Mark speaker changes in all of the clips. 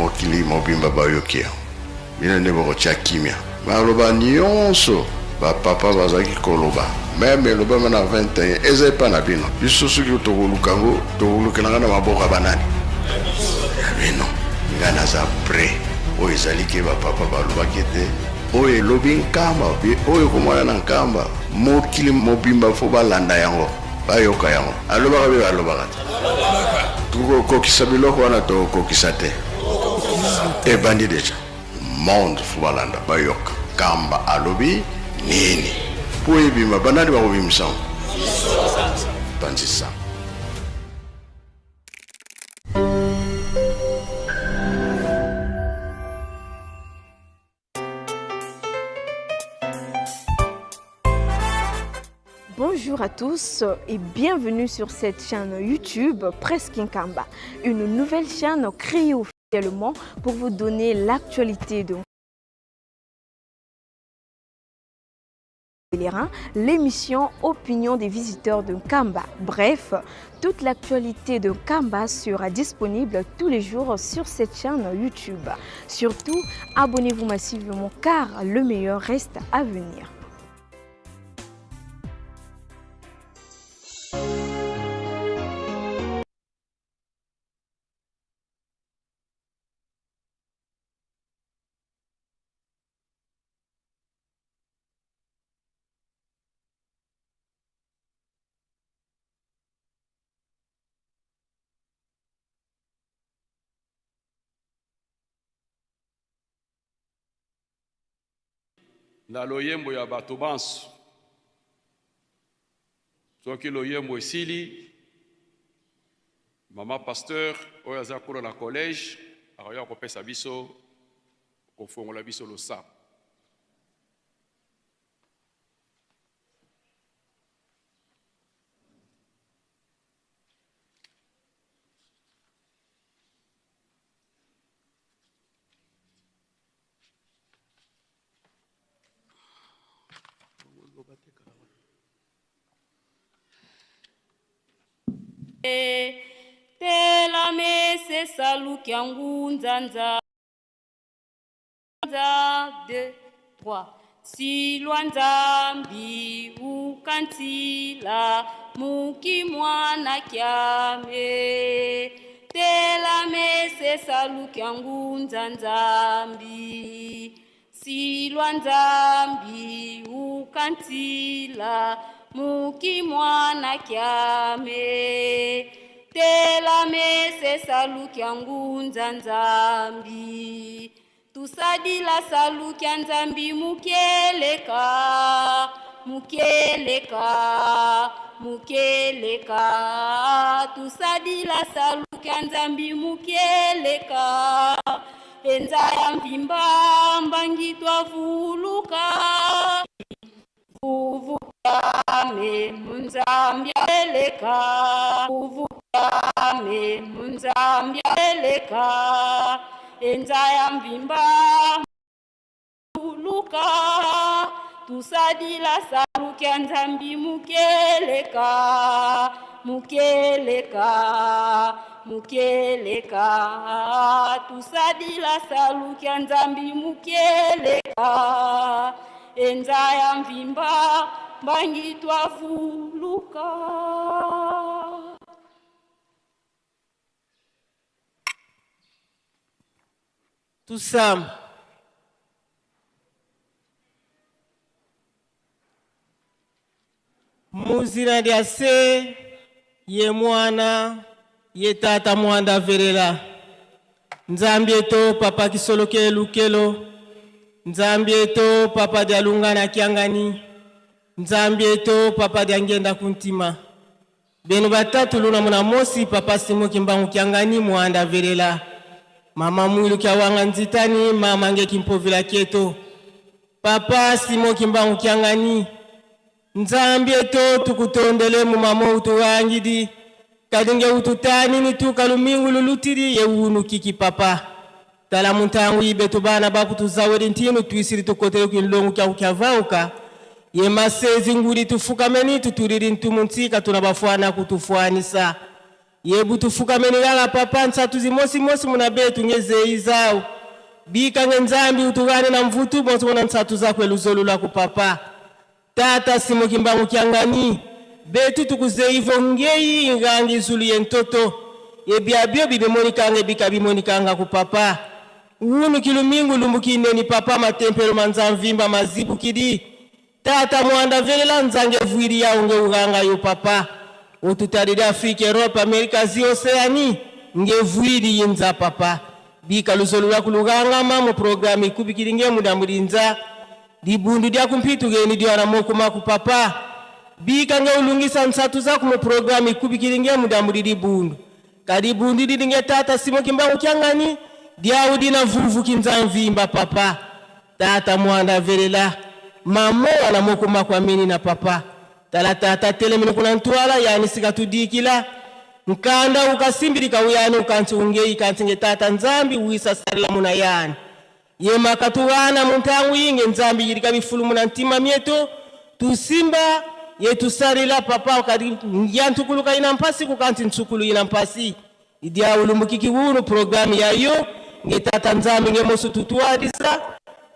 Speaker 1: Mokili mobimba bayoki yango. Bino nde bokotia kimia. Maloba nionso ba papa bazalaki koloba meme elobama na 21 eza epa na bino. Biso soki tokoluka yango tokolukela yango na maboko ya banani? Ya bino. Ngai naza pret. Oyo ezali ke ba papa balobaki ete oyo elobi Nkamba pe oyo ekomona na Nkamba mokili mobimba fo balanda yango bayoka yango. Alobaka be alobaka te? Tokokokisa biloko wana tokokokisa te? Ebandi deja. Monde fo balanda bayoka Nkamba alobi nini po ebima. Banani bakobimisa yango? Panzi sango.
Speaker 2: Bonjour à tous et bienvenue sur cette chaîne YouTube Presse Nkamba, une nouvelle chaîne créée officiellement pour vous donner l'actualité de l'émission Opinion des visiteurs de Nkamba. Bref, toute l'actualité de Nkamba sera disponible tous les jours sur cette chaîne YouTube. Surtout, abonnez-vous massivement car le meilleur reste à venir.
Speaker 3: Na loyembo ya bato banso. Soki loyembo esili, mama pasteur oyo aza kuna na collège akoya kopesa biso kofongola biso losambo.
Speaker 4: Telame sesalukia ngunzanza 2 3 Silwa Nzambi ukantila muki mwana kiame Telame sesalukia ngunza Nzambi Silwa Nzambi ukantila muki mwana kiame Telame sesalukia ngunza Nzambi Tusadila salukia Nzambi mukeleka mukeleka mukeleka Tusadila salukia Nzambi mukeleka Enza ya mvimba mbangi twavuluka Vuvukame munzambi eleka Vuvukame munzambi eleka Enza ya mvimba vuluka Tusadila salukia Nzambi mukeleka mukeleka mukeleka Tusadila salukia Nzambi mukeleka Enza ya mvimba mbangi twavuluka.
Speaker 5: Tusamba. Muzina lya se ye mwana ye tata mwanda velela Nzambi eto papa kisoloke lukelo Nzambi eto papa dialunga na kiangani Nzambi eto papa diangenda kuntima Beno batatu luna muna mosi papa Simo Kimbangu kiangani mwanda velela Mama mwilu kiawanga nzitani mama nge kimpovila kieto Papa Simo Kimbangu kiangani Nzambi eto tukutondele mu mama utuwangidi kadinge ututani nituka lumingu lulutili ye kiki papa tala muntangu ibe tubana bakutuzawedi ntinu twisili tukotele kwinlongu kya kukyavauka ye masezi nguli tufukameni tutulili ntumu ntsika tuna bafwana kutufwanisa. Ye butufukameni kaka papa nsatu zimosimosi muna betu nge zeyi zawu. Bika nge Nzambi utugane na mvutu bonso muna nsatu zakwe luzolu lwaku papa. Tata Simo Kimbangu Kiangani, betu tukuzeivo ngeyi ngangi zulu ye ntoto, ye biabio bibimonikanga ebika bimonikanga ku papa. Unu kilumingu lumbukineni papa matempelo ma nzamvimba mazibukidi. Tata Mwanda velela nzange vuili yao nge uganga yo papa. Ututalile Afrique, Europe, Amerika, Asie, Oceanie nge vuili yinza papa. Bika luzolu lwa kulugangama mu programme ikubikili nge muda mulinza. Libundu dia kumpitu geni diwana moko maku papa. Bika nge ulungisa nsatu zaku mu programme ikubikili nge muda muli libundu. Kalibundu lili nge tata Simo Kimbangu Kiangani dia udina vuvu kinza mvimba papa. Tata Mwanda velela mamo wana moko maku amini na papa. Tala tata telemini kuna ntwala yani sikatudikila. Nkanda ukasimbilika uyani ukanti ungei kanti nge tata Nzambi uisa sarila muna yani. Ye makatuwana muntangu yinge Nzambi yilika bifulu muna ntima mieto tusimba ye tusarila papa ukadi nyantukuluka ina mpasi kukanti ntsukulu ina mpasi. Idia ulumbukiki wunu programu yayo nge tata Nzambi nge mosu tutuadisa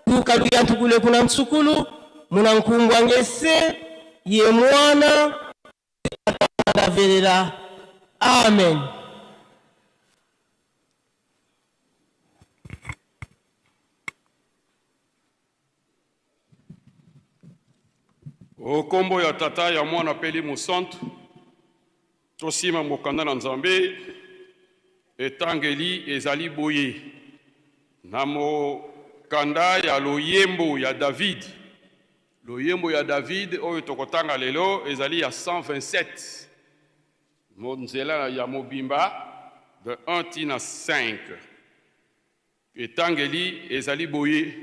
Speaker 5: tukalu yantukule kuna ntsukulu muna nkumbwa ngese ye mwana ndavelela. Amen.
Speaker 3: Okombo ya tata ya mwana peli mosantu tosima mokanda na Nzambe etangeli ezali boye na mokanda ya loyembo ya David. Loyembo ya David oyo tokotanga lelo ezali ya 127 nzela ya mobimba de 1 tina 5. Etangeli ezali boye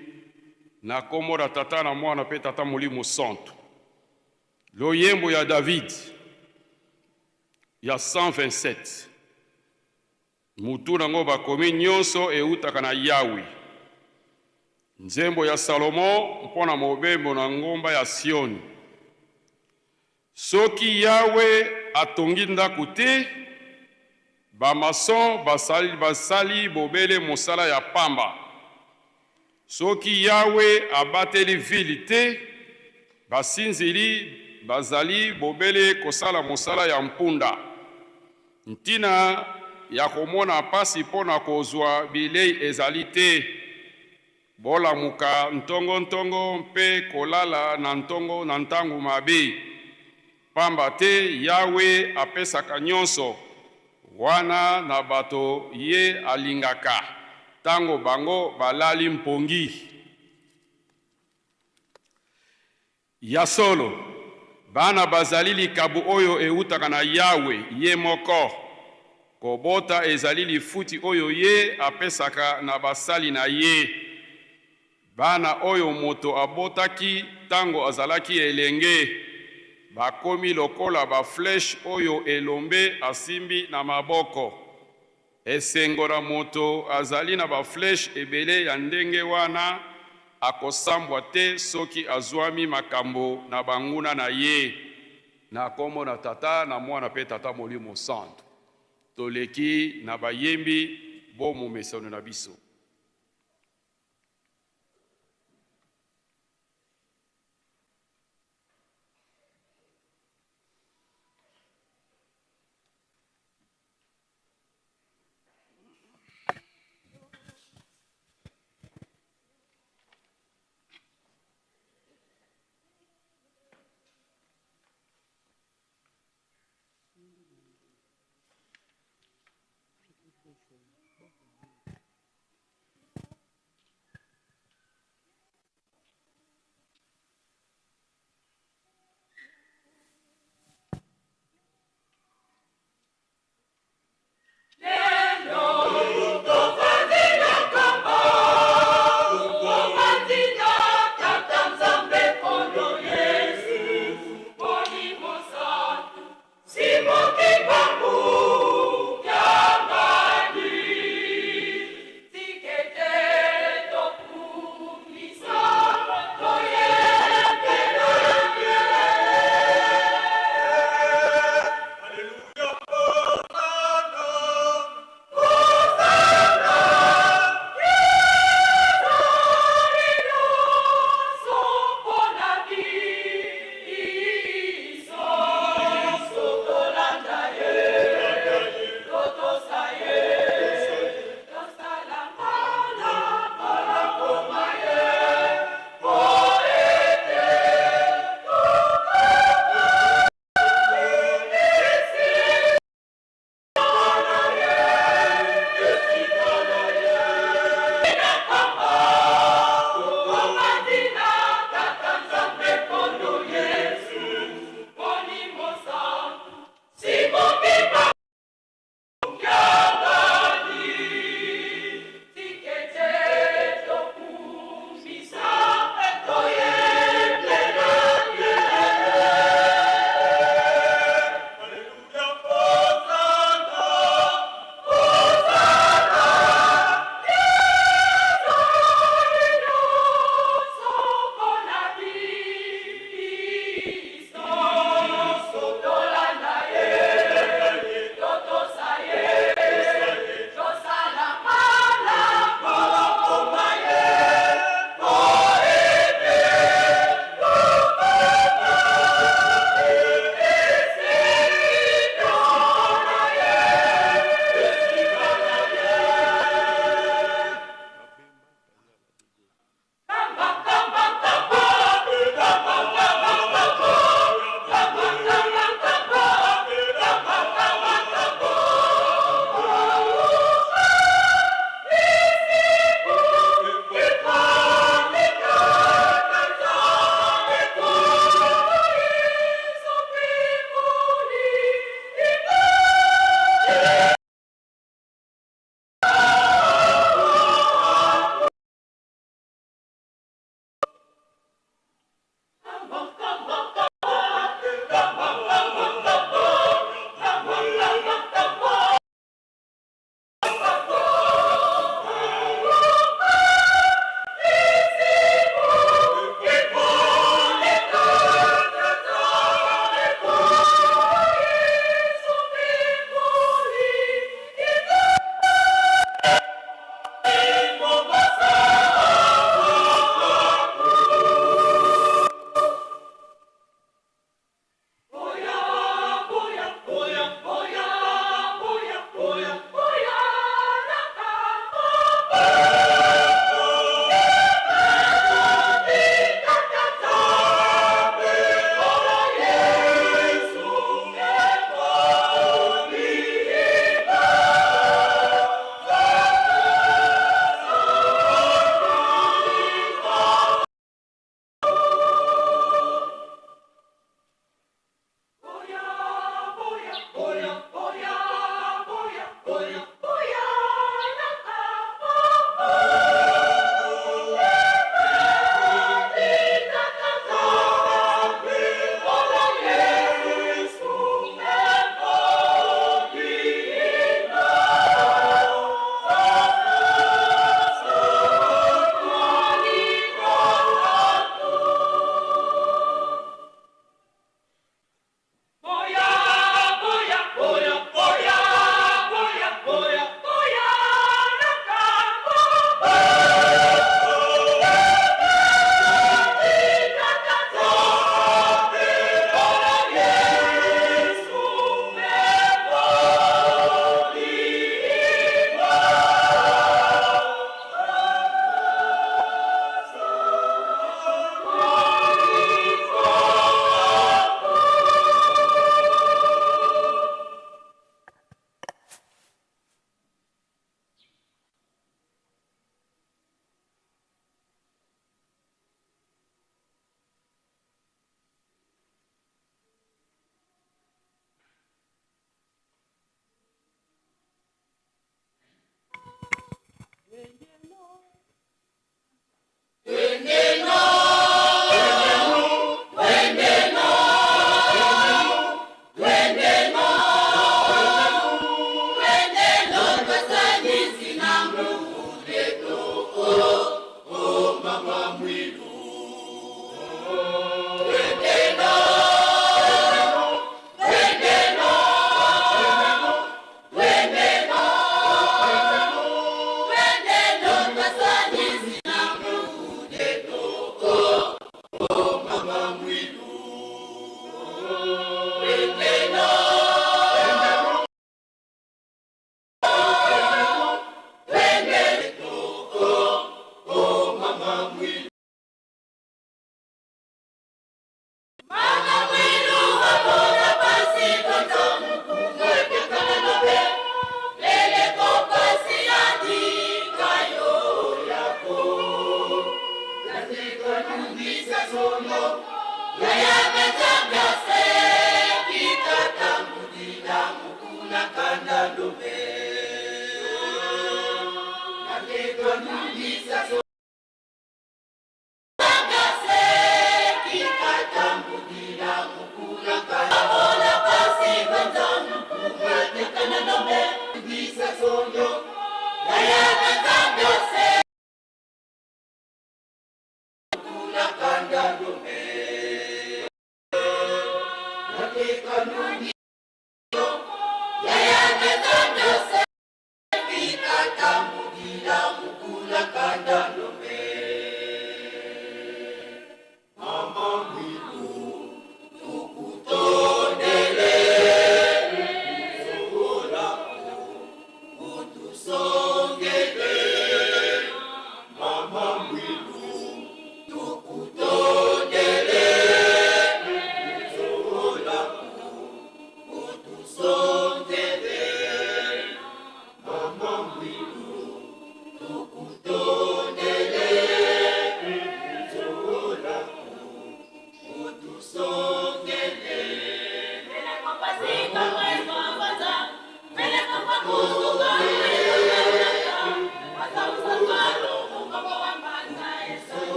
Speaker 3: na kombo na tata na mwana pe tata molimo santu. Loyembo ya David ya 127. Mutu nango bakomi nyonso eutaka na Yawe. Nzembo ya Salomo mpona mobembo na ngomba ya Sioni. Soki Yawe atongi ndako te, bamason basali bobele mosala ya pamba. Soki Yawe abateli ville te, basinzili bazali bobele kosala mosala ya mpunda. Ntina ya komona pasi mpona kozwa bilei ezali te. Bolamuka ntongo-ntongo mpe kolala na ntongo na ntango mabe. Pamba te Yawe apesaka nyonso wana na bato ye alingaka tango bango balali mpongi. Ya solo, bana bazali likabo oyo eutaka na Yawe ye moko. Kobota ezali lifuti oyo ye apesaka na basali na ye. Bana oyo moto abotaki tango azalaki elenge bakomi lokola ba flèche oyo elombe asimbi na maboko. Esengo na moto azali na ba flèche ebele ya ndenge wana, akosambwa te soki azwami makambo na banguna na ye. Na kombo na tata na mwana pe tata molimo santu. Toleki na bayembi bo momesano na biso.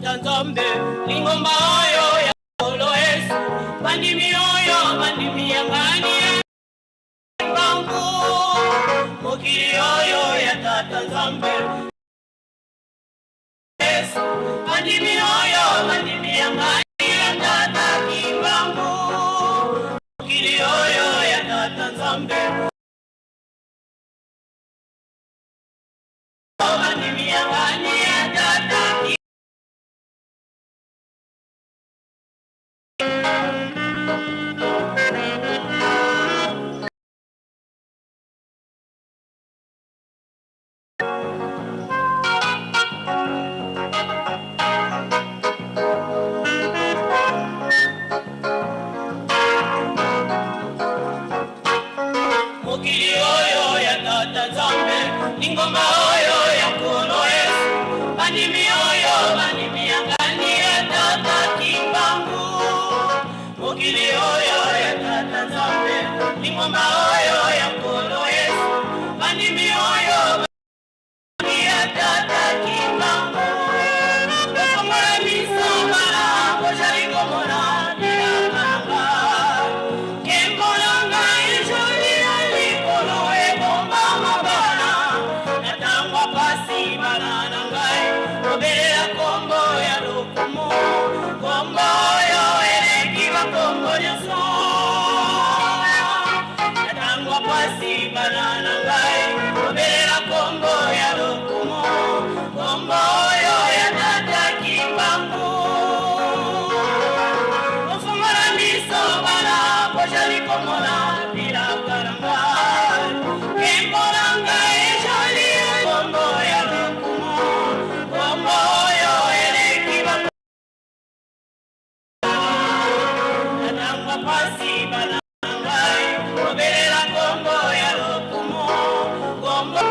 Speaker 6: Tata Nzambe, lingomba oyo ya Nkolo Yesu, bandimi oyo bandimi ya ngani ya bangu, mokili oyo ya Tata Nzambe Yesu, bandimi oyo bandimi ya ngani ya Tata Kimbangu, mokili oyo ya Tata Nzambe. Bandimi ya ngani ya Tata. Mokili oyo ya Tata Nzambe, lingomba oyo ya Nkolo Yesu, bandimi oyo bandimi ya ngani ya Tata Kimbangu. Mokili oyo ya Tata Nzambe, lingomba oyo ya Nkolo Yesu, bandimi oyo bandimi ya Tata Kimbangu. Kofongola miso bana, bozali komona bilaka na ngai. Nkembo na ngai ezali ya likolo ebombama bana, na ntango ya pasi bana na ngai kobelela kombo ya lokumu, kombo oyo eleki bakombo nyonso. Na ntango ya pasi bana na ngai kobelela kombo ya lokumu, kombo oyo ya Tata Kimbangu. Kofungola miso bana, bozali komona bilaka na ngai. Nkembo na ngai ezali kombo ya lokumu, kombo oyo eleki bakombo. Na ntango ya pasi bana na ngai kobelela kombo ya lokumu, kombo.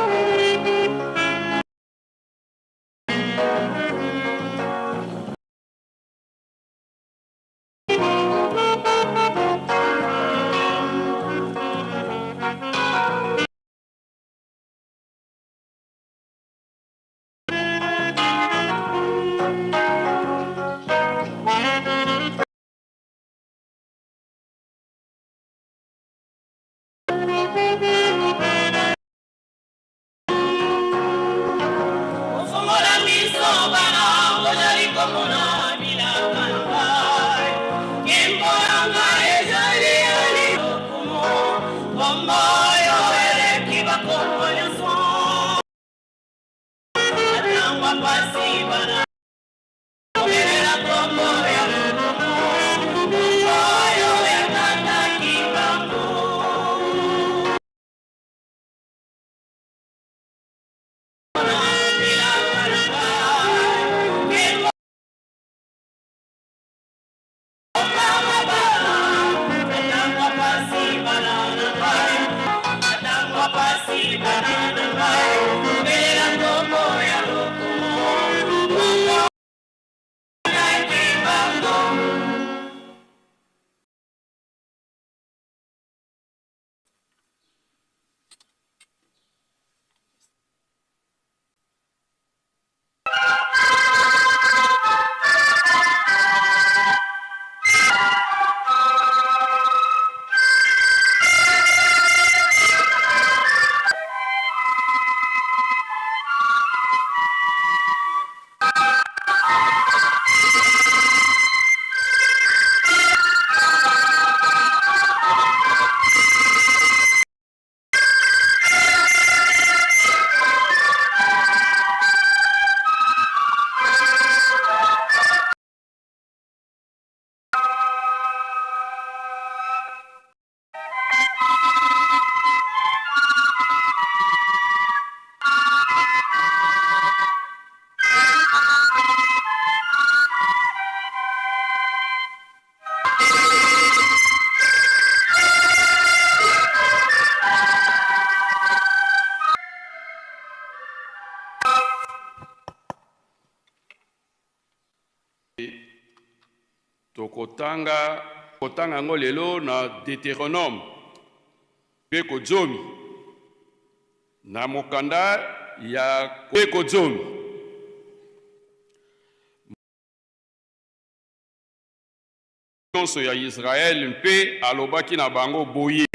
Speaker 6: Kofungola miso bana, bozali komona bilaka na ngai. Nkembo na ngai ezali ya lokumu, kombo oyo eleki bakombo nyonso. Na ntango ya pasi bana kobelela kombo ya lokumu, kombo oyo ya Tata Kimbangu. Bilaka na ngai, nkembo.
Speaker 3: Tokotanga kotanga yango lelo na Deuteronome mpe kozomi na mokanda ya mpe kozomi. Nyonso ya Yisraele mpe alobaki na bango boye,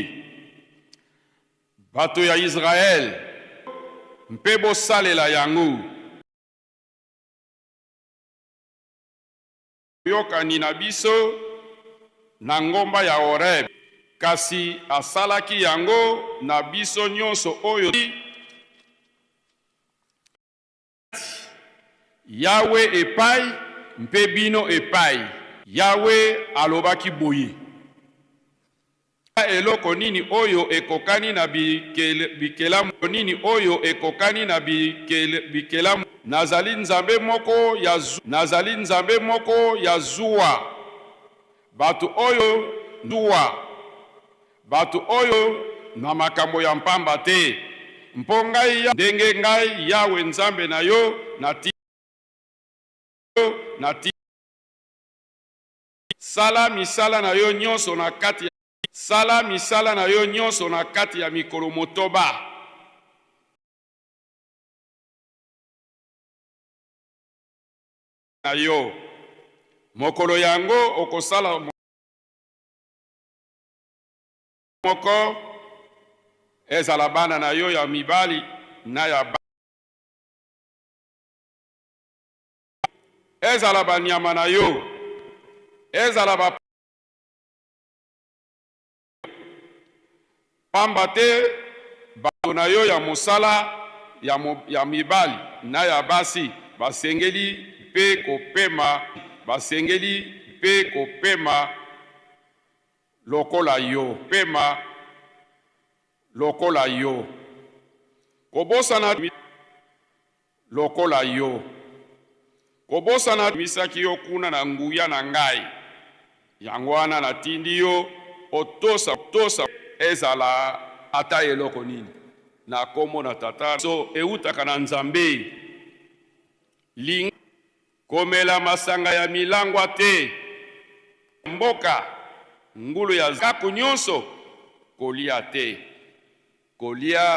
Speaker 3: Bato ya Yisraele, mpe bosalela yango. Boyokani na biso na ngomba ya Horebe, kasi asalaki yango na biso nyonso oyo. Yawe epai mpe bino epai. Yawe alobaki boye. Eloko nini oyo ekokani na bikelamu nini oyo ekokani na bikelamu? Nazali Nzambe moko ya Nazali Nzambe moko ya zuwa. Bato oyo zuwa. Bato oyo na makambo ya mpamba te, mpo ngai ndenge ngai Yawe Nzambe na yo nati nati Sala misala na yo nyonso na kati ya Sala misala na yo nyonso na kati ya mikolo motoba. Na yo. Mokolo yango okosala moko, ezala bana na yo ya mibali na ya. Ezala banyama na yo, ezala ba. Pamba te bato na yo ya mosala ya, ya mibali na ya basi basengeli mpe kopema, basengeli mpe kopema lokola yo, pema lokola yo. Kobosana lokola yo. Kobosana misaki yo kuna na nguya na ngai. Yango wana natindi yo otosa tosa ezala ata eloko nini. Na kombo na Tata so eutaka na Nzambe. Linga komela masanga ya milangwa te. Mboka ngulu ya zako nyonso kolia te. Kolia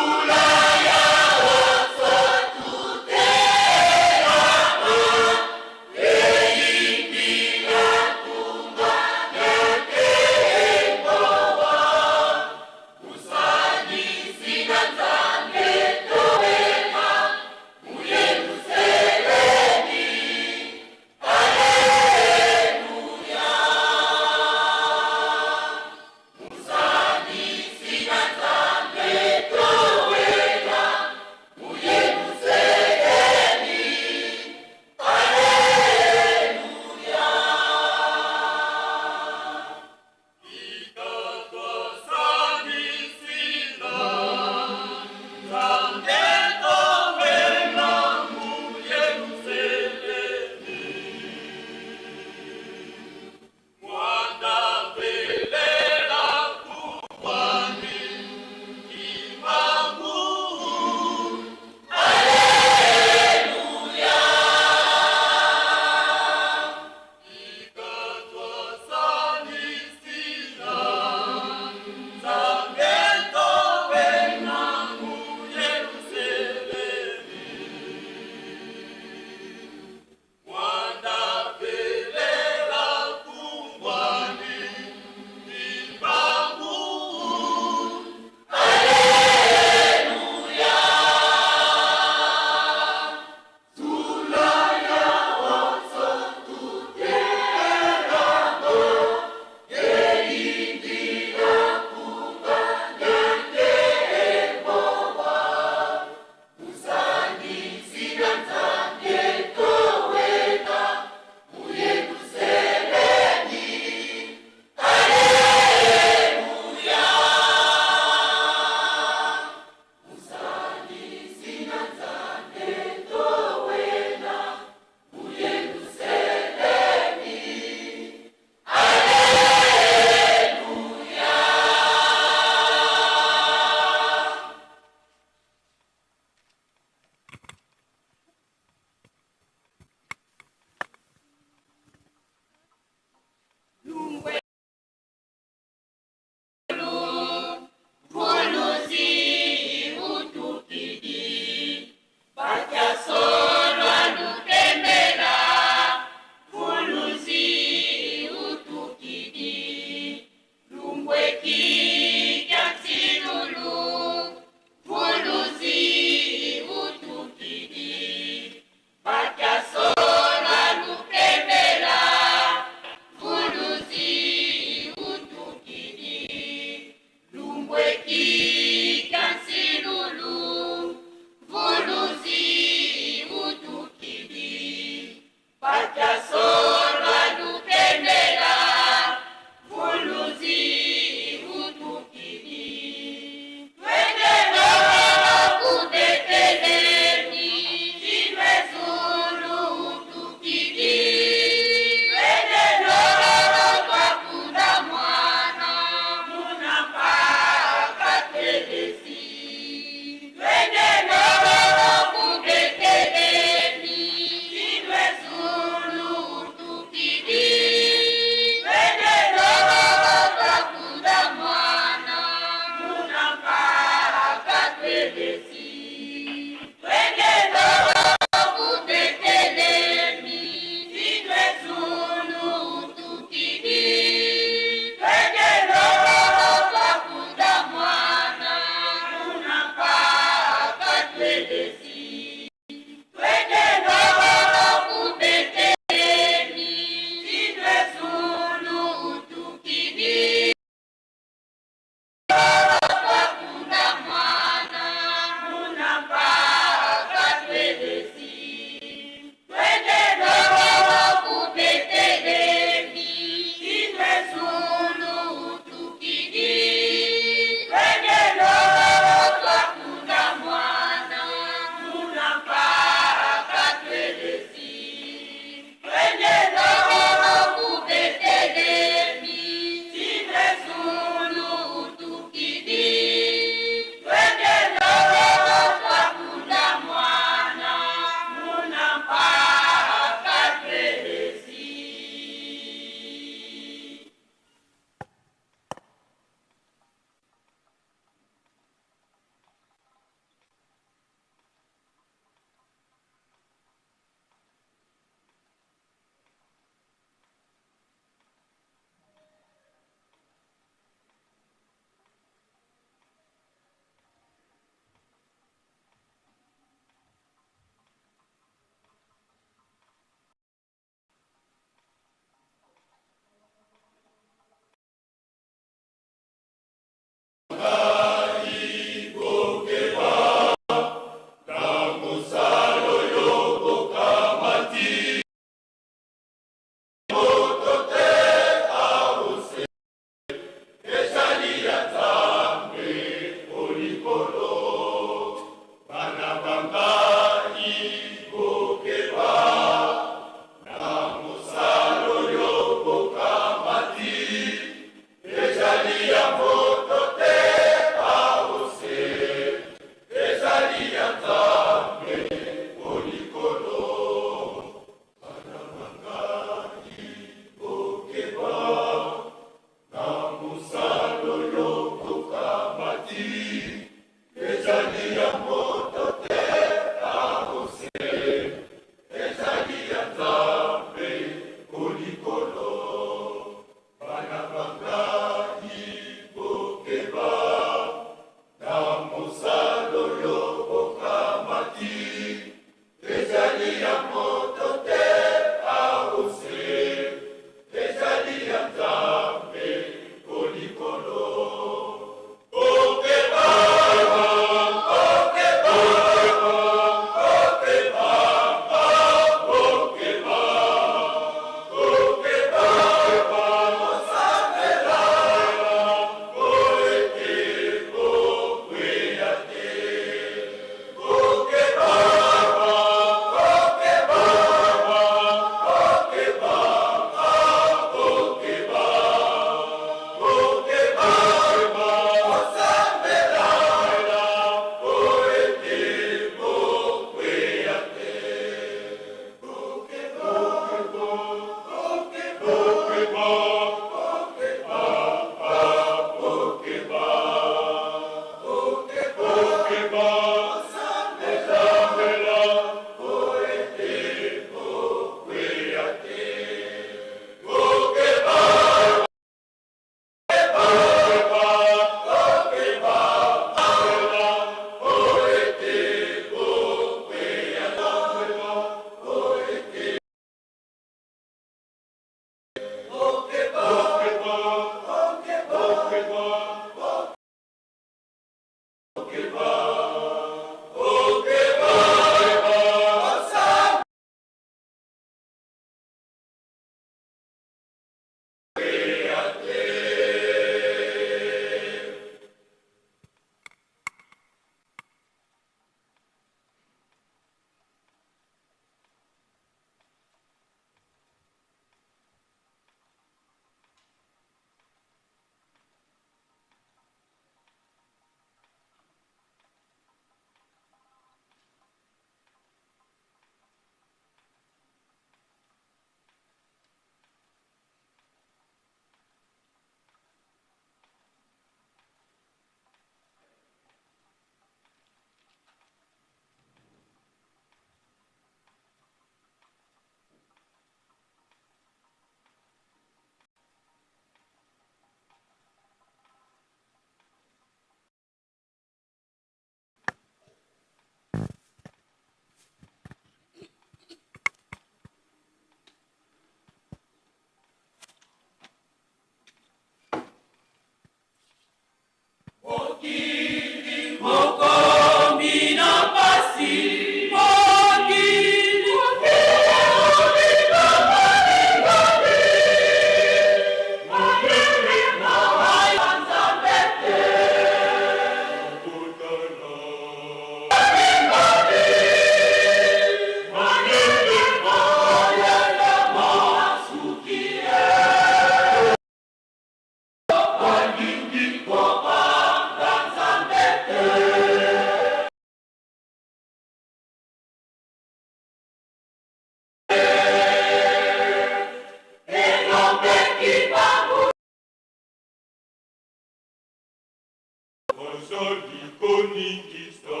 Speaker 7: Azali koningisa.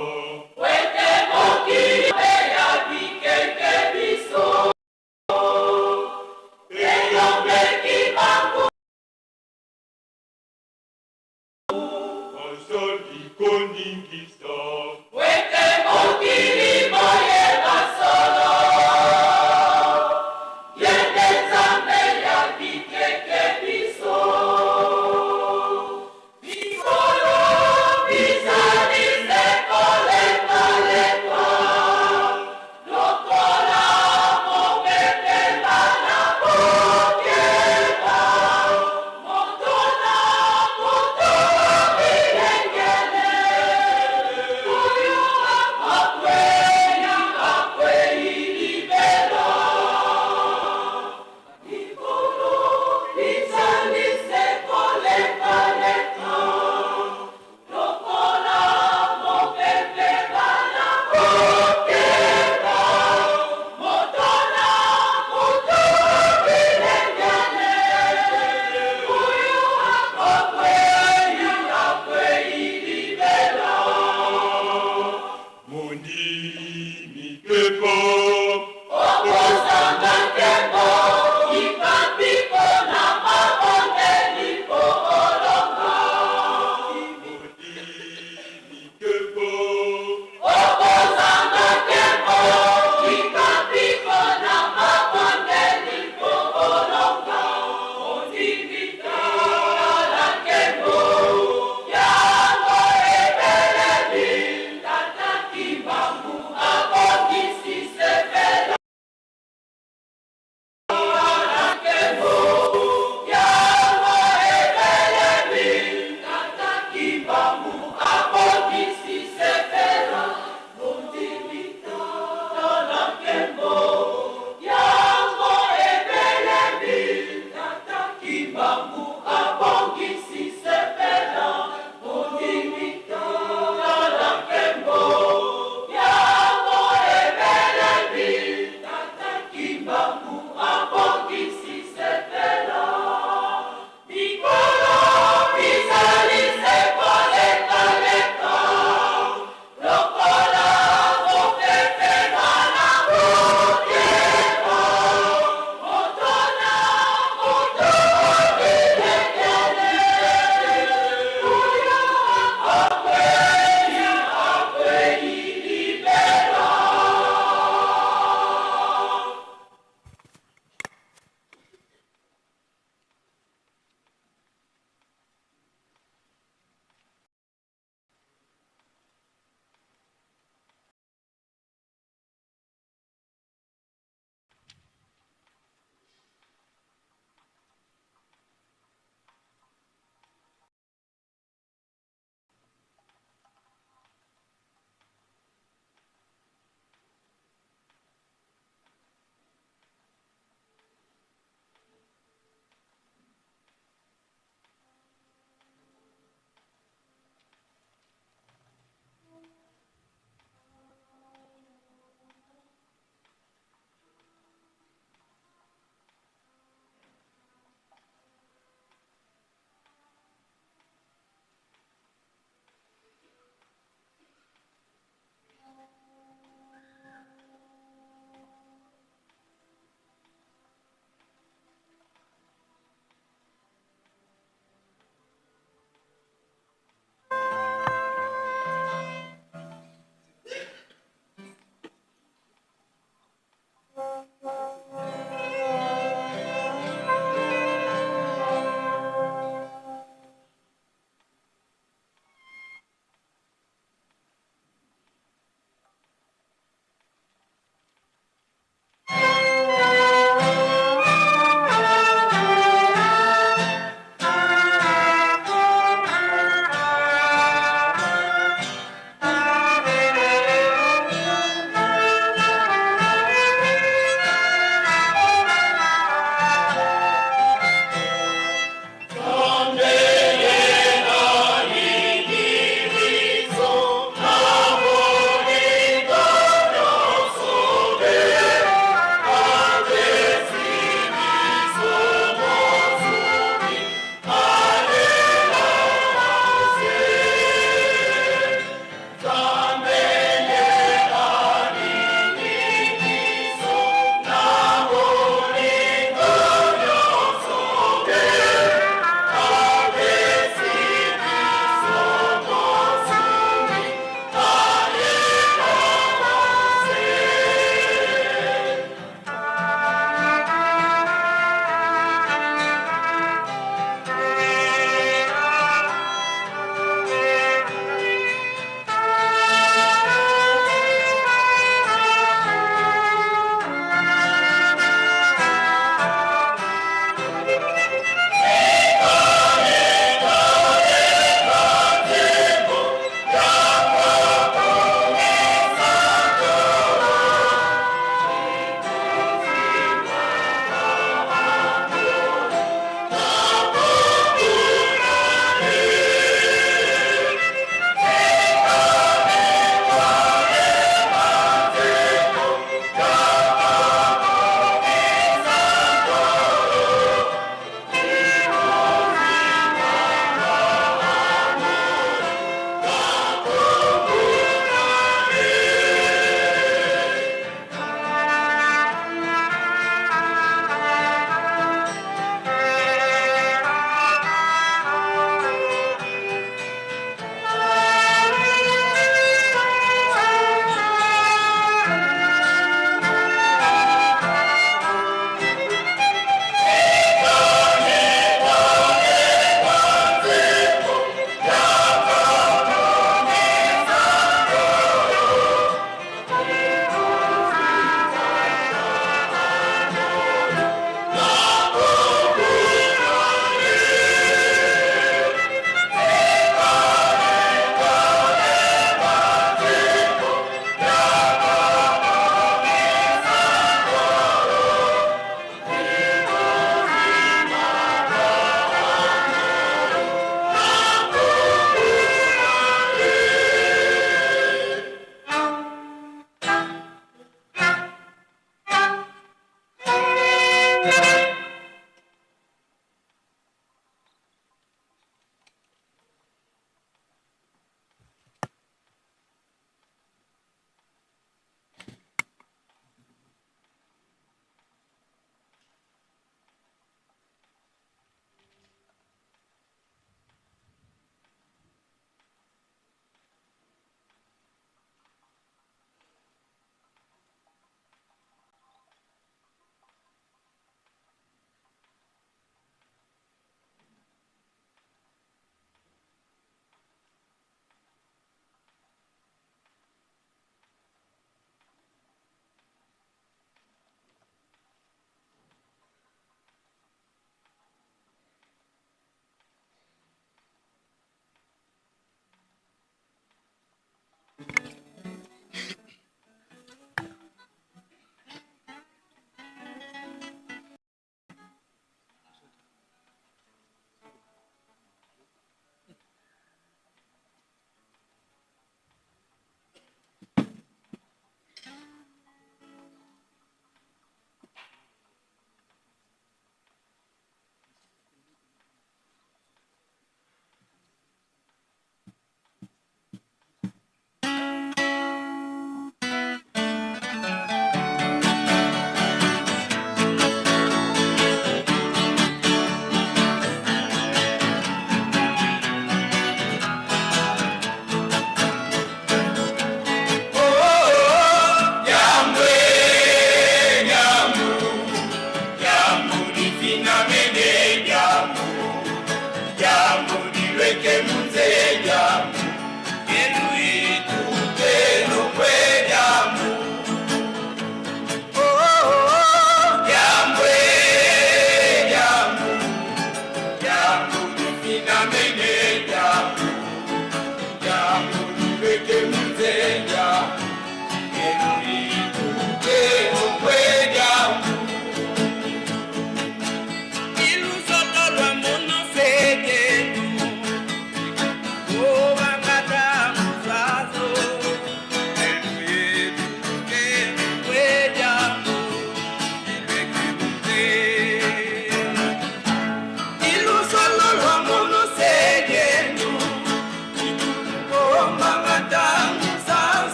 Speaker 6: Wete mokili mpe ya bikeke biso. Elombe Kimbangu.
Speaker 7: Azali koningisa.
Speaker 6: Wete mokili moyeba solo. Ye nde Nzambe ya bikeke biso. Bikolo bizali se kolekaleka lokola mopepe bana bokeba moto na moto bilengele.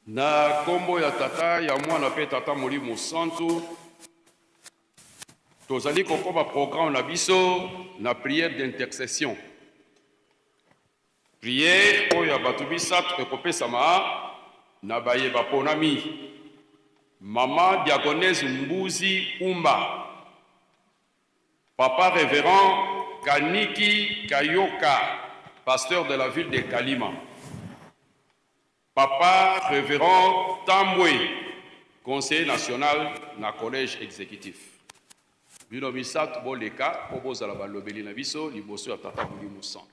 Speaker 3: Na kombo ya Tata, ya Mwana pe Tata Molimo Santu, tozali kokoba programme na biso na prière d'intercession. Prière oyo ya bato misato ekopesama na baye baponami: Mama Diaconesse Mbuzi Umba, Papa Reverend Kaniki Kayoka, pasteur de la ville de Kalima, Papa Reverend Tambwe, conseiller national na collège exécutif. Bino misato boleka mpo bozala balobeli na biso liboso ya Tata Molimo Santu.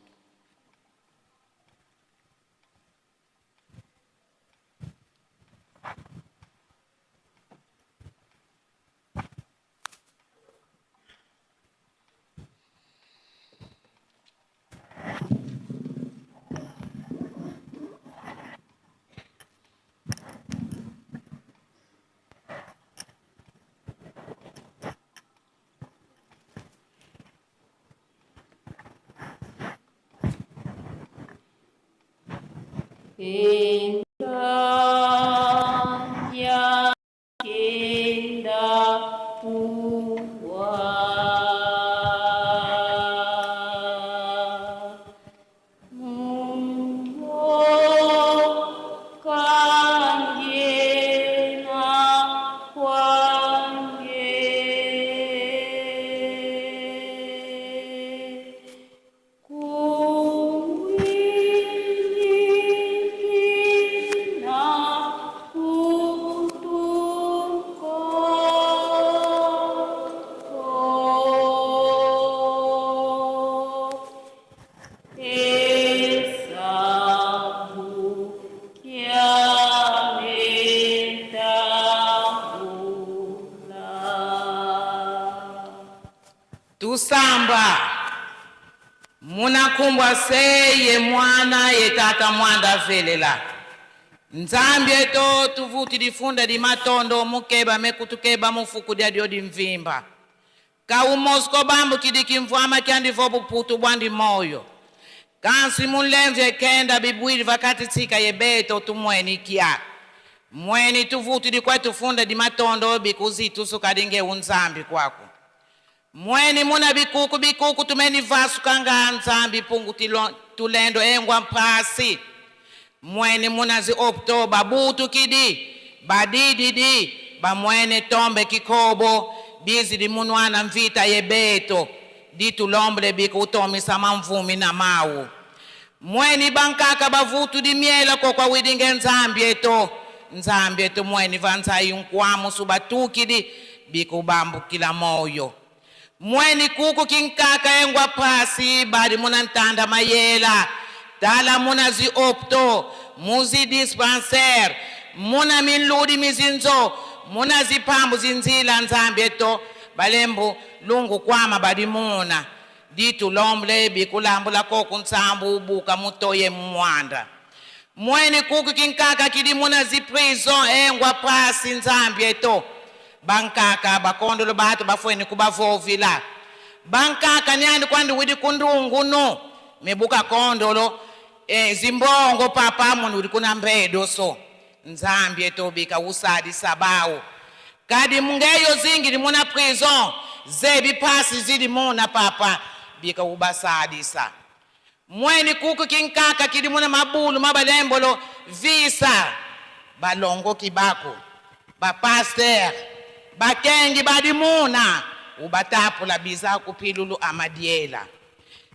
Speaker 8: Tusamba munakumbwa seye mwana ye tata mwanda velela Nzambi eto tuvuti difunda di matondo mukeba mekutukeba mufuku dia dio dimvimba kaumosko bambu kidiki mvwama kyandivo buputu bwandi moyo kansi mulemvye kenda bibwili vakati tsika yebeto tumweni kya mweni tuvuti dikwetu funda di matondo bikuzitu sukadinge unzambi kwako mweni muna bikuku bikuku tumeni vasu kanga nzambi pungu tilo, tulendo engwa mpasi mweni muna zi oktoba butu kidi badididi bamwene tombe kikobo bizi dimunwana mvita yebeto ditulombele bikutomisa mamvumi na mawu mweni bankaka bavutu dimiela kokwa widinge nzambi eto nzambi eto mweni vanzai nkwamu subatukidi bikubambukila moyo mweni kuku kinkaka engwa pasi bali muna ntanda mayela tala muna zi opto muzi dispensaire muna minludi mizinzo muna zipambu zinzila nzambi eto balembu lungu kwama bali muna ditulomble bikulambula koku nsambu ubuka mutoye mwanda mweni kuku kinkaka kidi muna zi prison engwa pasi nzambi eto bankaka bakondolo batu bafweni kubavovila bankaka nyandi kwandi widi kundungu no mebuka kondolo eh, zimbongo papa munu uli kuna mbedo so nzambi etobika usadi sabawo kadi mungeyo zingi limuna prison zebi pasi zili muna papa bika ubasadisa mweni kuku kinkaka kili muna mabulu mabalembolo visa balongo kibako bapaster bakengi badimuna ubatapula biza kupilulu amadiela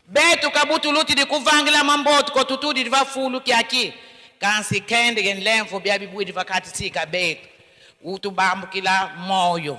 Speaker 8: betu kabutuluti dikuvangila mambotu kotutudi divafulu kyaki kansi kende genlemvo byabibwidi vakati betu utubambukila moyo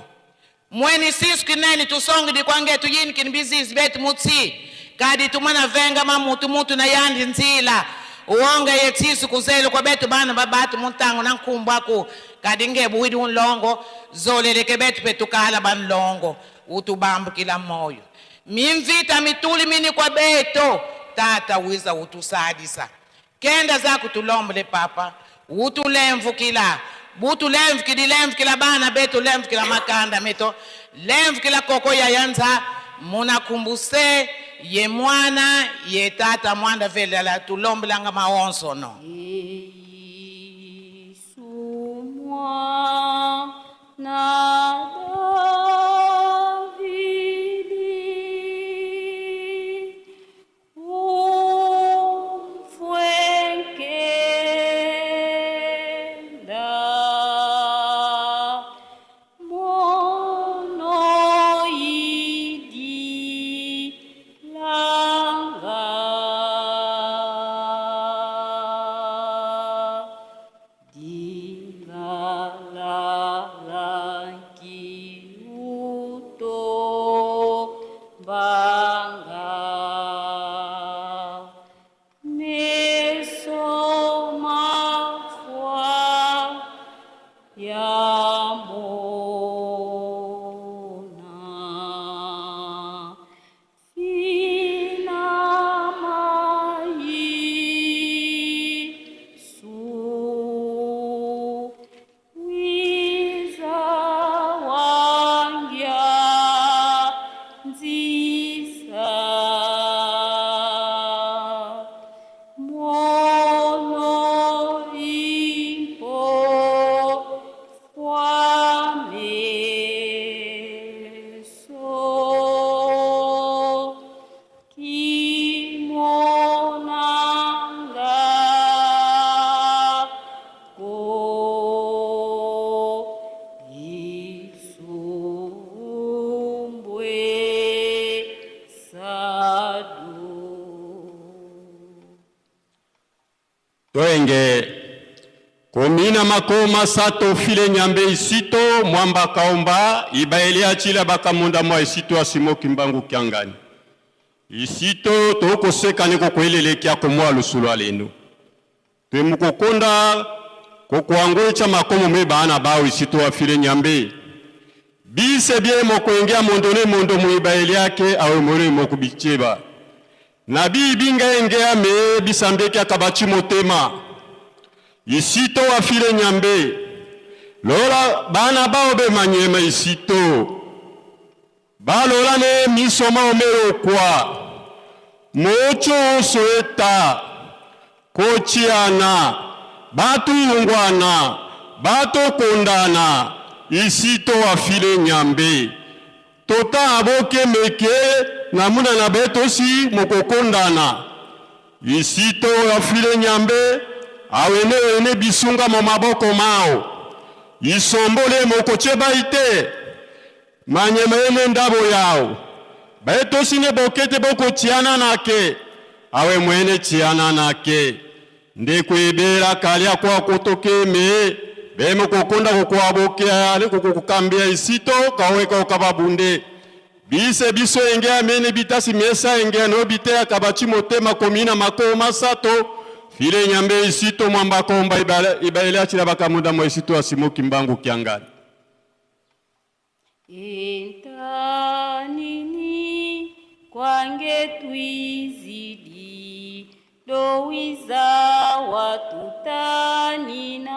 Speaker 8: mweni sisu kineni tusongi dikwangetu yini kini bizizi betu mutsi kadi tumana venga mamutu mutu na yandi nzila uonge yetsisu kuzele kwa betu bana babatu muntango na nkumbwaku kadi ngebu widi unlongo zoleleke betu petukala banlongo utubambukila moyo mimvita mituli mini kwa beto tata wiza utusadisa kenda zaku tulombele papa utulemvukila butulemvukili lemvukila bana betu lemvukila makanda meto lemvukila koko yayanza munakumbuse ye mwana ye tata mwanda velela tulombelanga maonsono.
Speaker 4: Yesu. Mwana Davidi, umfwe nkenda, mono idi langa. Dingalalaki uto banga meso mafwa yamona fina maisu wiza wangya nzisa mono impo fwameso kimonanga ko isumbwe sadu.
Speaker 9: Toyenge komina makoma sato file nyambe isito mwamba kaomba ibaeli achila bakamunda mwa isito asimo kimbangu kiangani isito tokosekani kokwelelekia komwa lusulu alenu twemukokonda kokuangwecha makomo me bana bao isito afile nyambe bise bie mokoingia mondo ne mondo muibaeli yake awe mwene mokubicheba na biibinga engea me bisambeki akabachi motema isito wafile nyambe lola bana bao be manyema isito balola ne misoma omelokwa mocho soeta kochiana batuyungwana batokondana isito wafile nyambe tota aboke meke namuna na betosi mokokondana isito wafile nyambe awene wene bisunga mo maboko mao isombole mokocheba ite manyema ene ndabo yao baetosine bokete bokotiana nake awe mwene tiana nake ndekwebela kalia kwa kotokeme beme kokonda kokwabokea ale kokokukambia isito kaweka okababunde bise biso engea mene bitasi miesa engea no bitea kabachi motema komina mako masato file nyambe isito mwamba komba ibaele achila bakamunda mwa isito asimo kimbangu kiangani.
Speaker 4: Entanini kwange twizidi dowiza watutanina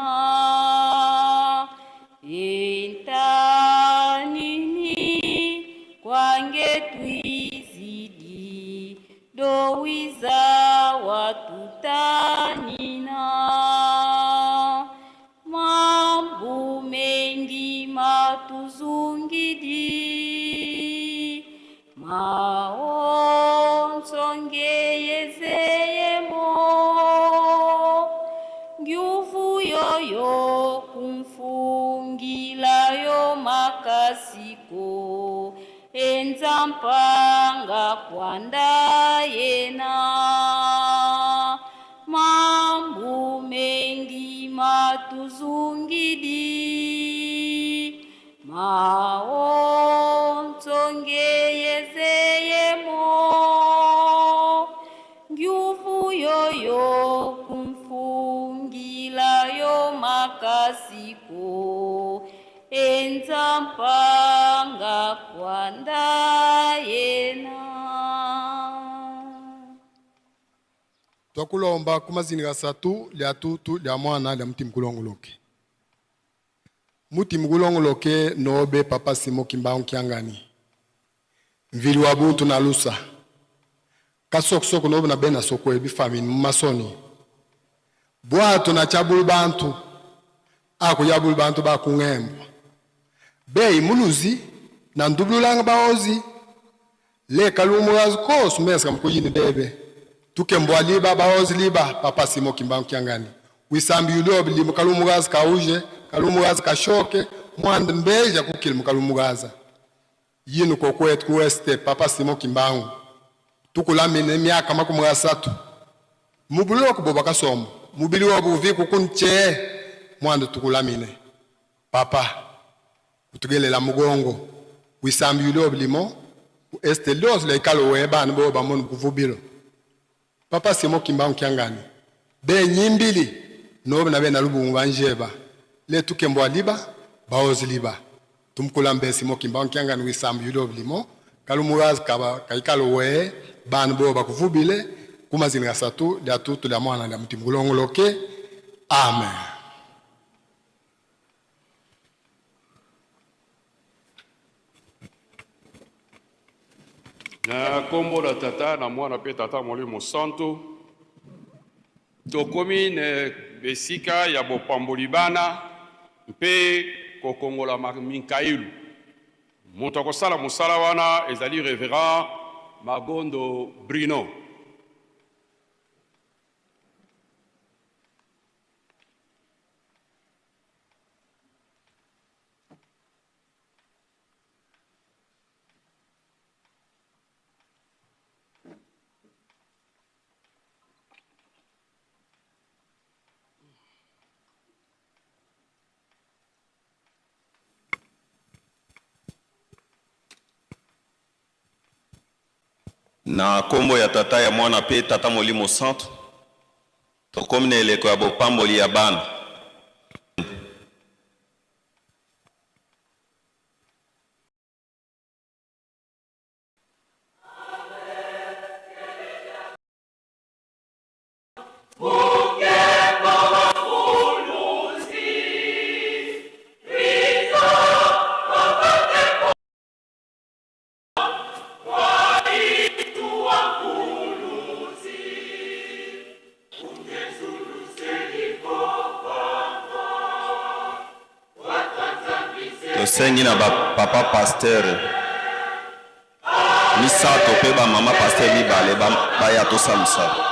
Speaker 4: entanini kwange twizidi dowiza watutanina mambu mengi matuzungidi maonsongeyezeyemo ngyuvu yoyo kumfungilayo makasiko enza mpanga kwanda yena mambu mengi matuzungidi maonsongeyezeyemo ngyuvu yoyo kumfungilayo makasiko enza mpanga kwanda yena.
Speaker 10: Twakulomba kumazini gasatu lya tutu lya mwana lya muti mukulongoloke muti mukulongoloke nobe papa Simo Kimbangu Kiangani mvili wa buntu na lusa kasokosoko nobe na bena soko ebifamini mumasoni bwato na chabulu bantu Akuyabula bantu bakungembwa. Beyi muluzi na ndubululanga baozi. Le kalumulazi kosu mesa mkuyini bebe. Tukembwa liba baozi liba papa Simo Kimbangu Kiangani. Wisambi yulobi limu kalumulazi kauje, kalumulazi kashoke, mwanda mbeja kukili mukalumugaza. Yinu kokwetu kuweste papa Simo Kimbangu. Tukulamine myaka 30. Mubili wakuboba kasombo. Mubili wabuvi kukunche. Mwanda tukulamine. Papa kutugelela mugongo. Wisambi yulobi limo. Este lyosi laikalo webana bo bamonu kuvubilo. Papa Simo Kimbangu Kiangani. Be nyimbili nobe na bena lubungu banjeba. Le tukembwa liba baozi liba. Tumkulambe Simo Kimbangu Kiangani wisambi yulobi limo. Kalumurazi kaba kaikalo we bana bo bakuvubile kumazini gasatu lya tutu lya mwana lya mutima gulongoloke. Amen.
Speaker 3: Na kombo na tata na mwana mpe tata molimo santo, tokomi na esika ya bopamboli bana mpe kokongola minkailu. Moto akosala mosala wana ezali révérend Magondo Bruno.
Speaker 11: Na kombo ya tata ya mwana pe tata molimo santo, tokomi na eleko ya bopamboli ya bana. Tosengi na ba papa pasteur misato pe ba mama pasteur mibale baya tosala mosala.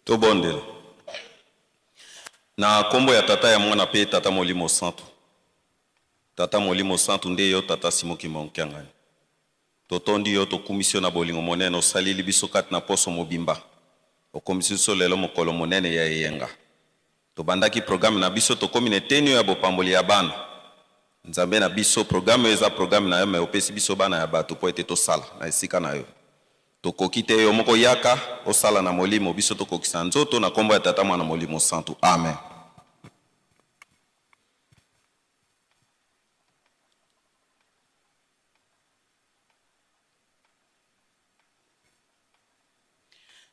Speaker 11: Tobondela. Na kombo ya tata ya mwana pe tata molimo santo. Tata molimo santo nde yo tata Simo Kimbangu Kiangani. Totondi yo tokumisi yo na bolingo monene osalili biso kati na poso mobimba. Okomisi biso lelo mokolo monene ya eyenga. Tobandaki programme na biso tokomi na eteni oyo ya bopamboli ya bana. Nzambe na biso programme oyo eza programme na yo mais opesi biso bana ya bato po ete tosala na esika na yo. Tokoki te, yo moko yaka osala na molimo, biso tokokisa nzoto, na kombo ya Tata, Mwana, Molimo Santu. Amen.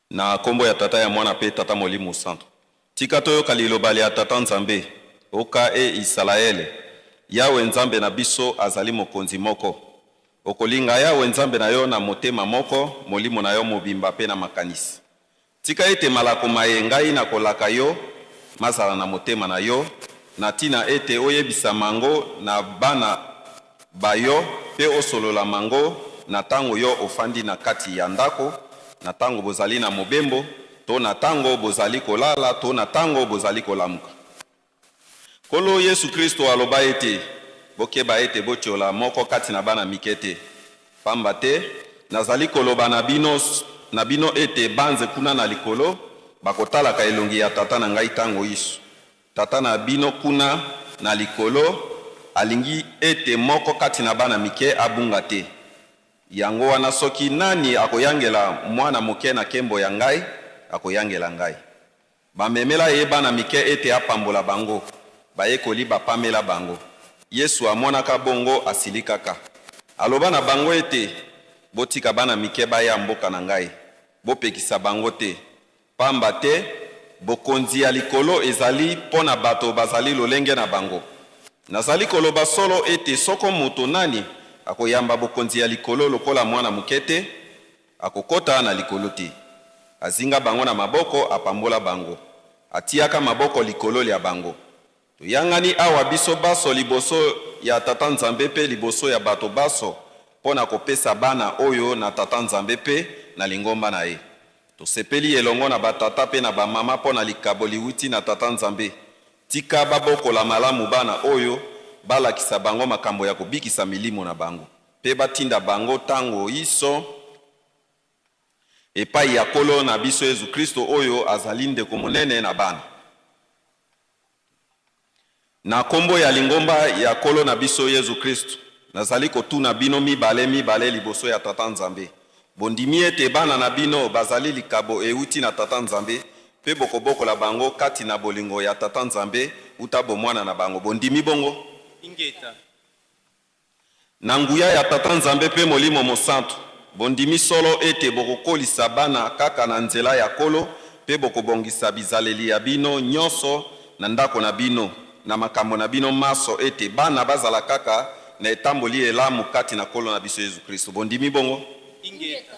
Speaker 11: Na kombo ya Tata, ya Mwana pe Tata Molimo Santu. Tika toyoka liloba lya Tata Nzambe. Oka e Isalaele, Yawe Nzambe na biso azali Mokonzi moko. Okolinga Yawe Nzambe na yo na motema moko, molimo na yo mobimba pe na makanisi. Tika ete malako maye ngai nakolaka yo mazala na motema na yo, na tina ete oyebisa mango na bana ba yo pe osolola mango na tango yo ofandi na kati ya ndako, na tango bozali na mobembo, to na tango bozali kolala, to na tango bozali kolamuka. Nkolo Yesu Kristo aloba ete, Bokeba ete botiola moko kati na bana mike te. Pamba te, nazali koloba na bino, na bino ete banze kuna na likolo bakotalaka elongi ya Tata na ngai tango inso. Tata na bino kuna na likolo alingi ete moko kati na bana mike abunga te. Yango wana soki nani akoyangela mwana moke na kembo ya ngai, akoyangela ngai. Bamemela ye bana mike ete apambola bango, bayekoli bapamela bango. Yesu amonaka bongo, asilikaka. Aloba na bango ete, Botika bana mike baya mboka na ngai, bopekisa bango te, pamba te Bokonzi ya likolo ezali mpo na bato bazali lolenge na bango. Nazali koloba solo ete soko moto nani akoyamba Bokonzi ya likolo lokola mwana moke te, Akokota na likolo te. Azinga bango na maboko, apambola bango. Atiyaka maboko likolo lya bango. Toyangani awa biso baso liboso ya Tata Nzambe mpe liboso ya bato baso mpo na kopesa bana oyo na Tata Nzambe mpe na lingomba na ye. Tosepeli elongo na batata mpe na bamama mpo na likabo liwuti na Tata Nzambe. Tika babokola malamu bana oyo, balakisa bango makambo ya kobikisa milimo na bango. Mpe batinda bango tango inso epai ya Nkolo na biso Yezu Kristo, oyo azali ndeko monene na bana. Na kombo ya lingomba ya Nkolo na biso Yezu Kristo, nazali kotuna bino mibale mibale liboso ya Tata Nzambe, Bondimi ete bana na bino bazali likabo euti na Tata Nzambe, mpe bokobokola bango kati na bolingo ya Tata Nzambe uta bomwana na bango? Bondimi bongo?
Speaker 5: Ingeta.
Speaker 11: Na nguya ya Tata Nzambe mpe Molimo Mosantu, bondimi solo ete bokokolisa bana kaka na nzela ya Nkolo mpe bokobongisa bizaleli ya bino nyonso na ndako na bino, na makambo na bino manso ete bana bazala kaka na etamboli elamu kati na Nkolo na biso Yezu Kristo. Bondimi bongo?
Speaker 5: Ingeta.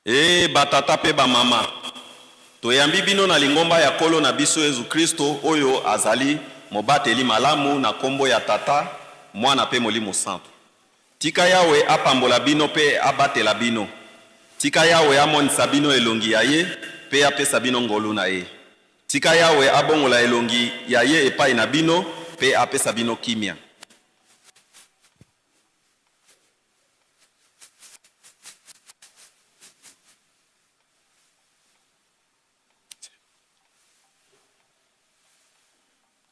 Speaker 11: Ee batata mpe bamama, toyambi bino na lingomba ya Nkolo na biso Yezu Kristo, oyo azali Mobateli malamu, na nkombo ya Tata, Mwana mpe Molimo Santu. Tika Yawe apambola bino mpe abatela bino. Tika Yawe amonisa bino elongi ya ye mpe apesa bino ngolu na ye. Tika Yawe abongola elongi ya ye epai na bino mpe apesa bino kimia.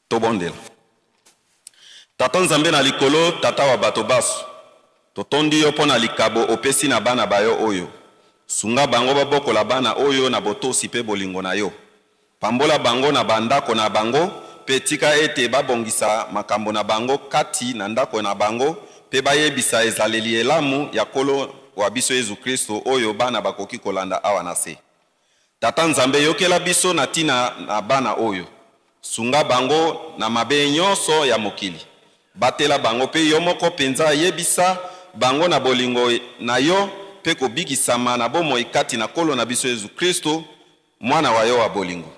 Speaker 11: Tobondela. Tata Nzambe na likolo, Tata wa bato baso, totondi yo mpo na likabo opesi na bana ba yo oyo. Sunga bango babokola bana oyo na botosi mpe bolingo na yo. Pambola bango na ba ndako na bango mpe tika ete babongisa makambo na bango kati na ndako na bango mpe bayebisa ezaleli elamu ya Nkolo wa biso Yezu Kristo oyo bana bakoki kolanda awa na se. Tata Nzambe, yokela biso na tina na bana oyo. Sunga bango na mabe nyonso ya mokili. Batela bango mpe yo moko penza yebisa bango na bolingo na yo mpe kobikisama na bomoi kati na Nkolo na biso Yezu Kristo, Mwana wa yo wa bolingo.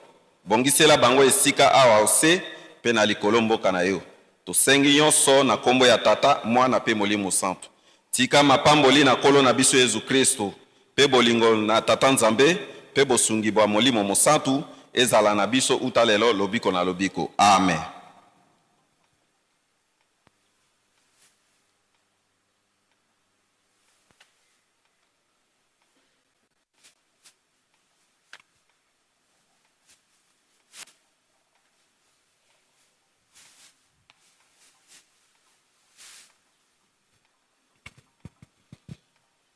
Speaker 11: Bongisela bango esika awa ose mpe na likolo mboka na yo. Tosengi nyonso na kombo ya Tata, Mwana mpe Molimo Santu. Tika mapamboli na Nkolo na biso Yezu Kristo, mpe bolingo na Tata Nzambe, mpe bosungi bwa Molimo Mosantu ezala na biso uta lelo lobiko na lobiko. Amen.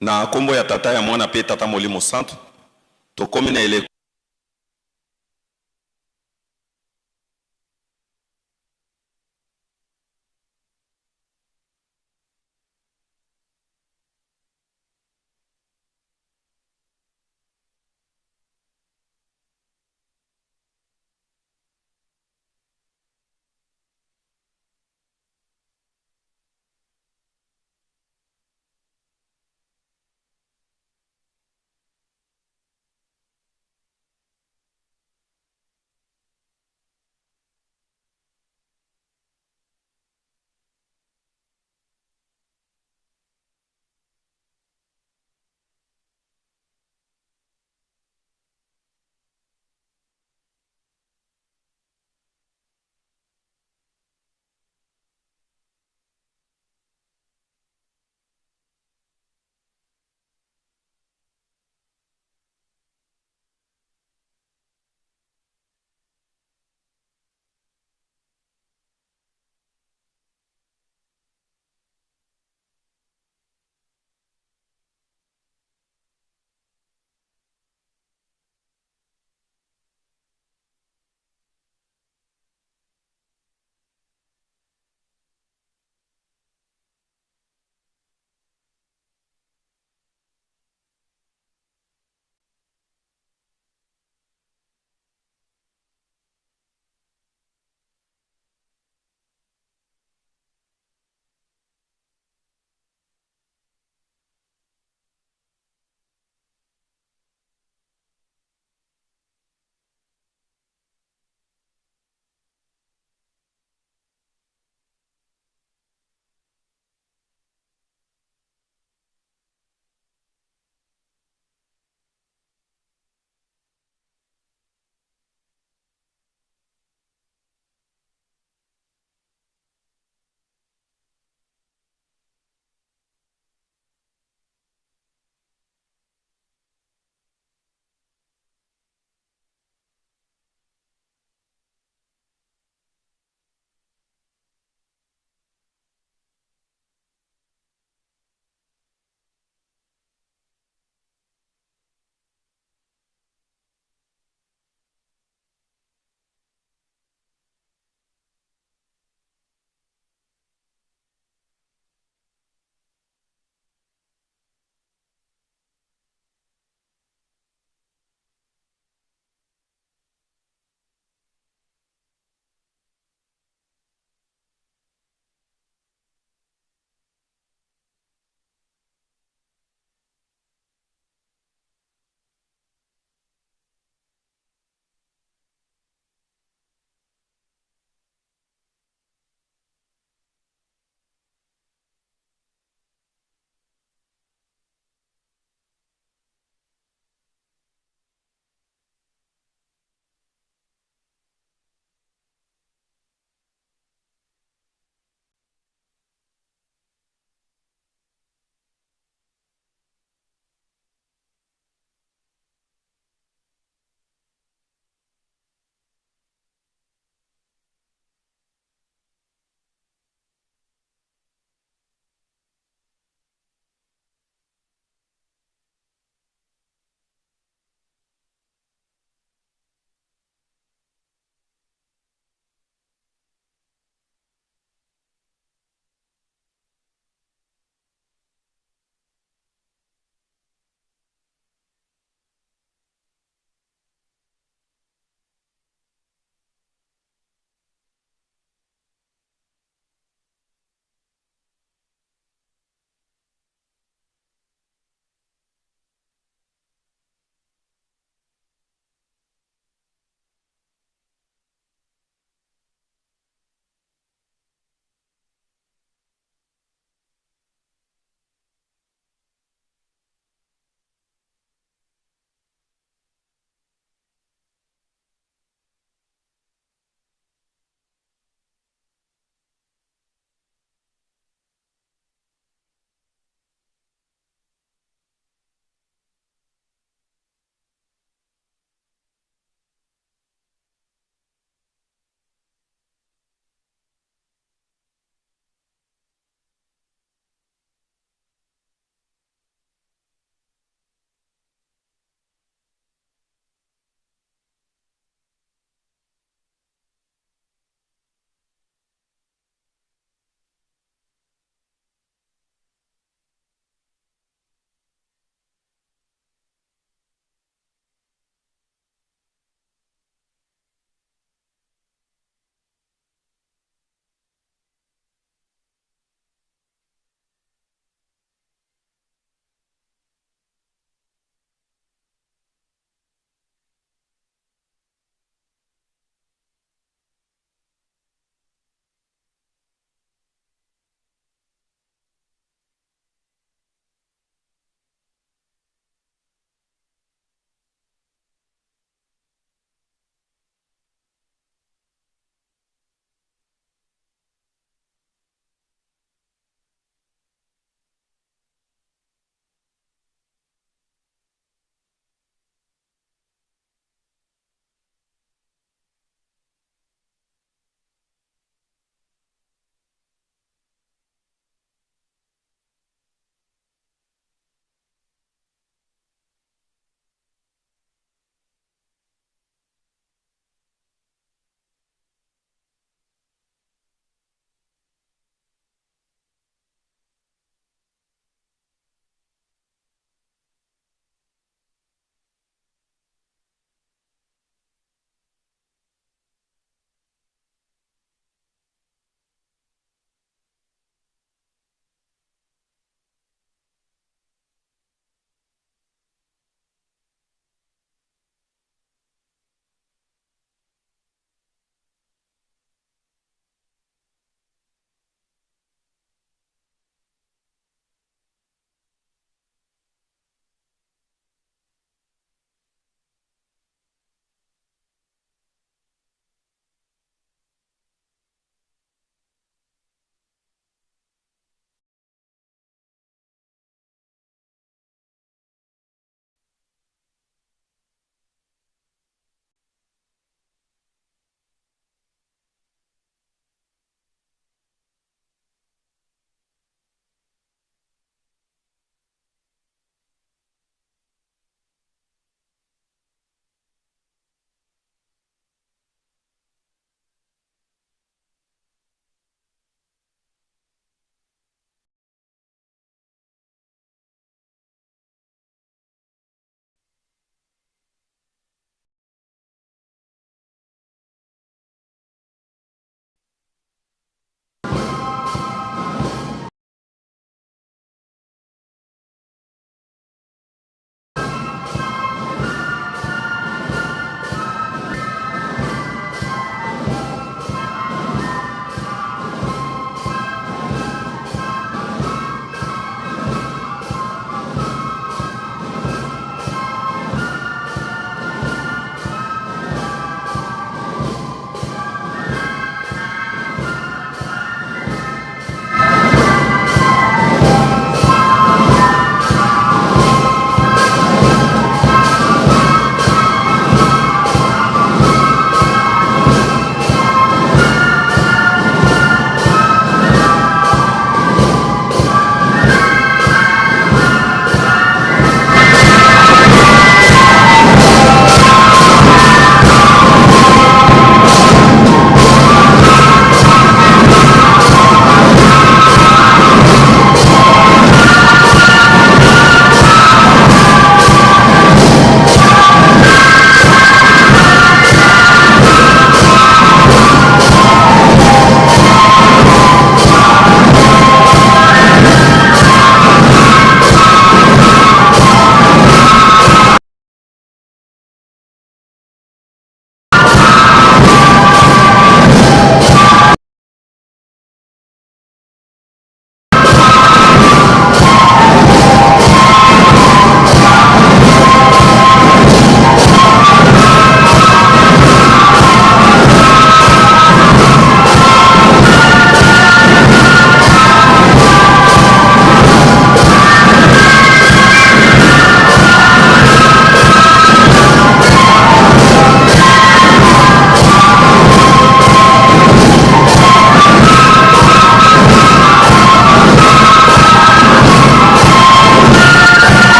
Speaker 11: Na kombo ya Tata, ya Mwana pe Tata Molimo Santu, tokomi na eleko.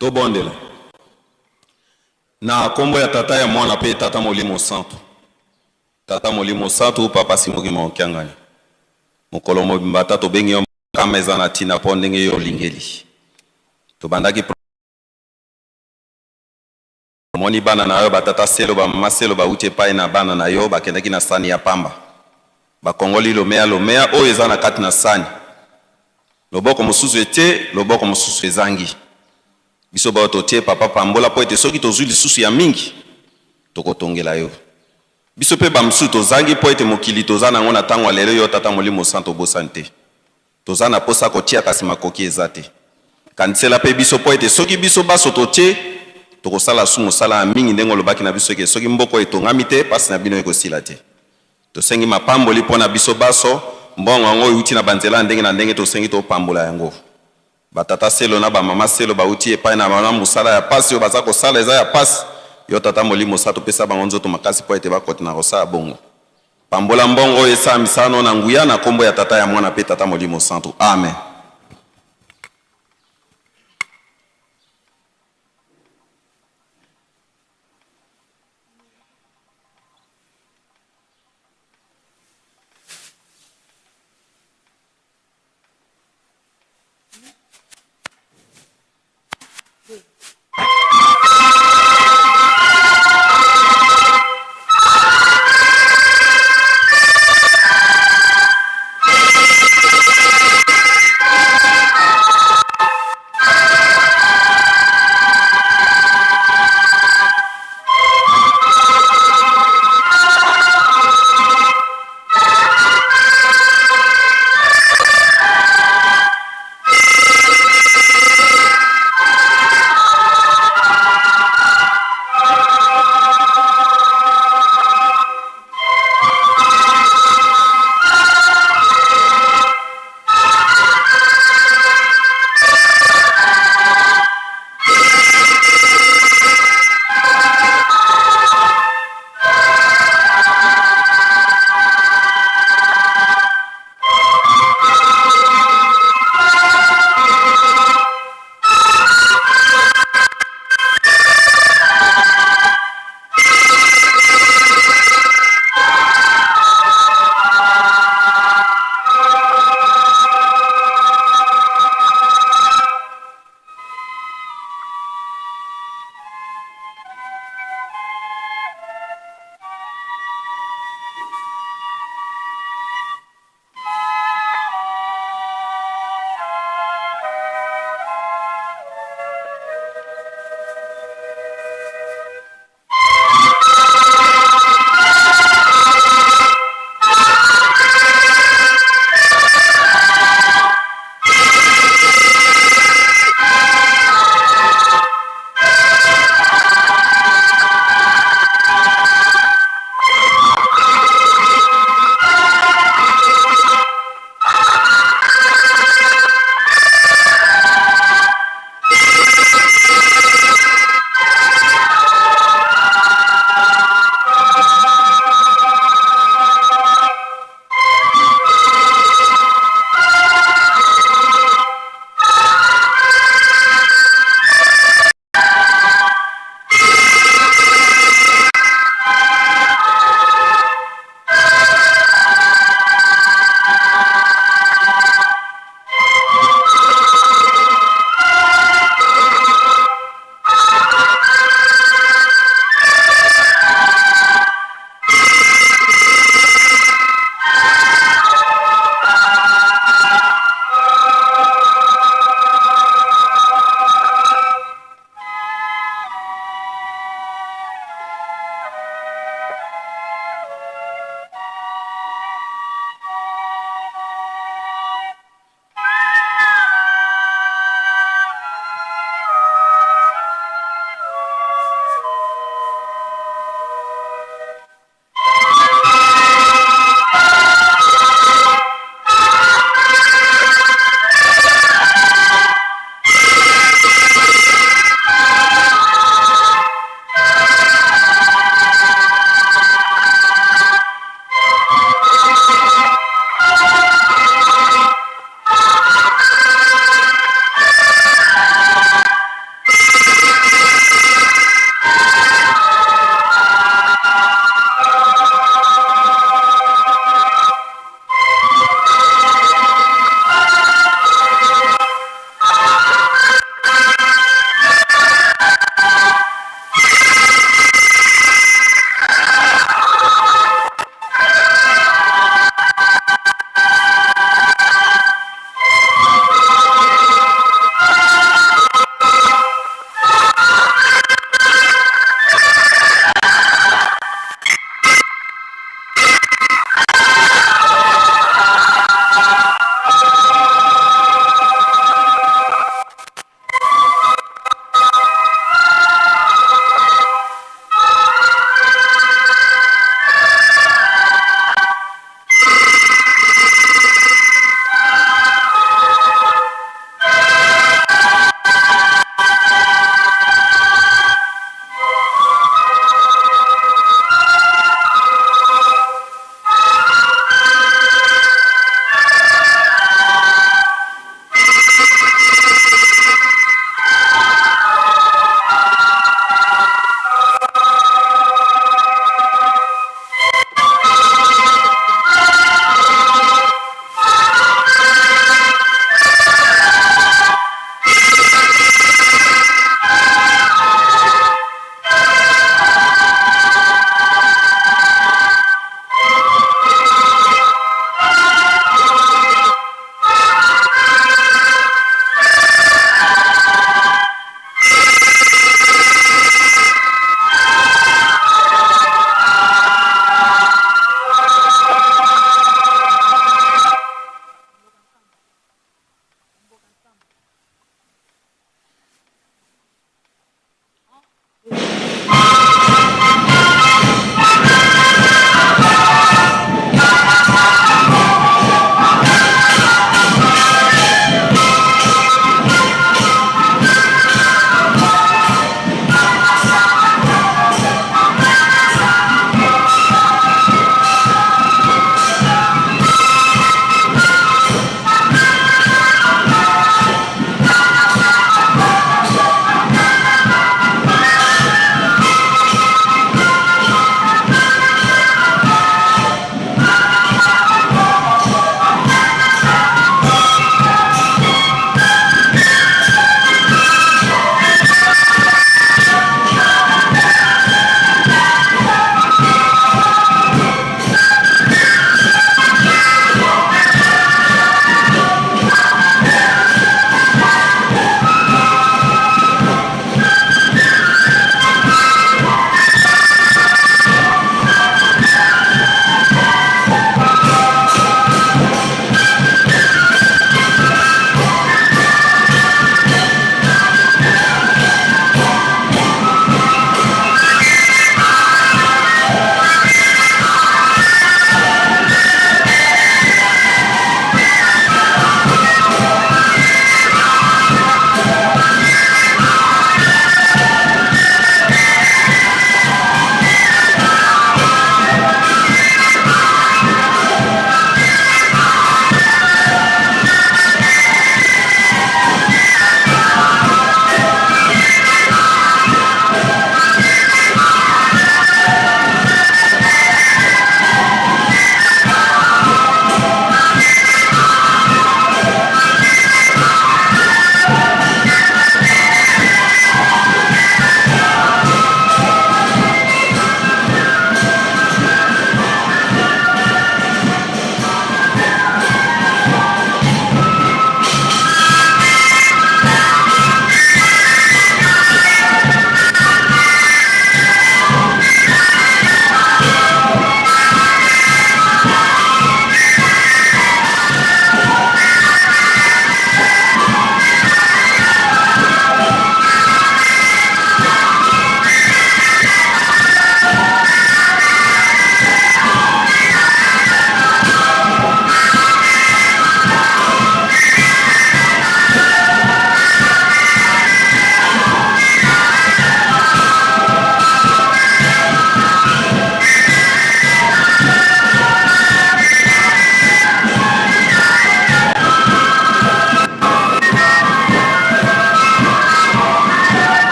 Speaker 11: Tobondela. Na kombo ya Tata ya Mwana pe Tata Molimo Santu. Tata Molimo Santu, Papa Simon Kimbangu Kiangani. Mokolo mobimba ata tobengi yo kama eza na tina po ndenge yo olingeli. Tobandaki Omoni bana na yo, ba tata selo, ba mama selo bawuti epayi na bana na yo, bakendaki na sani ya pamba. Bakongoli lomea lomea oyo eza na kati na sani. Loboko mosusu etie, loboko mosusu ezangi. Biso baoyo totie, papa pambola mpo ete soki tozui lisusu ya mingi, tokotongela yo. Biso mpe ba mosusu tozangi mpo ete mokili toza na yango na tango ya lelo, yo Tata Molimo Santu obosani te. Toza na posa kotia kasi makoki eza te. Kanisela pe biso po ete soki biso baso totie, tokosala su mosala ya mingi ndenge olobaki na biso ke soki mboka oyo etongami te, pasi na bino ekosila te. Tosengi mapamboli po na biso baso, mbongo yango ewuti na ba nzela ya ndenge na ndenge tosengi topambola yango. Ba tata selo na ba mama selo bawuti epai na na mosala ya pasi oyo baza kosala eza ya pasi, yo Tata Molimo Santu pesa bango nzoto makasi po ete bakotina kosala bongo. Pambola mbongo oyo esala misala no na nguya na kombo ya Tata ya Mwana pe Tata Molimo Santu. Amen.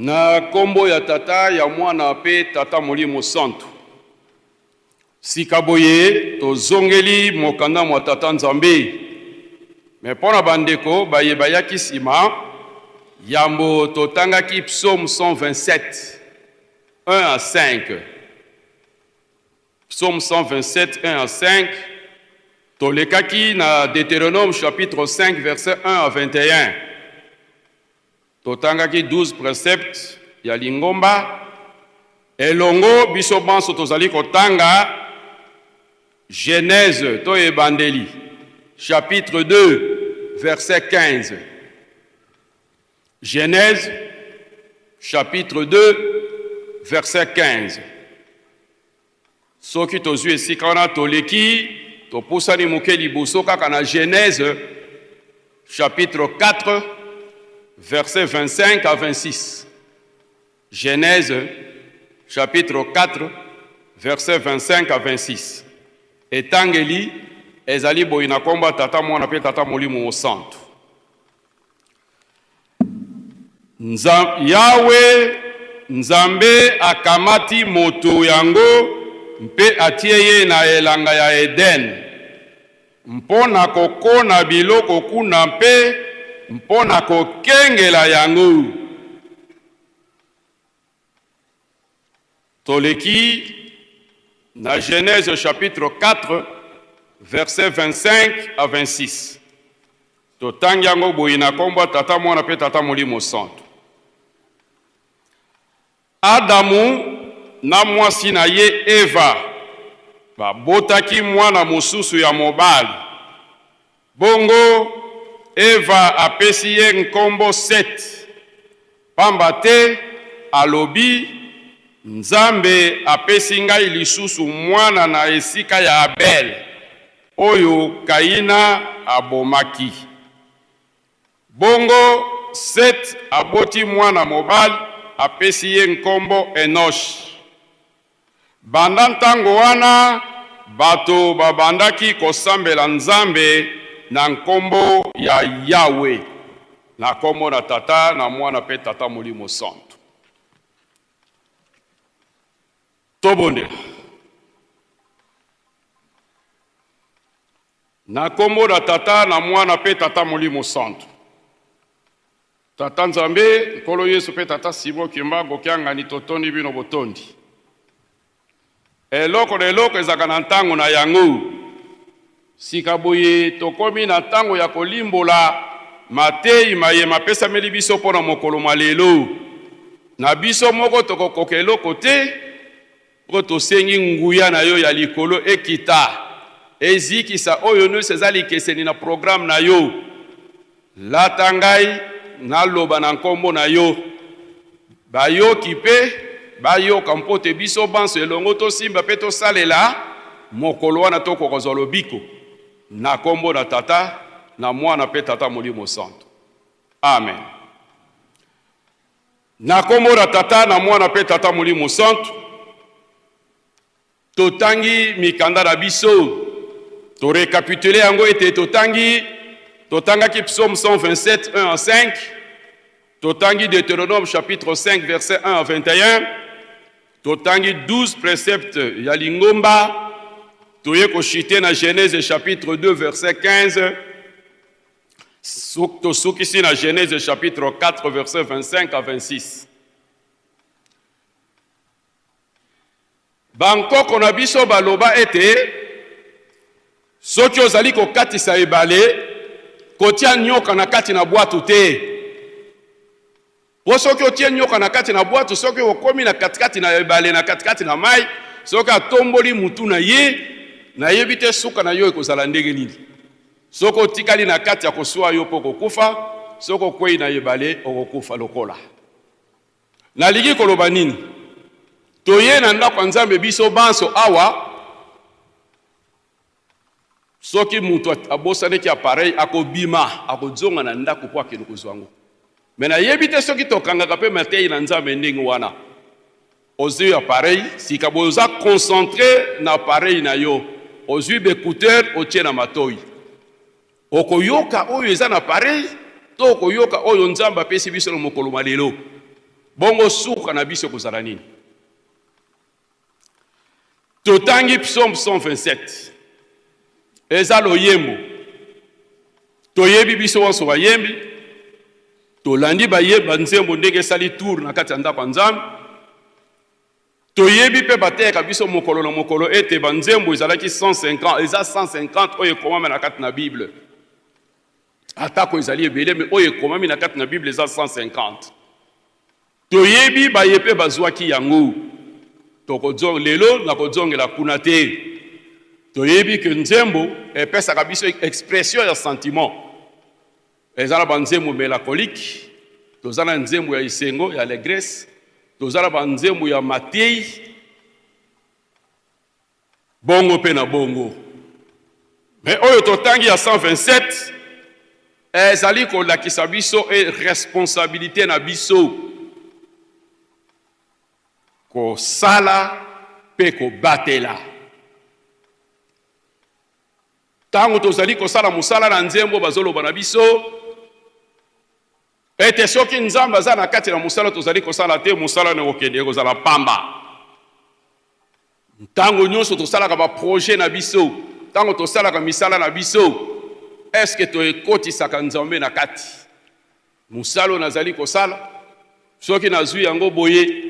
Speaker 3: Na nkombo ya Tata, ya Mwana mpe Tata Molimo Santu. Sika boye tozongeli mokanda mwa Tata Nzambe. Me mpo na bandeko baye bayaki nsima, yambo totangaki Psaume 127, 1 à 5. Psaume 127, 1 à 5. Tolekaki na Deutéronome chapitre 5, verset 1 à 21. Totangaki 12 preceptes ya lingomba elongo biso banso tozali kotanga Genèse to Ebandeli chapitre 2 verset 15. Genèse chapitre 2 verset 15. Soki tozwi esika wana toleki, topusani moke liboso kaka na Genèse chapitre 4 verset 25 à 26. Genèse chapitre 4 verset 25 à 26. Etangeli ezali boye na kombo ya Tata, Mwana mpe Tata Molimo Mosantu. Nza, Yawe Nzambe akamati moto yango mpe atie ye na elanga ya Eden mpo na kokona biloko kuna mpe mpo na kokengela yango. Toleki na Genèse chapitre 4 verset 25 à 26. Totangi yango boye na kombo ya Tata, Mwana mpe Tata Molimo Santu. Adamu na mwasi na ye Eva babotaki mwana mosusu ya mobali. Bongo Eva apesi ye nkombo Sete, pamba te alobi, Nzambe apesi ngai lisusu mwana na esika ya Abele, oyo Kaina abomaki. Bongo Sete aboti mwana mobali, apesi ye nkombo Enosh. Banda ntango wana, bato babandaki kosambela Nzambe na nkombo ya Yawe, na nkombo na Tata, na Mwana mpe Tata Molimo Santu. Tobondela. Na nkombo na Tata, na Mwana mpe Tata Molimo Santu. Tata Nzambe, Nkolo Yesu mpe Tata Simon Kimbangu Kiangani, totondi bino botondi. Eloko na eloko ezalaka na ntango na yango. Sika boye tokomi na ntango ya kolimbola mateyi maye mapesameli biso mpo na mokolo mwa lelo. Na biso moko tokokoka eloko te, mpo tosengi nguya na yo ya likolo ekita, ezikisa oyo nyonso eza likeseni na programme na yo. Lata ngai naloba na nkombo na yo, bayoki mpe bayoka, mpo te biso banso elongo tosimba mpe tosalela mokolo wana tokoka kozwa lobiko, na nkombo na Tata, na Mwana mpe Tata Molimo Santu. Amen. Na nkombo na Tata, na Mwana mpe Tata Molimo Santu. Totangi mikanda na biso, to recapituler yango ete totangi, totangaki Psaume 127, 1 à 5, totangi Deutéronome chapitre 5, verset 1 à 21, totangi 12 préceptes ya lingomba, toye kochite na Genèse chapitre 2, verset 15, tosukisi na Genèse chapitre 4, verset 25 à 26. Bankoko na biso baloba ete soki ozali kokatisa ebale, kotia nyoka na kati na bwato te. Mpo soki otie nyoka na kati na bwato, soki okomi na katikati na ebale, na katikati na mai, soki atomboli mutu na ye, nayebi te suka na yo ekozala ndenge nini. Soki otikali na kati, akoswa yo mpo okokufa, soki okwei na ebale, okokufa lokola. Nalingi koloba nini? Toye na ndako ya Nzambe biso banso awa, soki moto abosanaki appareil akobima, akozonga na ndako mpo akende kozwa yango. Me nayebi te soki tokangaka mpe mateyi na Nzambe ndenge wana. Ozwi appareil, sika boye oza concentre na appareil na yo, ozwi ba ecouteur otie na matoyi. Okoyoka oyo eza na appareil to okoyoka oyo Nzambe apesi biso na mokolo mwa lelo? Bongo suka na biso ekozala nini? Totangi Psaume 127. Eza loyembo. Toyebi biso wanso bayembi, tolandi bayemba nzembo ndenge esali tour na kati ya ndako ya Nzambe. Toyebi mpe bateyaka biso mokolo na mokolo ete banzembo ezalaki 150, eza 150 oyo ekomami na kati na Bible. Atako ezali ebele, me oyo ekomami na kati na Bible eza 150. Toyebi baye mpe bazwaki yango. Tokozong, lelo nakozongela kuna te. Toyebi ke nzembo epesaka biso expression ya sentiment. Eza na ba nzembo melancolique, toza na nzembo ya esengo ya allegresse, toza na ba nzembo ya mateyi, bongo mpe na bongo. Mais oyo totangi ya 127 ezali kolakisa biso e responsabilité na biso kosala mpe kobatela. Ntango tozali kosala mosala na nzembo, bazoloba na biso ete soki Nzambe aza na kati na mosala tozali kosala te, mosala na ekokende ekozala pamba. Ntango nyonso tosalaka ba projet na biso, ntango tosalaka misala na biso, eske toekotisaka Nzambe na kati? Mosala oyo nazali kosala, soki nazwi yango boye,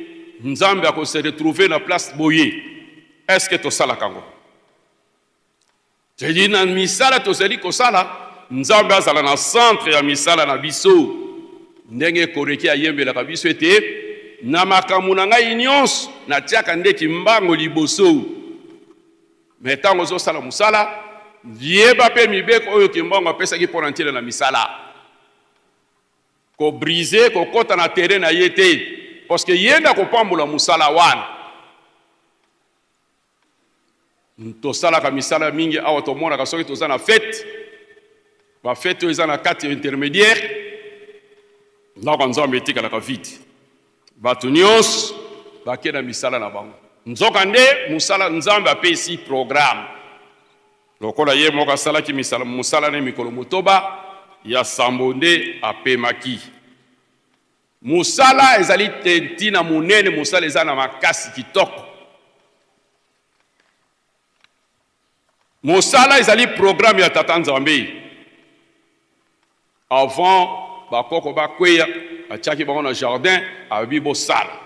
Speaker 3: Nzambe ako se retrouver na place boye. Eske tosalaka yango? C'est-à-dire na misala tozali kosala, Nzambe azala na centre ya misala na biso. Ndenge Koreki ayembelaka biso ete na makambo na ngai nyonso natiaka nde Kimbangu liboso. Me ntango ozosala mosala, yeba mpe mibeko oyo Kimbangu apesaki mpo na ntina na misala. Ko briser, kokota na terrain na ye te, parce que ye nde akopambola mosala wana. Tosalaka misala mingi awa, tomonaka soki toza na fete, ba fete oyo eza na kati ya intermediaire, ndako ya Nzambe etikalaka vide, bato nyonso bake na misala na bango. Nzoka nde mosala Nzambe apesi programme, lokola ye moko asalaki misala, mosala na mikolo motoba ya sambo nde apemaki. Mosala ezali te ntina monene, mosala eza na makasi kitoko. Mosala ezali programme ya Tata Nzambe. Avant bakoko bakweya, atiaki bango na jardin, alobi bosala,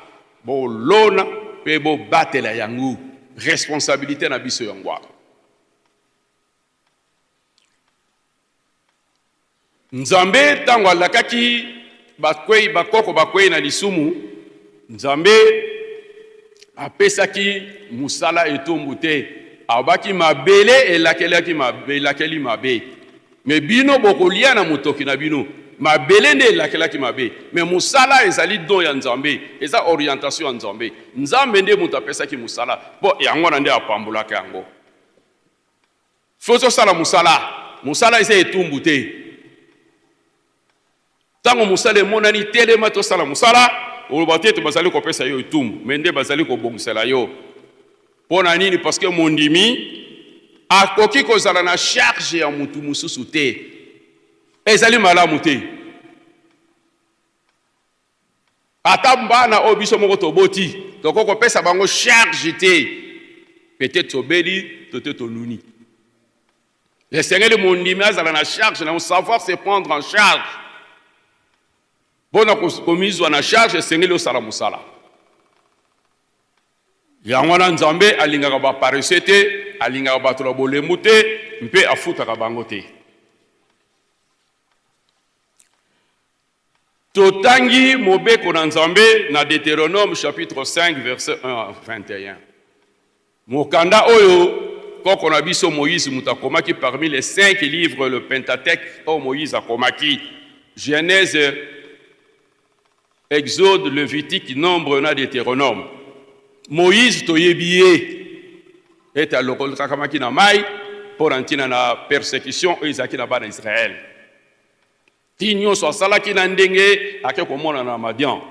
Speaker 3: bolona mpe bobatela yango. Responsabilite na biso yango wana. Nzambe ntango alakaki bakwei, bakoko bakwei na lisumu, Nzambe apesaki mosala etumbu te. Alobaki mabele elakelaki mabe, elakeli mabe. Me bino bokolia na motoki na bino. Mabele nde elakelaki mabe. Me mosala ezali don ya Nzambe, eza orientation ya Nzambe. Nzambe nde moto apesaki mosala, mpo yango wana nde apambolaka yango. Faut tosala mosala. Mosala eza etumbu te. Ntango mosala emonani, telema tosala mosala. Oloba te ete bazali kopesa yo etumbu, me nde bazali kobongisela yo. Mpo na nini? Parce que mondimi akoki kozala na charge ya motu mosusu te. Ezali malamu te. Ata bana oyo biso moko toboti, tokoki kopesa bango charge te. Peut-être tobeli to te tonuni. Esengeli mondimi azala na charge na savoir se prendre en charge. Pona komizwa na charge esengeli osala mosala. Yango wana Nzambe alingaka ba paresseux te, alingaka bato na bolembu te mpe afutaka bango te. Totangi mobeko na Nzambe na Deuteronome chapitre 5 verset 1 à 21. Mokanda oyo koko na biso Moïse moto akomaki parmi les cinq livres le Pentateuque oyo Moïse akomaki Genèse, Exode, Levitique, Nombre na Deuteronome. Moïse toyebi ye ete alokokakamaki na mai mpo na ntina na persecution oyo ezalaki na bana Israël. Ti nyonso asalaki na ndenge ake komonana na Madian.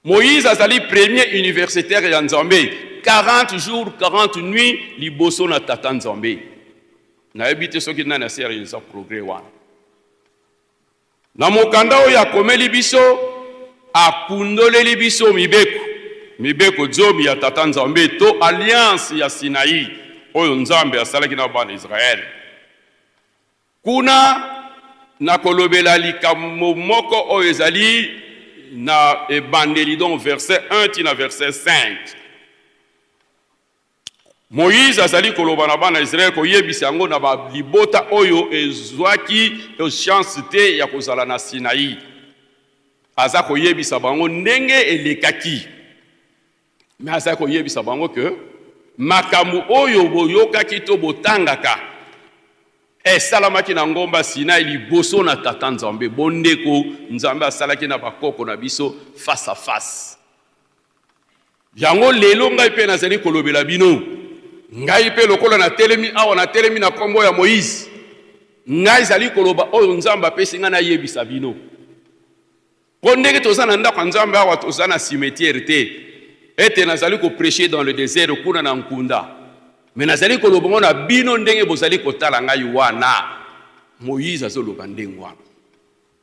Speaker 3: Moïse azali premier universitaire ya Nzambe, 40 jours 40 nuits liboso na tata Nzambe. Nayebi te soki nani asi arealisa progrès wana. Na mokanda oyo akomeli biso, Akundoleli biso mibeko, mibeko zomi ya Tata Nzambe to alliance ya Sinai oyo Nzambe asalaki na bana Israël. Kuna nakolobela likambo moko oyo ezali na ebandeli, donc verset 1 ti na verset 5. Moïse azali koloba na bana Israël, koyebisa yango na ba libota oyo ezwaki chance te ya kozala na Sinaï. Aza koyebisa bango ndenge elekaki. Mais aza koyebisa bango que makambo oyo boyokaki to botangaka esalamaki na ngomba Sinai liboso na Tata Nzambe. Bondeko Nzambe asalaki na bakoko na biso face à face. Yango lelo ngai mpe nazali kolobela bino. Ngai mpe lokola natelemi awa, natelemi na kombo ya Moïse. Ngai zali koloba oyo Nzambe apesi ngai nayebisa bino. Mpo ndenge toza na ndako ya Nzambe awa, toza na cimetière te, ete nazali ko prêcher dans le désert kuna na nkunda. Mais nazali koloba ngo na bino ndenge bozali kotala ngai wana. Moïse azoloba ndenge wana.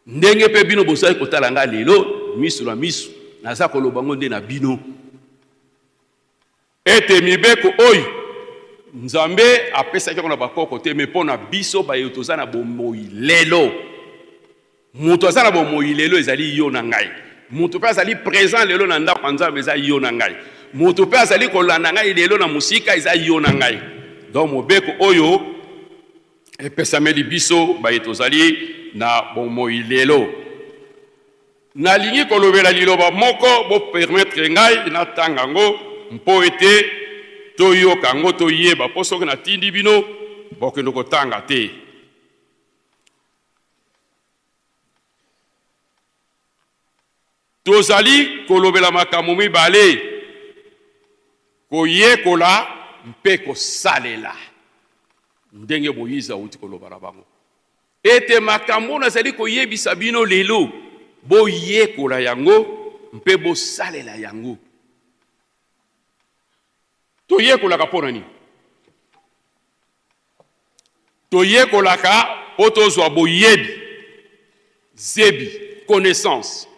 Speaker 3: Ndenge mpe bino bozali kotala ngai lelo miso na miso, naza koloba ngo nde na bino. Ete mibeko oyo Nzambe apesaki yango na bakoko te, mais mpo na biso baye toza na bomoi lelo. Moto aza na bomoi lelo ezali yo na ngai. Moto mpe azali present lelo na ndako ya Nzambe eza yo na ngai. Moto mpe azali kolanda ngai lelo na mosika eza yo na ngai. Donc mobeko oyo epesameli biso baye tozali na bomoi lelo. Nalingi kolobela liloba moko, bo permettre ngai natanga yango mpo ete toyoka yango, toyeba, mpo soki natindi bino bokende kotanga te. Tozali kolobela makambo mibale, koyekola mpe kosalela, ndenge Moize auti koloba na bango. Ete makambo oyo nazali koyebisa bino lelo, boyekola yango mpe bosalela yango. Toyekolaka mpo na nini? Toyekolaka mpo tozwa boyebi, zebi, connaissance.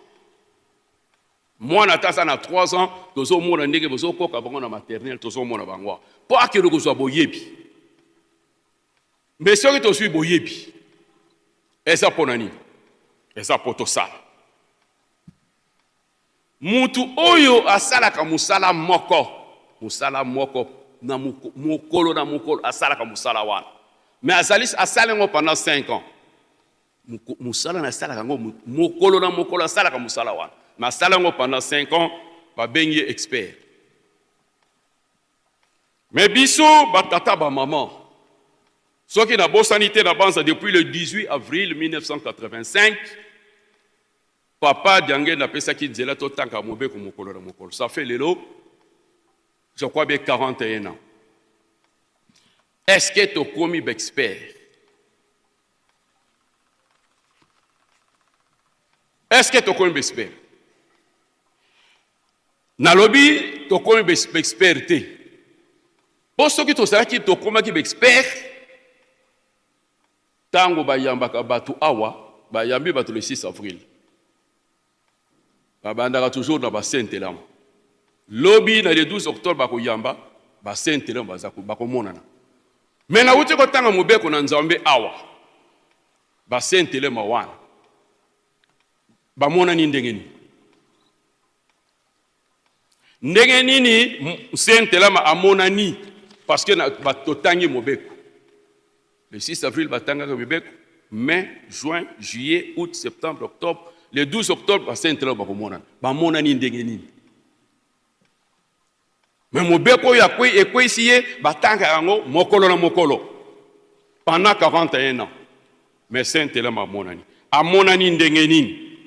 Speaker 3: Mwana ata aza na 3 ans, tozomona ndenge bozokoka bango na maternelle, tozomona bango mpo akende kozwa boyebi. Mais soki tozwi boyebi, eza mpo na nini? Eza mpo tosala. Mutu oyo asalaka mosala moko, mosala moko na mokolo na mokolo asalaka mosala wana, mais azali asali yango pendant 5 ans, mosala na asalaka yango mokolo na mokolo, asalaka mosala wana, mais asala yango pendant 5 ans, babengi ye expert. Mais biso ba tata ba maman, soki nabosani te, nabanza depuis le 18 avril 1985, Papa Diangenda apesaki nzela totanga mobeko mokolo na mokolo. Ça fait lelo, je crois bien 41 ans. Est-ce que tokomi ba expert? Est-ce que tokomi ba expert? Nalobi tokomi ba expert te. Po soki tozalaki tokomaki ba expert, tango bayambaka bato awa, bayambi bato le 6 avril, babandaka toujours na ba Saint-Elamo. Lobi na le 12 octobre bakoyamba ba Saint-Elamo, baza bakomonana. Mais nauti kotanga mobeko na Nzambe awa, ba Saint-Elamo wana bamonani ndenge nini? Ndenge nini Saint-Elamo amonani? Parce que totangi mobeko le 6 avril, batangaka mibeko mai, juin, juillet, août, septembre, octobre. Le 12 octobre ba Saint-Elamo bakomonana. Bamonani ndenge nini? Mais mobeko oyo ekweyisi ye, batangaka yango mokolo na mokolo pendant 41 ans. Mais Saint-Elamo amonani, amonani ndenge nini?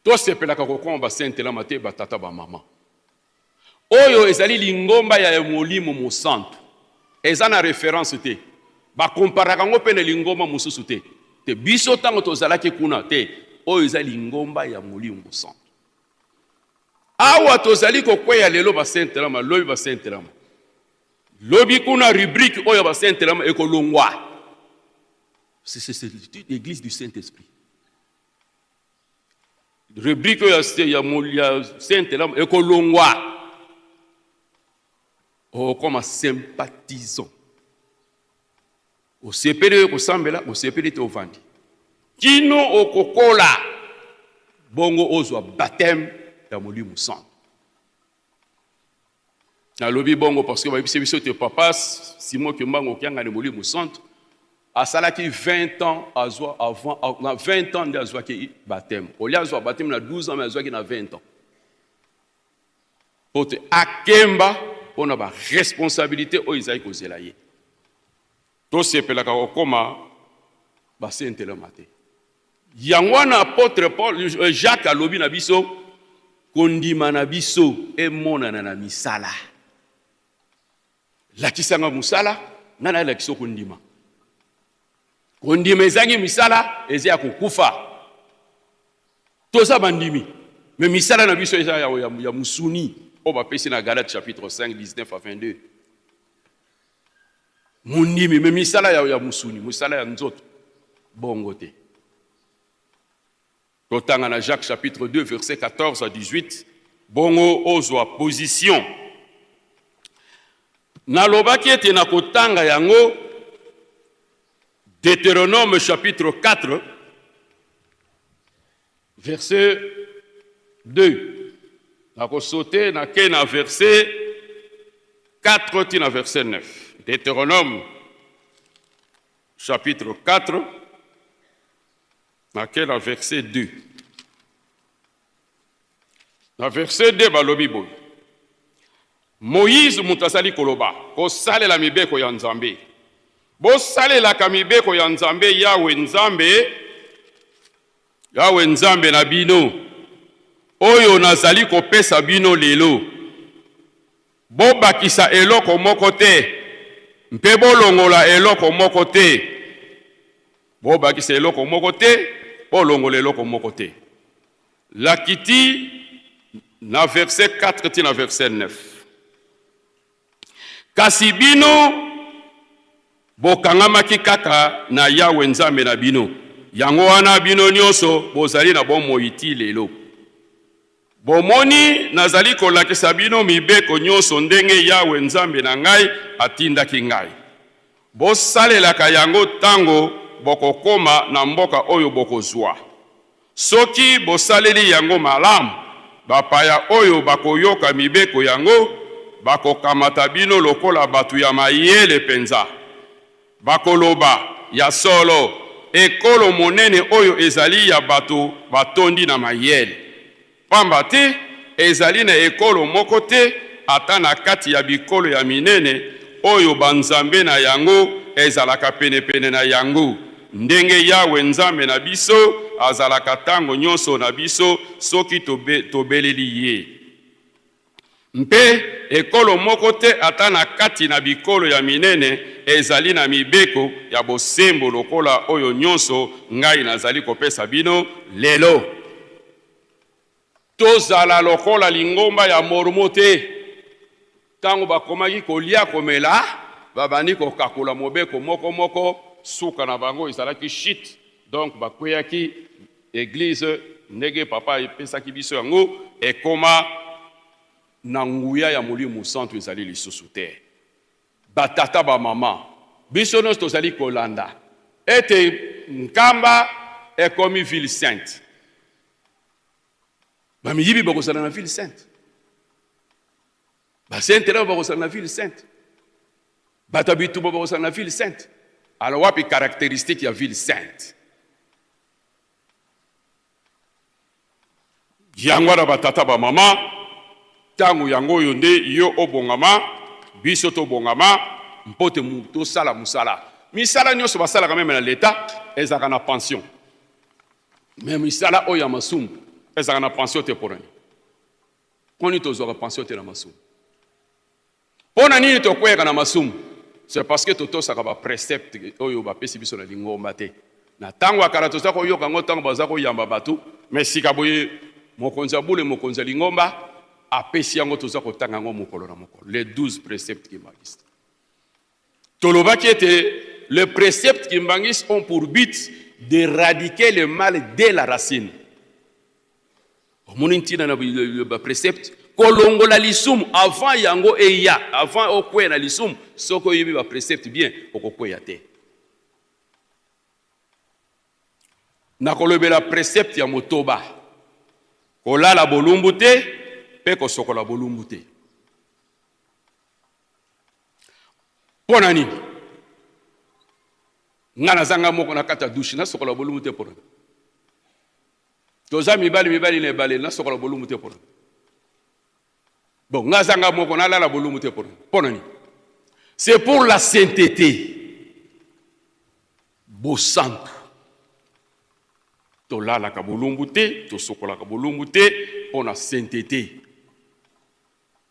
Speaker 3: Tosepelaka kokoma ba Saint-Elamo te, batata ba mama. Oyo ezali lingomba ya Molimo Mosantu, eza na reference te, bakomparaka yango mpe na lingomba mosusu te. Te biso ntango tozalaki kuna te, oyo eza lingomba ya Molimo Mosantu. Awa tozali kokweya lelo ba Saint-Elamo, lobi ba Saint-Elamo, lobi kuna rubrique oyo ba Saint-Elamo ekolongwa. C'est l'église du Saint-Esprit. Rubrique oyo ya, ya, ya sainte ekolongwa. Okoma sympathisant. Osepeli oyo kosambela, osepeli te ovandi. Kino okokola bongo ozwa baptême ya Molimo Santo. Nalobi bongo parce que bayebisi biso te papa Simon Kimbangu Kiangani Molimo Santo asalaki 20 ans azwa avant na 20 ans nde azwaki baptême. Olia azwa baptême na 12 ans mais azwaki na 20 ans. Mpo te akemba mpo na ba responsabilité oyo ezali kozela ye. Tosepelaka kokoma basentelema te. Yango wana apôtre Paul, euh, Jacques alobi na biso kondima na biso emonana na misala. Lakisa nga mosala, nga nalakisa kondima. Kondima ezangi misala eza ya kokufa. Toza bandimi, me misala na biso eza ya, ya, ya musuni oyo bapesi na Galate chapitre 5 19 à 22. Mondimi me misala ya, ya musuni, misala ya nzoto bongo te. Totanga na Jacques chapitre 2 verset 14 à 18, bongo ozwa position. Nalobaki ete nakotanga yango Deutéronome chapitre 4 verset 2. Nakosote nake na verset 4 ti na verset 9. Deutéronome chapitre 4 nake na verset 2. Na verset 2 balobi boye: Moïse moto azali koloba, kosalela mibeko ya Nzambe. Bosalelaka mibeko ya Nzambe Yawe Nzambe, Yawe Nzambe na bino, oyo nazali kopesa bino lelo. Bobakisa eloko moko te mpe bolongola eloko moko te. Bobakisa eloko moko te, bolongola eloko moko te. Lakiti na verset 4 ti na verset 9. Kasi bino bokangamaki kaka na Yawe Nzambe na bino, yango wana bino nyonso bozali na bomoi tii lelo. Bomoni, nazali kolakisa bino mibeko nyonso ndenge Yawe Nzambe na ngai atindaki ngai. Bosalelaka yango tango bokokoma na mboka oyo bokozwa. Soki bosaleli yango malamu, bapaya oyo bakoyoka mibeko yango bakokamata bino lokola bato ya mayele penza. Bakoloba, Ya solo, ekolo monene oyo ezali ya bato batondi na mayele. Pamba te, ezali na ekolo moko te, ata na kati ya bikolo ya minene, oyo banzambe na yango ezalaka penepene na yango, ndenge Yawe Nzambe na biso azalaka tango nyonso na biso soki tobeleli ye. Mpe ekolo moko te ata na kati na bikolo ya minene ezali na mibeko ya bosembo lokola oyo nyonso ngai nazali kopesa bino lelo. Tozala lokola lingomba ya Mormo te. Ntango bakomaki kolia komela, babandi kokakola mobeko moko moko, suka na bango ezalaki chute, donc bakweyaki. Eglise ndenge papa epesaki biso yango ekoma na nguya ya Molimo Mosantu ezali lisusu te. Ba tata ba mama biso nionso tozali kolanda ete Nkamba ekomi ville sainte. Ba miyibi bakozala na ville sainte. Ba sainte bakozala na ville sainte. Bato ya bitumba bakozala na ville sainte. Alors wapi caractéristique ya ville sainte? Yango wana batata bamama, ntango yango oyo nde yo obongama, biso tobongama mpo te tosala mosala. Misala nyonso basalaka meme na leta ezalaka na pension, me misala oyo ya masumu ezalaka na pension te. Mpo na nini? Mpo nini tozwaka pension te na masumu? Mpo na nini tokweyaka na masumu? C'est parce que totosaka ba preceptes oyo bapesi biso na lingomba te. Na tango ya kala toza koyoka yango tango baza koyamba bato, mais sika boye mokonzi ya bule, mokonzi ya lingomba apesi yango, toza kotanga yango mokolo na mokolo, les 12 preceptes kimbanguistes. Tolobaki ete les preceptes kimbanguistes ont pour but d'éradiquer le mal dès la racine. Omoni ntina na ba precepte kolongola lisumu avant yango eya, avant okweya na lisumu. Soki oyebi ba precepte bien, okokweya te. Nakolobela precepte ya motoba, kolala bolumbu te mpe kosokola bolumbu te. Mpo na nini? Nga naza nga moko na kati ya douche, nasokola bolumbu te mpo na nini? Toza mibali mibali na ebale, nasokola bolumbu te mpo na nini? Bon, nga aza nga moko, nalala bolumbu te mpo na nini? Mpo na nini? C'est pour la sainteté. Bosantu. Tolalaka bolumbu te, tosokolaka bolumbu te mpo na sainteté.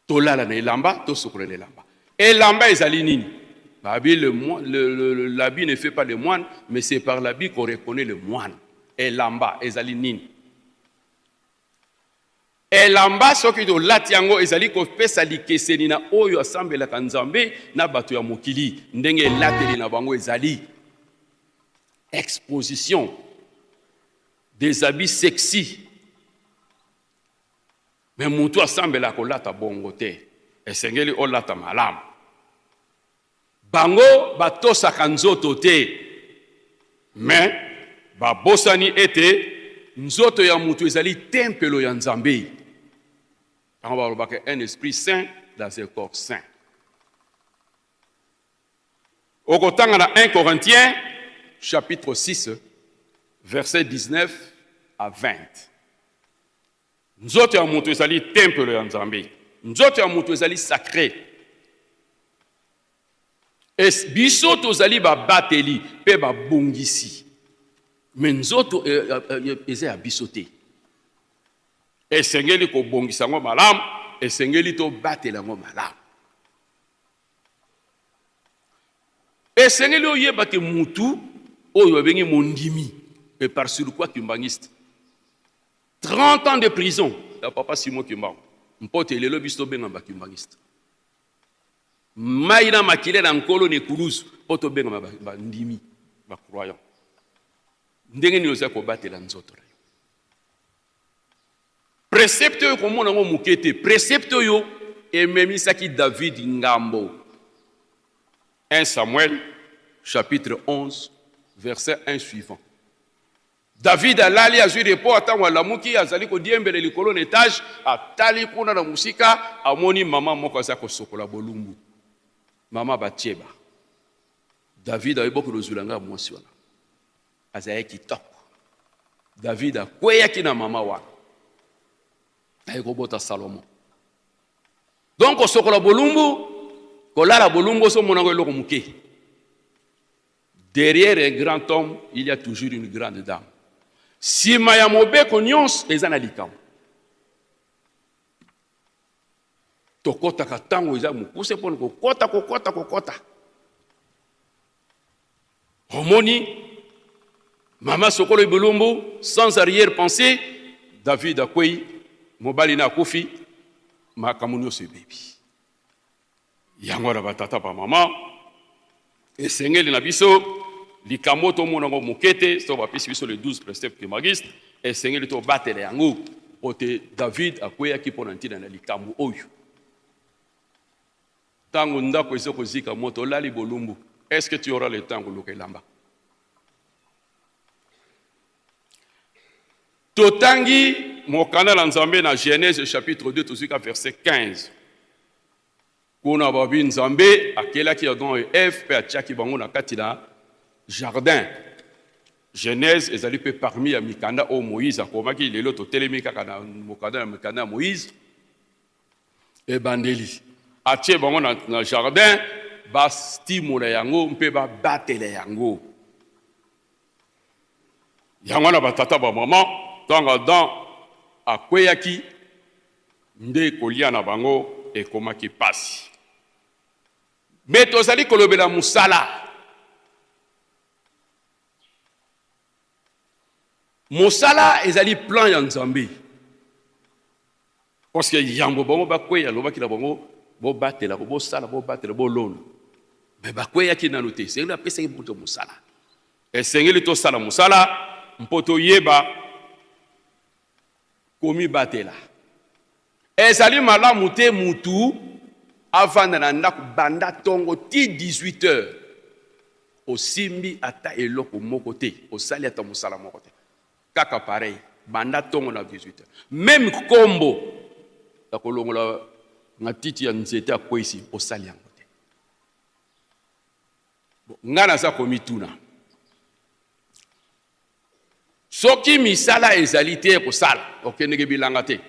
Speaker 3: Tolala na elamba, tosokola na elamba. Elamba ezali nini? Babi, le, le, le, l'habit ne fait pas le moine, mais c'est par l'habit qu'on reconnaît le moine. Elamba ezali nini? Elamba soki tolati yango ezali kopesa likeseni na oyo asambelaka Nzambe na bato ya mokili, ndenge elateli na bango ezali. Exposition des habits sexy. Mais mutu asambela akolata bongo te, esengeli olata malamu. Bango batosaka nzoto te, mais babosani ete nzoto ya mutu ezali tempelo ya Nzambe. Bango balobaka un esprit saint dans un corps saint. Okotanga na 1 Corinthiens chapitre 6 verset 19 à 20. Nzoto ya moto ezali tempelo ya Nzambe. Nzoto ya moto ezali sacre. Es, biso tozali babateli mpe babongisi. Me nzoto eh, eh, eh, eza ya biso te. Esengeli kobongisa yango malamu, esengeli tobatela yango malamu. Esengeli oyeba ke mutu oyo babengi mondimi et par surcroît kimbanguiste 30 ans de prison ya papa Simon Kimbangu mpo te lelo biso tobengama ba kimbanguiste mai na makila na nkolo na ekuluzu mpo tobengama bandimi ba croyant. Ndenge nini oza kobatela nzoto na yo? Precepte oyo komona yango moke te. Precepte oyo ememisaki David ngambo. 1 Samuel chapitre 11 verset 1 suivant. David alali azwi repos, ntango alamuki azali kodiembela likolo na etage, atali kuna na mosika amoni mama moko aza kosokola bolumbu, mama Batieba. David ayebi bokende ozwila ngai mwasi wana. Azalaki kitoko. David akweyaki na mama wana. Aye kobota Salomon. Donc kosokola bolumbu, kolala bolumbu ozomona yango eloko moke. Derrière un grand homme, il y a toujours une grande dame. Sima ya mobeko nyonso eza na likambo. Tokotaka ntango eza mokuse mpo na kokota kokota kokota. Omoni mama sokolo bilumbu sans arrière pensée, David akwei, mobali na akufi, makambo nyonso ebebi. Yango wana batata ba mama, esengeli na biso likambo tomona yango moke te, so bapesi biso le 12 préceptes kimbanguiste, esengeli tobatela yango mpo te David akweyaki mpo na ntina na likambo oyo. Tango ndako ezo kozika moto olali bolumbu, est ce que tu auras le temps koluka elamba? Totangi mokanda na Nzambe na Genèse chapitre 2 tozwi ka verset 15. Kuna babi Nzambe akelaki Adam et Ève pe atiaki bango na kati na jardin. Genèse ezali pe parmi ya mikanda oyo Moïse akomaki. Lelo totelemi kaka na mokanda na mikanda ya Moïse. Ebandeli, atie bango na, na jardin bastimola yango mpe babatela yango. Yango wana batata bamama, ntango Adam akweyaki nde kolia na bango ekomaki pasi. Me tozali kolobela mosala. Mosala ezali plan ya Nzambe. Parce que yambo bango bakweya alobaki na bango bobatela bosala bobatela bolona. Mais bakweyaki nanu te. Esengeli apesaki moto mosala. Esengeli tosala mosala mpo toyeba. Komibatela. Ezali malamu te mutu avanda na ndako banda tongo ti 18 heures osimbi ata eloko moko te, osali ata mosala moko te. Kaka pareil banda tongo na 18 heures. Meme kombo ya kolongola matiti ya nzete akweyisi osali yango te. Bon, nga naza komituna Soki misala ezali te kosala, okendeke bilanga te.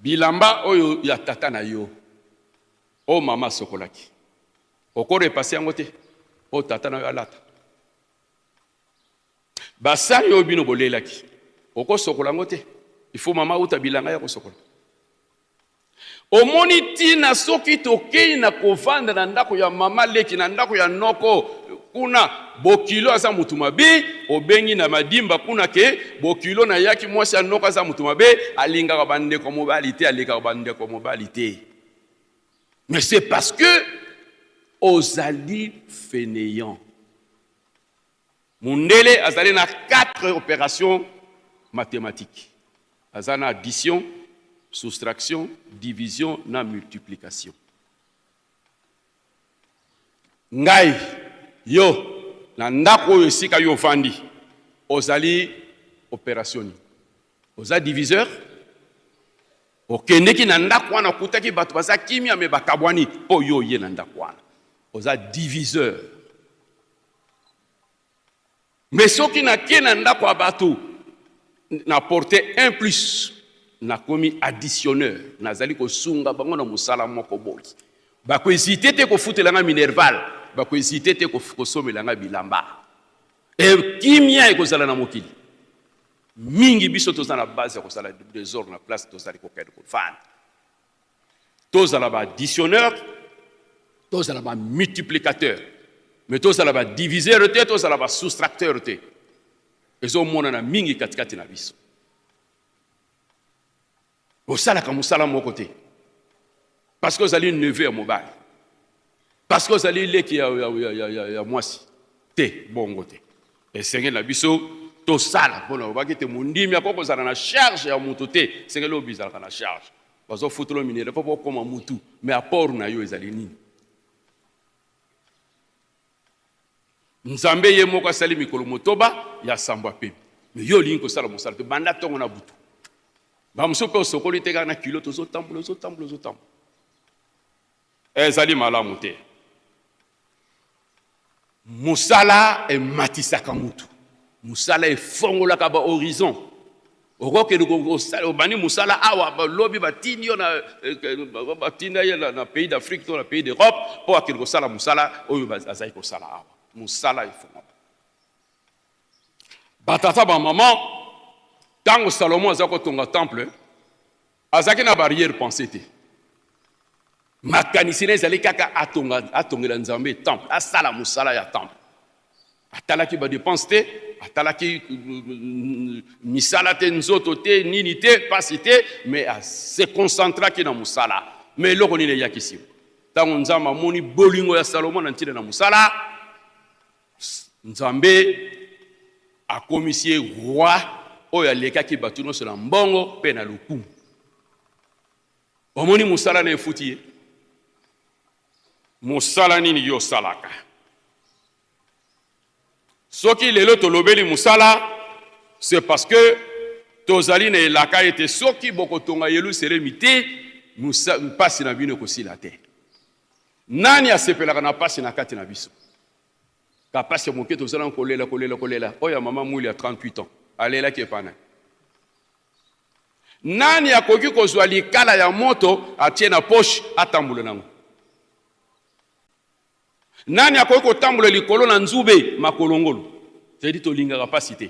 Speaker 3: Bilamba oyo ya tata na yo, oyo mama asokolaki, oko repasser yango te oyo tata na yo alata. Basani oyo bino bolelaki, okosokola yango te. Il faut mama auta bilanga ya kosokola. Omoni ntina soki tokei na kovanda na ndako ya mama leki, na ndako ya noko kuna, bokilo aza mutu mabe, obengi na madimba kuna ke bokilo na yaki mwasi ya noko aza mutu mabe, alingaka ba ndeko mobali te, alekaka ba ndeko mobali te. Mais c'est parce que ozali fainéant. Mundele azali na 4 operations mathematiques. Aza na addition, soustraction, division na multiplication. Ngai, yo, na ndako oyo esika yo ovandi, ozali operation nini? Oza diviseur? Okendeki na ndako wana okutaki bato baza kimia me bakabwani mpo yo oye na ndako wana. Oza diviseur. Mais soki nake na ndako ya bato na porte un plus, nakomi additionneur, nazali kosunga bango na mosala moko boye. Bako hésiter te kofutela nga minerval, bako hésiter te kosomela nga bilamba. E kimia ekozala na mokili. Mingi biso toza na base ya kosala desordre na place tozali kokende kofanda. Tozala ba additionneur, tozala ba multiplicateur, mais tozala ba diviseur te, tozala ba soustracteur te. Ezomonana mingi katikati na biso. Osalaka mosala moko te parce que ozali neveu ya mobali, parce que ozali leki ya, ya, ya, ya, ya, ya mwasi te, bongo te. Esengeli na biso tosala mpona olobaki ete mondimi akoki kozala na charge ya moto te, esengeli oyo bizalaka na charge. Bazofutela yo minerais mpo okoma mutu, mais apport na yo ezali nini? Nzambe ye moko asali mikolo motoba ya sambo apemi, mais yo olingi kosala mosala te banda ntongo na butu. Bamosusu mpe osokoli te kaka na kilo, tozotambola ozotambola ozotambola, ezali malamu te. Mosala ematisaka mutu, mosala efongolaka ba horizon. Okokende kosala, obandi mosala awa, lobi batindi yo na eh, eh, batinda ye na pays d'Afrique to na pays d'Europe mpo akende kosala mosala oyo azali kosala awa. Mosala efongolaka. Batata ba mama, ntango Salomo aza kotonga temple, Azalaki na barrière pensee te. Makanisi na ezali kaka atonga, atongela Nzambe temple, asala mosala ya temple. Atalaki ba dépenses te, atalaki mm, misala te, nzoto te, nini te, pasi te, mais a se concentraki na mosala. Mais eloko nini eyaki nsima? Ntango Nzambe amoni bolingo ya Salomo na ntina na mosala, Nzambe akomisi ye roi oyo alekaki bato nyonso na mbongo mpe na lokumu. Omoni mosala na efuti ye? Mosala nini yo osalaka? Soki lelo tolobeli mosala, c'est parce que tozali na elaka ete soki bokotonga Yelusalemi te, mpasi na bino ekosila te. Nani asepelaka na pasi na kati na biso? Ka pasi ya moke tozala kolela kolela kolela. Oyo ya mama Mwili ya 38 ans alelaki epa nani? Nani akoki kozwa likala ya moto atie na poche atambola nango? Nani akoki kotambola likolo na nzube makolongolo? C'est-à-dire tolingaka pasi te.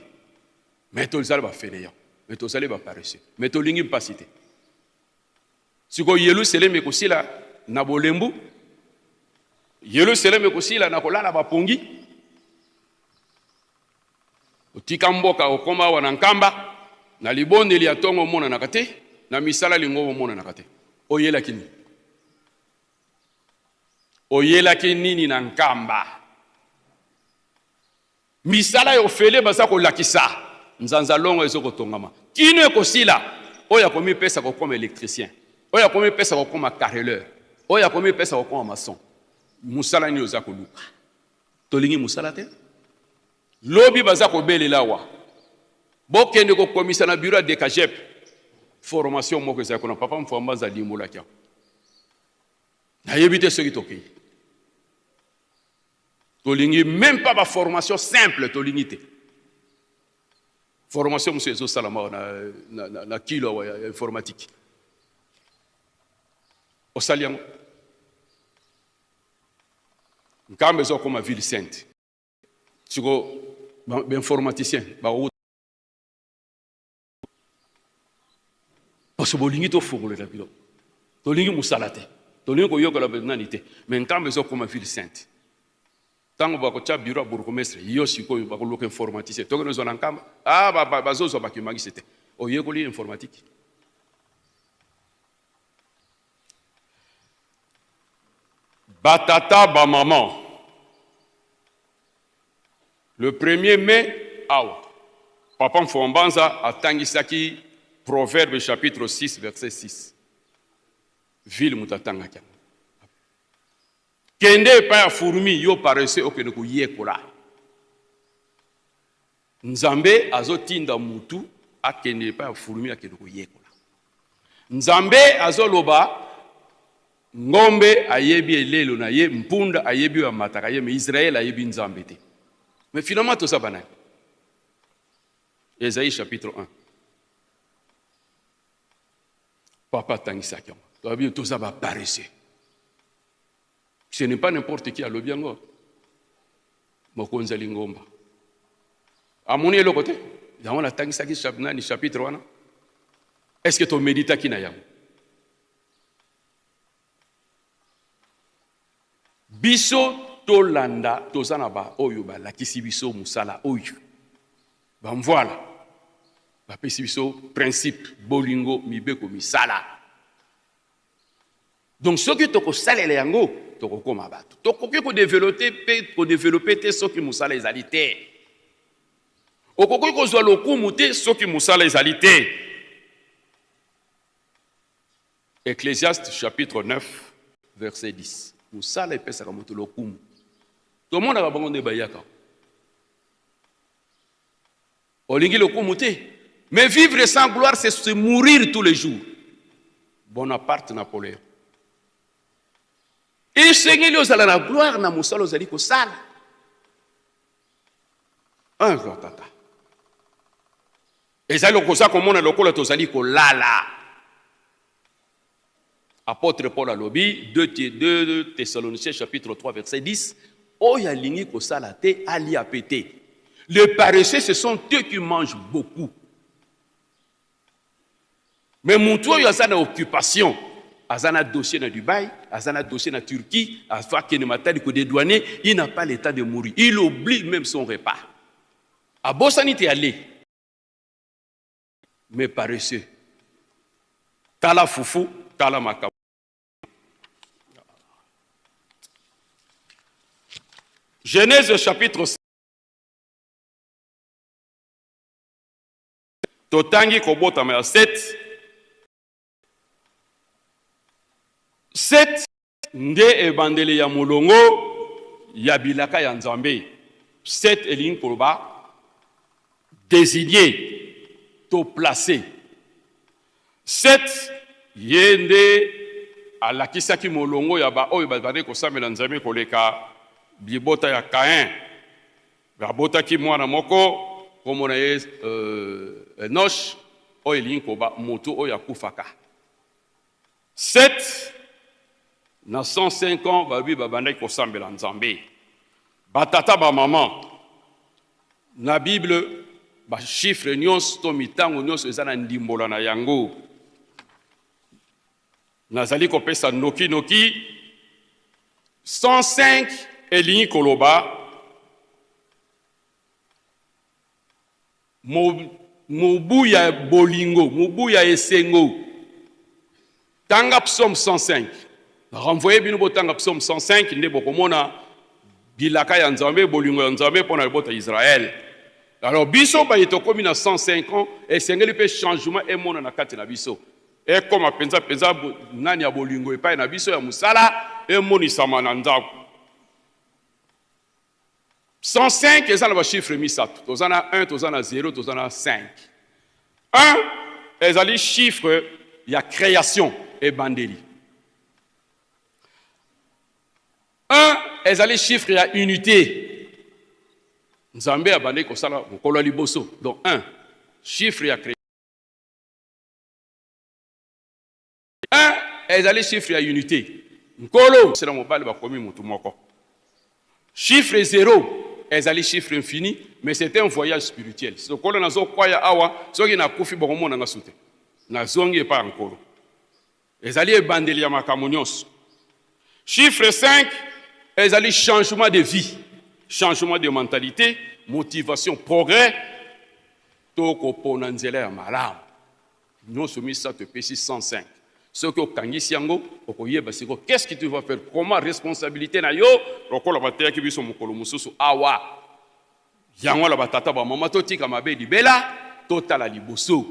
Speaker 3: Mais tozali ba fainéants, mais tozali ba paresseux, mais tolingi mpasi te. Sikoyo Yelusalemi ekosila na bolembu, Yelusalemi ekosila na kolala bapongi. Otika mboka okoma awa na Nkamba, na libondeli ya ntongo omonanaka te, na misala lingo omonanaka te. Oyelaki nini? Oyelaki nini na Nkamba? Misala ya ofele baza kolakisa. Nzanza longo ezokotongama kino ekosila. Oyo akomipesa kokoma électricien, oyo akomipesa kokoma carreleur, oyo akomipesa kokoma maçon, mosala nini oza koluka? Tolingi mosala te. Lobi baza kobelela awa, bokende kokomisa na bureau ya DKGEP formation moko ezali kuna. Papa Mfwamba aza limbolaki yango, nayebi te soki tokei. Tolingi même pas baformation simple, tolingi te. Formation mosusu ezosalama na kilo awa ya informatique, osali yango. Nkamba ezokoma ville sainte siko, bainformaticien bakouta parce que bolingi tofongolela biloko. Tolingi mosala te, tolingi koyokola nani te, mais Nkamba ezokoma ville sainte. Ntango bakotya bureau ya bourgmestre, yo sikoyo bakoluka informaticien, tokende ozwa na Nkamba. Ah, bazozwa bakimangisi te, oyekoli informatique. Batata, bamama, le 1er mai awa papa Mfombanza atangisaki Proverbe chapitre 6 verset 6. Ville moto atangaki yango: kende epai ya fourmi, yo paresseux, okende koyekola. Nzambe azotinda mutu akende epai ya fourmi, akende koyekola. Nzambe azoloba: ngombe ayebi elelo na ye, mpunda ayebi oyo amataka ye, mais Israele ayebi Nzambe te. Mais finalement toza banani? Esaïe chapitre 1, papa atangisaki yango. Toyebi toza baparesseux. Ce n'est pas n'importe qui alobi yango. Mokonzi ya lingomba amoni eloko te, yango natangisaki nani chapitre wana. Est ce que toméditaki na yango? Biso tolanda, toza na baoyo balakisi biso mosala oyo, bamvwala bapesi biso principe, bolingo, mibeko, misala. Donc soki tokosalela yango, tokokóma bato. Tokoki kodévelopper mpe kodévelopper te soki mosala ezali te. Okoki kozwa lokumu te soki mosala ezali te. Ecclésiaste chapitre 9 verset 10: mosala epesaka moto lokumu. Tomonaka bango nde bayaka. Olingi lokumu te, mais vivre sans gloire, c'est se mourir tous les jours. Bonaparte, Napoléon. Esengeli ozala na gloire na mosala ozali kosala. Un tata ezali koza komona lokola tozali kolala. Apôtre Paul alobi, 2 Thessaloniciens chapitre 3 verset 10: oyo alingi kosala te, alia pe te. Les paresseux, ce sont eux qui mangent beaucoup, mais motu oyo aza na occupation, aza na dossier na Dubai, aza na dossier na Turquie, akende Matadi kodédouaner, il n'a pas le temps de mourir, il oublie même son repas, abosani te ale. Mais paresseux, tala fufu, tala makambo. Genèse chapitre, totangi kobotama ya 7. 7 nde ebandeli ya molongo ya bilaka ya Nzambe. 7 elingi koloba désigné to placé. 7 ye nde alakisaki molongo ya baoyo bazali kosambela Nzambe koleka libota ya Kain. Babotaki mwana moko, kombo na ye Enosh, oyo elingi koba moto oyo akufaka. 7 na 105 ans balobi babandaki kosambela Nzambe. Batata, bamama, na Bible bachiffre nyonso to mitango nyonso eza na ndimbola na yango. Nazali kopesa nokinoki. 105 elingi koloba mobu ya bolingo, mobu ya esengo. Tanga psaume 105, renvoye bino botanga psaume 105 nde bokomona bilaka ya Nzambe, bolingo ya Nzambe mpo na libota Israele. Alors biso baye tokomi na 105 ans, esengeli mpe changement emonana na kati na biso. Ekoma mpenza mpenza nani ya bolingo epai na biso ya mosala emonisama na ndako. 105 eza na ba chiffre misato, toza na 1, toza na 0, toza na 5. 1 ezali chiffre ya création, ebandeli. 1 ezali chiffre ya unité. Nzambe abandaki kosala mokolo ya liboso. Donc 1 chiffre ya création. 1 ezali chiffre ya unité. Nkolo sela mobali bakomi mutu moko. Chiffre 0 ezali chiffre infini, mais c'est un voyage spirituel. Sokolo nazokwaya awa, soki nakufi bokomona nga sute. Nazongi epai ya Nkolo. Ezali ebandeli ya makambo nyonso. Chiffre 5 ezali changement de vie, changement de mentalité, motivation, progrès, to kopona nzela ya malamu. Nyonso misato epesi 105. Soki okangisi yango, okoyeba siko qu'est-ce que tu vas faire, comment responsabilité na yo, lokola bateyaki biso mokolo mosusu awa. Yango la batata ba mama totika mabe libela, totala liboso.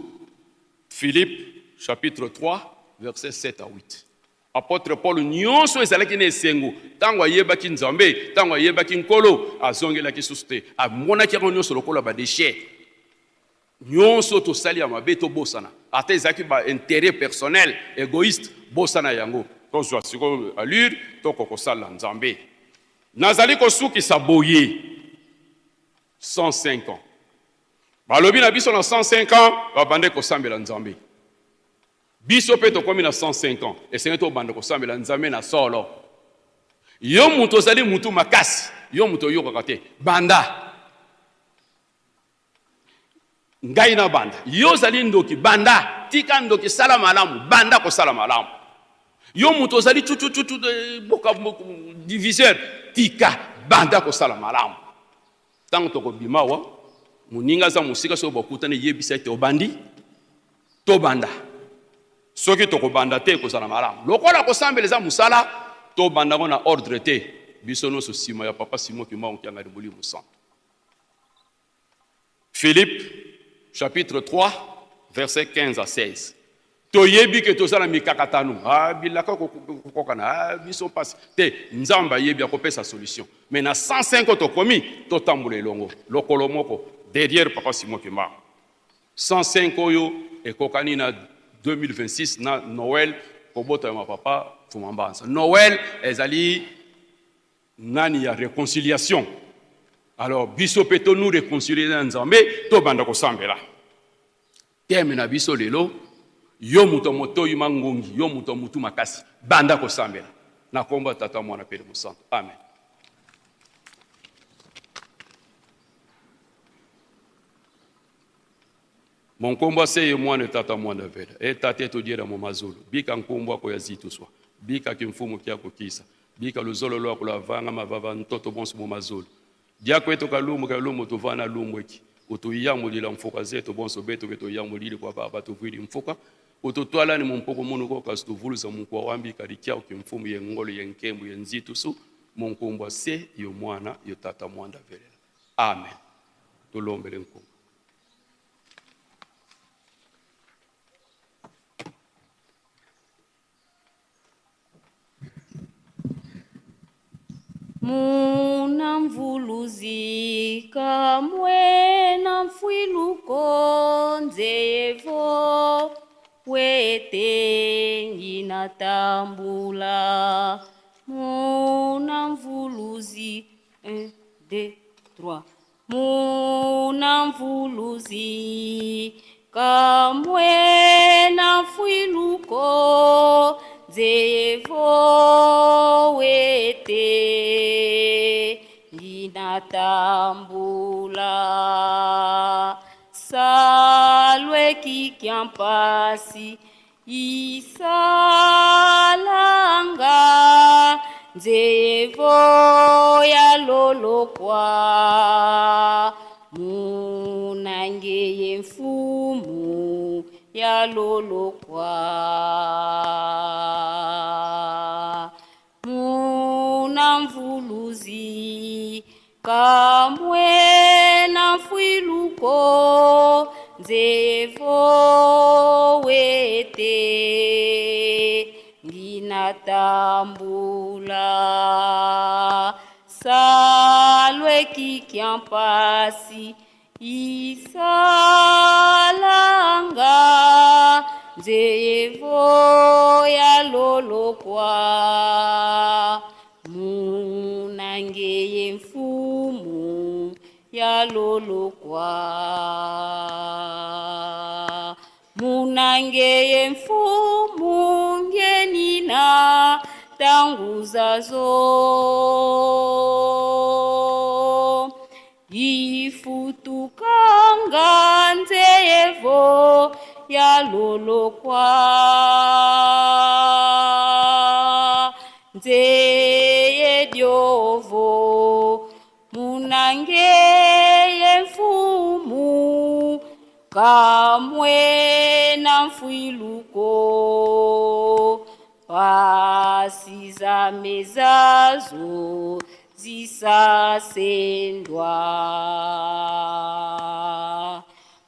Speaker 3: Philippe chapitre 3 verset 7 à 8. Apôtre Paul nyonso ezalaki na esengo ntango ayebaki Nzambe, ntango ayebaki Nkolo, azongelaki susu te, amonaki yango nyonso lokola ba déchets. Nyonso tosali ya mabe tobosana, ata ezalaki ba intérêt personnel égoïste, bosana yango, tozwa sikoyo allure tokoka kosala Nzambe. Nazali kosukisa boye 105 ans. Balobi na biso na 105 ans babande kosambela Nzambe. Biso mpe tokomi na 105 ans, esengeli tobanda kosambela Nzambe na solo. Yo moto ozali mutu makasi, yo moto oyokaka te, banda. Ngai na banda. Yo ozali ndoki, banda. Tika ndoki, sala malamu, banda kosala malamu. Yo moto ozali tutututu, boka, diviseur, tika, banda kosala malamu. Tango tokobima awa, moninga aza mosika, soki bokutani, yebisa ete obandi, tobanda. Soki tokobanda te, ekozala malamu. Lokola kosambela eza mosala, tobanda yango na ordre te. Biso nyonso nsima ya Papa Simon Kimbangu Kiangani Molimo Santo. Philippe chapitre 3 verset 15 à 16. Toyebi ke toza na mikakatano, bilaka kokokana, biso mpasi te. Nzambe ayebi akopesa solution. Mais na 105 tokomi, totambola elongo lokolo moko derrière Papa Simon Kimbangu. 105 oyo ekokani na 2026 na Noël kobotama Papa Fuma Mbanza. Noël ezali nani ya réconciliation. Alors biso pe to nous réconcilier na Nzambe, tobanda kosambela. Thème na biso lelo, yo moto motoyi mangongi, yo moto mutu makasi, banda kosambela. Na kombo ya Tata, Mwana pe Mosantu. Amen. Monkombo ase ye mwana tata mwana vela. E tate todiela mo mazulu. Bika nkombo ako ya zituswa. Bika kimfumu kia kokisa. Bika luzolo lwa kula vanga mavava ntoto bonso mo mazulu. Diako eto kalumu kalumu tuvana lumweki. Utuyamulila mfuka zetu bonso betu betu yamulili kwa baba tuvwili mfuka. Ututwala ni mumpoko munu ko kasi tuvuluza mukwa wambi kalikia ukimfumu ye ngolo ye nkembu ye nzitusu. Monkombo ase yo mwana yo tata mwanda velela. Amen. Tulombele nkombo.
Speaker 4: Muna mvuluzi kamwe na mfwiluko nzevo wete nginatambula. Muna mvuluzi 1, 2, 3. Muna mvuluzi kamwe na mfwiluko nzevo wete nginatambula. Salwe kikyampasi isalanga nzevo ya lolokwa. Munange mfumu ya lolokwa. Muna mvuluzi kamwe na mfwiluko Nzevo wete nginatambula salwe kikyampasi isalanga nzevo yalolokwa munangeye mfumu yalolokwa munangeye mfumu ngenina tangu zazo ifutukanga nzeyevo yalolokwa nzeye dyovo munangeye mfumu kamwe na mfwiluko pasi zamezazo zisasendwa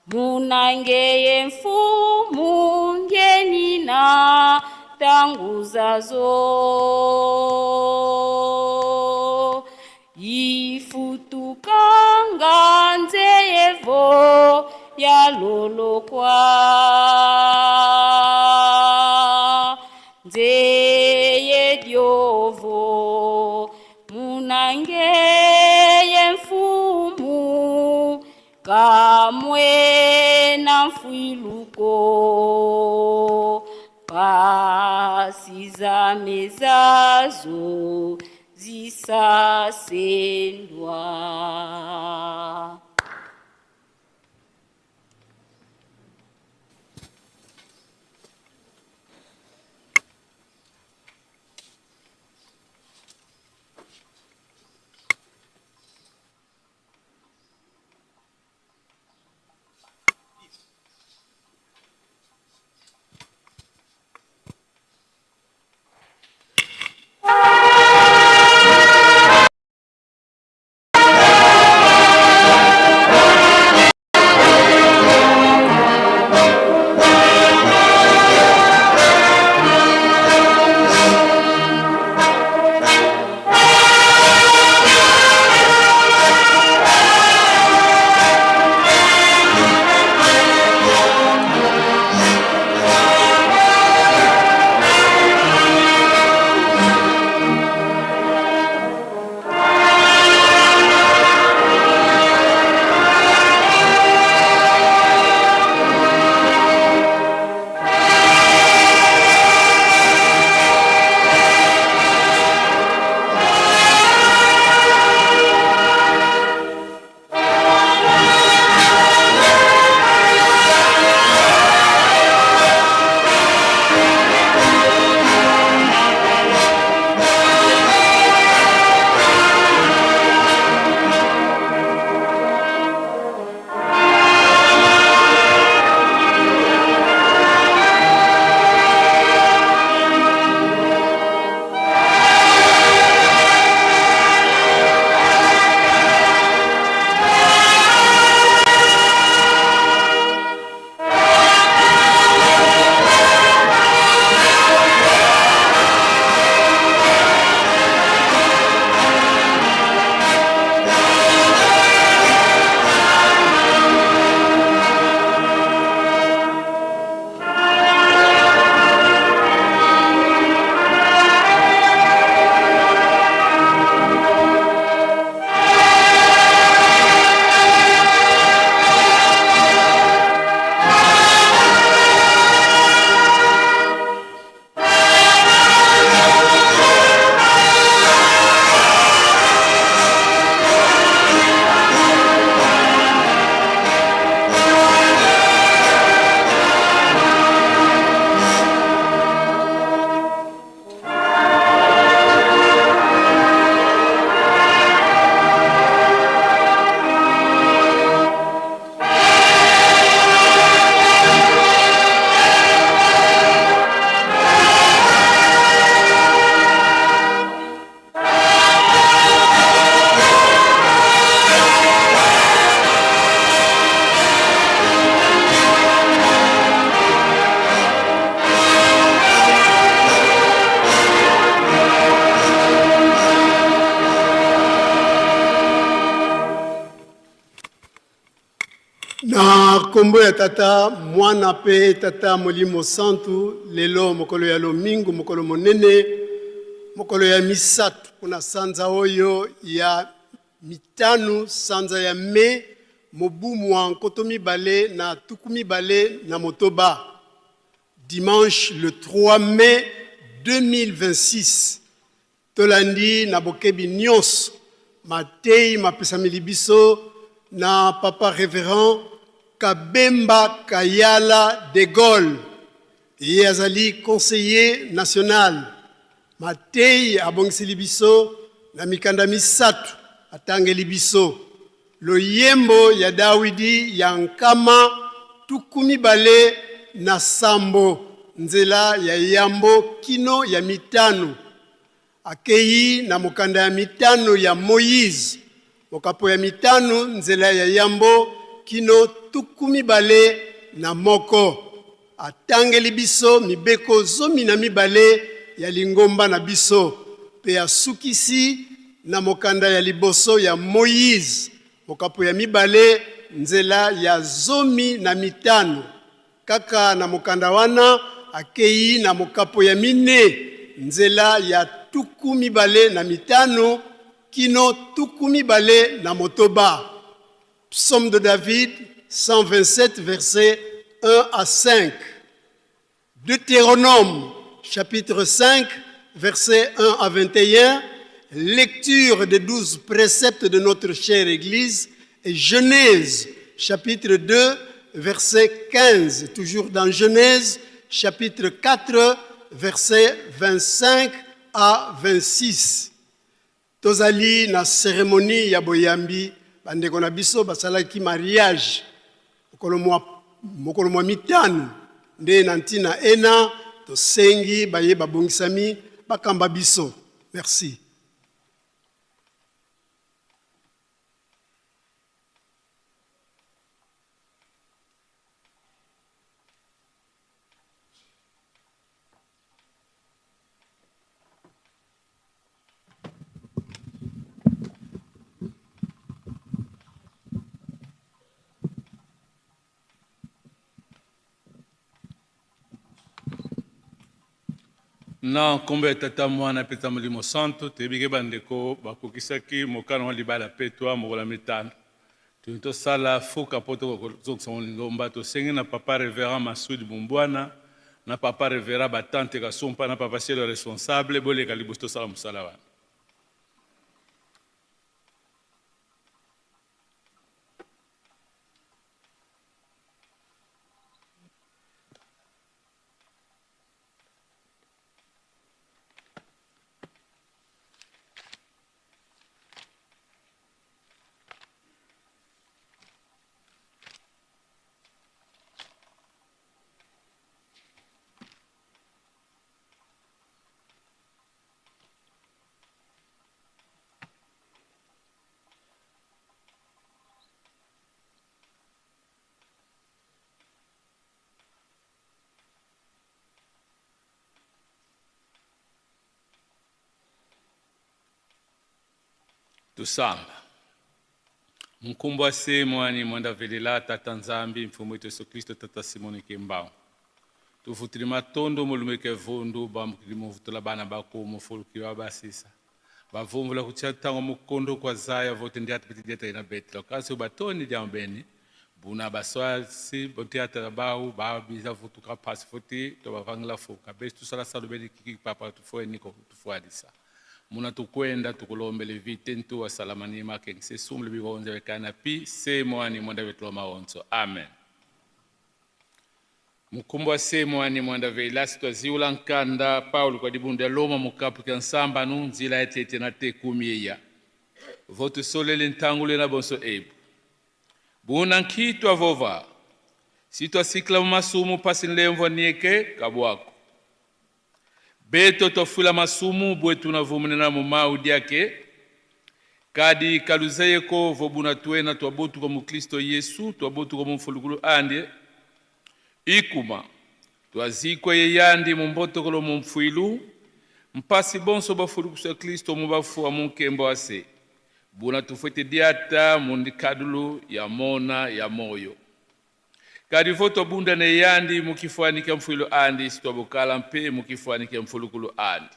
Speaker 4: munangeye mfumu ngenina tangu zazo ifutukanga nzeyevo yalolokwa nzeye dyovo munangeye mfumu kamwe na mfwiluko pasi zamezazo zisasendwa.
Speaker 12: nkombo ya Tata, Mwana mpe Tata Molimo Santu, lelo mokolo ya lomingo, mokolo monene, mokolo ya misato mpona sanza oyo ya mitano, sanza ya Mai, mobu mwa 2026, dimanche le 3 mai 2026. Tolandi na bokebi nyonso mateyi mapesameli biso na Papa Reverend Kabemba Kayala de Gaulle, ye azali conseiller national. Mateyi abongiseli biso na mikanda misato atangeli biso loyembo ya Dawidi ya 227 nzela ya yambo kino ya mitano. Akei na mokanda ya mitano ya Moyize, mokapo ya mitano, nzela ya yambo kino 21. Atangeli biso mibeko 12 ya lingomba na biso mpe asukisi na mokanda ya liboso ya Moyize, mokapo ya mibale, nzela ya 15. Kaka na mokanda wana, akei na mokapo ya mine, nzela ya 25 kino 26. Psaume de David 127, versets 1 à 5. Deutéronome, chapitre 5, versets 1 à 21. Lecture des 12 préceptes de notre chère Église. Et Genèse, chapitre 2, verset 15. Toujours dans Genèse, chapitre 4, versets 25 à 26. Tozali na cérémonie ya boyambi bandeko na biso basalaki mariage mokolo mwa mitano, nde na ntina ena tosengi baye babongisami bakamba biso. Merci.
Speaker 13: Na nkombo ya Tata, Mwana mpe ta Molimo Santu, toyebi ke bandeko bakokisaki mokano wa libala petwa mokolo ya mitano. Tolingi tosala fuka mpo tokozongisa ngo lingomba. Tosengi na papa Reverend Masudi Bumbwana na papa Reverend Batante Kasumpa na papa Cielo responsable boleka liboso tosala mosala wana. Tusamba Nkumbu ase mwani mwanda velela Tata Nzambi Mfumu wetu Yesu Kristo Tata Simoni Kimbangu tuvutili matondo mulumeke vundu bambukili muvutula bana bako mufuluki wa basisa bavumvula kutia tango mukondo kwa zaya vote ndiata piti diata ina betela kasi batoni dia beni buna baswasi botiata bau babiza vutuka pasi futi to bavangila fuka besi tusala salu beni kiki papa tufue niko tufuadisa muna tukwenda tukulombele vite ntuwa salamani makeng se sumle bikonze bekana pi se mwani mwanda betlo maonso amen. Mukumbu wa se mwani mwanda veilasi twaziula nkanda Paulo kwa dibunda loma mukapu kya nsamba nu nzila etete na te kumieya votu solele ntangule na bonso ebu buna nkitwa vova sitwa sikla masumu pasi nlemvo nieke kabwako beto tofula masumu bwetu na vumunena mu mau diake kadi kaluzeyeko vobuna twena twabotu kwa mukristo Yesu twabotu kwa mufulukulu ande ikuma twazikwa yeyandi mumbotokolo mumfuilu mpasi bonso bafulukusa Kristo mubafuwa munkembo ase buna tufwete diata mundikadulu ya mona ya moyo. Kadi vo twabunda ne yandi mu kifwani kya mfwilo andi, si twabokala mpe mu kifwani kya mfulukulu andi.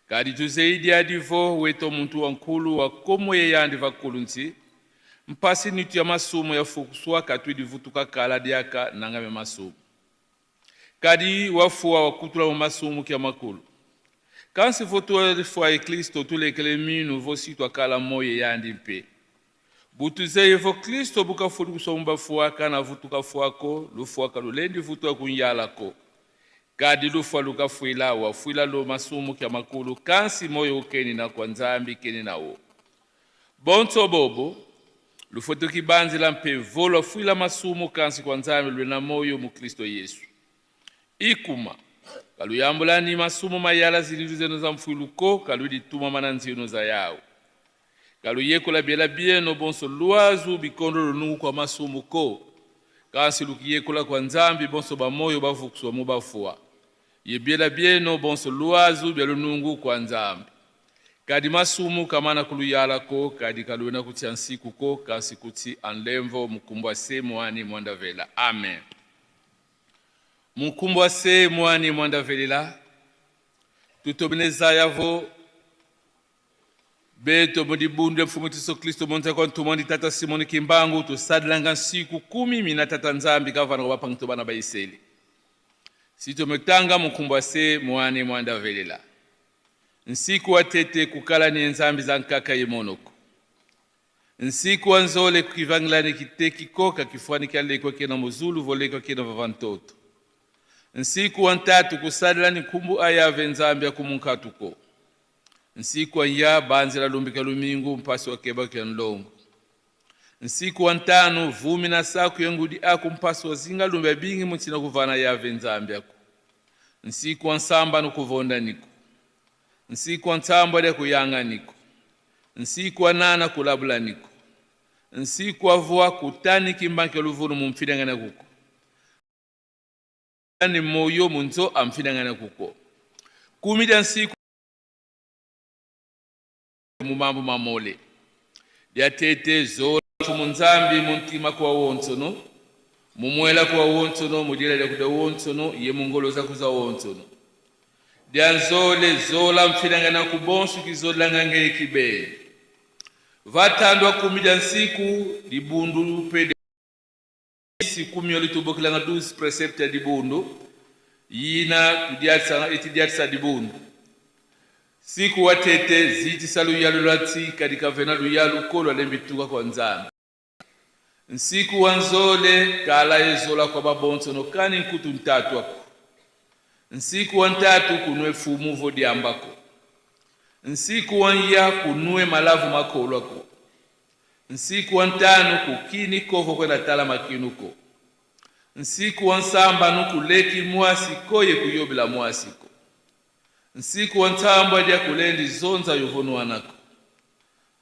Speaker 13: Kadi tuzeidi adi vo weto muntu wa nkulu wa komo ye yandi vakulu nti, mpasi nitu ya masumu ya fukuswa katwidi vutuka kala diaka nangame masumu. Kadi wafua wakutula mu masumu kya makulu. Kansi vo twalifwa ye Kristo tulekele minu vo si twakala moye yandi mpe. Butuzeye vo Kristo bukafulukuswa mu bafua kana vutuka fwako, lufwaka lulendi vutuka kunyalako. Kadi lufwa lukafwila, wafwila lo masumu kya makulu, kansi moyo ukeni na kwa Nzambi keni nawo. Bonso bobo, lufoto kibanzila mpe vo lwafwila masumu kansi kwa Nzambi lwe na moyo mu Kristo Yesu. Ikuma, kaluyambulani masumu mayala zililu zeno za mfwiluko, kaludituma mana nzino za yawo. Kaluyekola biela bieno bonso lwazu bikondo lunungu kwa masumu ko. Kansi lukiyekola kwa Nzambi bonso bamoyo bavukuswa mu bafua. Ye biela bieno bonso lwazu bya lunungu kwa Nzambi. Kadi masumu kamana kuluyala ko, kadi kaluena kutia nsiku ko, kasi kuti anlemvo mukumbwa se mwani mwandavela. Amen. Mukumbwa se mwani mwandavelela. Tutobineza yavo beto mudibundu ya mfumu Yesu Kristo monza kwa ntumwa ndi tata Simoni Kimbangu tusadilanga nsiku kumi mina tata Nzambi kavana kwa bapangito bana baiseli. Sitometanga mukumbwa se mwani mwandavelela. Nsiku wa tete kukala ni nzambi za nkaka yemonoko. Nsiku wa nzole kukivangilani kiteki koka kifwani kyalekwa kena muzulu volekwa kena vavantoto. Nsiku wa ntatu kusadilani nkumbu ayave nzambi ya kumunkatuko. Nsiku wa nya banzila lumbika lumingu mpasi wa keba kya nlongo. Nsiku wa ntano vumi na saku yengudi aku mpasi wa zinga lumbe bingi mutina kuvana yave nzambi aku. Nsiku wa nsamba nukuvonda niko. Nsiku wa ntsambo lya kuyanga niko. Nsiku wa nana kulabula niko. Nsiku wa vua kutani kimbanke luvunu mumfidangana kuko. Ni moyo munzo amfidangana kuko. Kumi lya nsiku mumambo mamole. Lya tete zola fumunzambi muntima kwa wonsono. Mumwela kwa wonsono, mudila lya kuda wonsono, ye mungolo za kuza wonsono. Lya nzole zola mfidangana kubonsu kizolanga ngeye kibe. Vatandwa kumi lya nsiku libundu pede kumi olitubokilanga 12 precept ya libundu yina kudiatsa etidiatsa libundu. Siku watete zitisa luyalu lwa tsika likavena luyalu kolwa lembituka kwa Nzambi. Nsiku wa nzole kala yezola kwa babonso nokani nkutu ntatu ako. Nsiku wa ntatu kunwe fumu vo diambako. Nsiku wa nya kunwe malavu makolo ako. Nsiku wa ntano kukini kovo kwenda tala makinuko. Nsiku wa nsamba nukuleki mwasi koye kuyobela mwasi ko. Nsiku wa ntambwa dia kulendi zonza yovonuanako.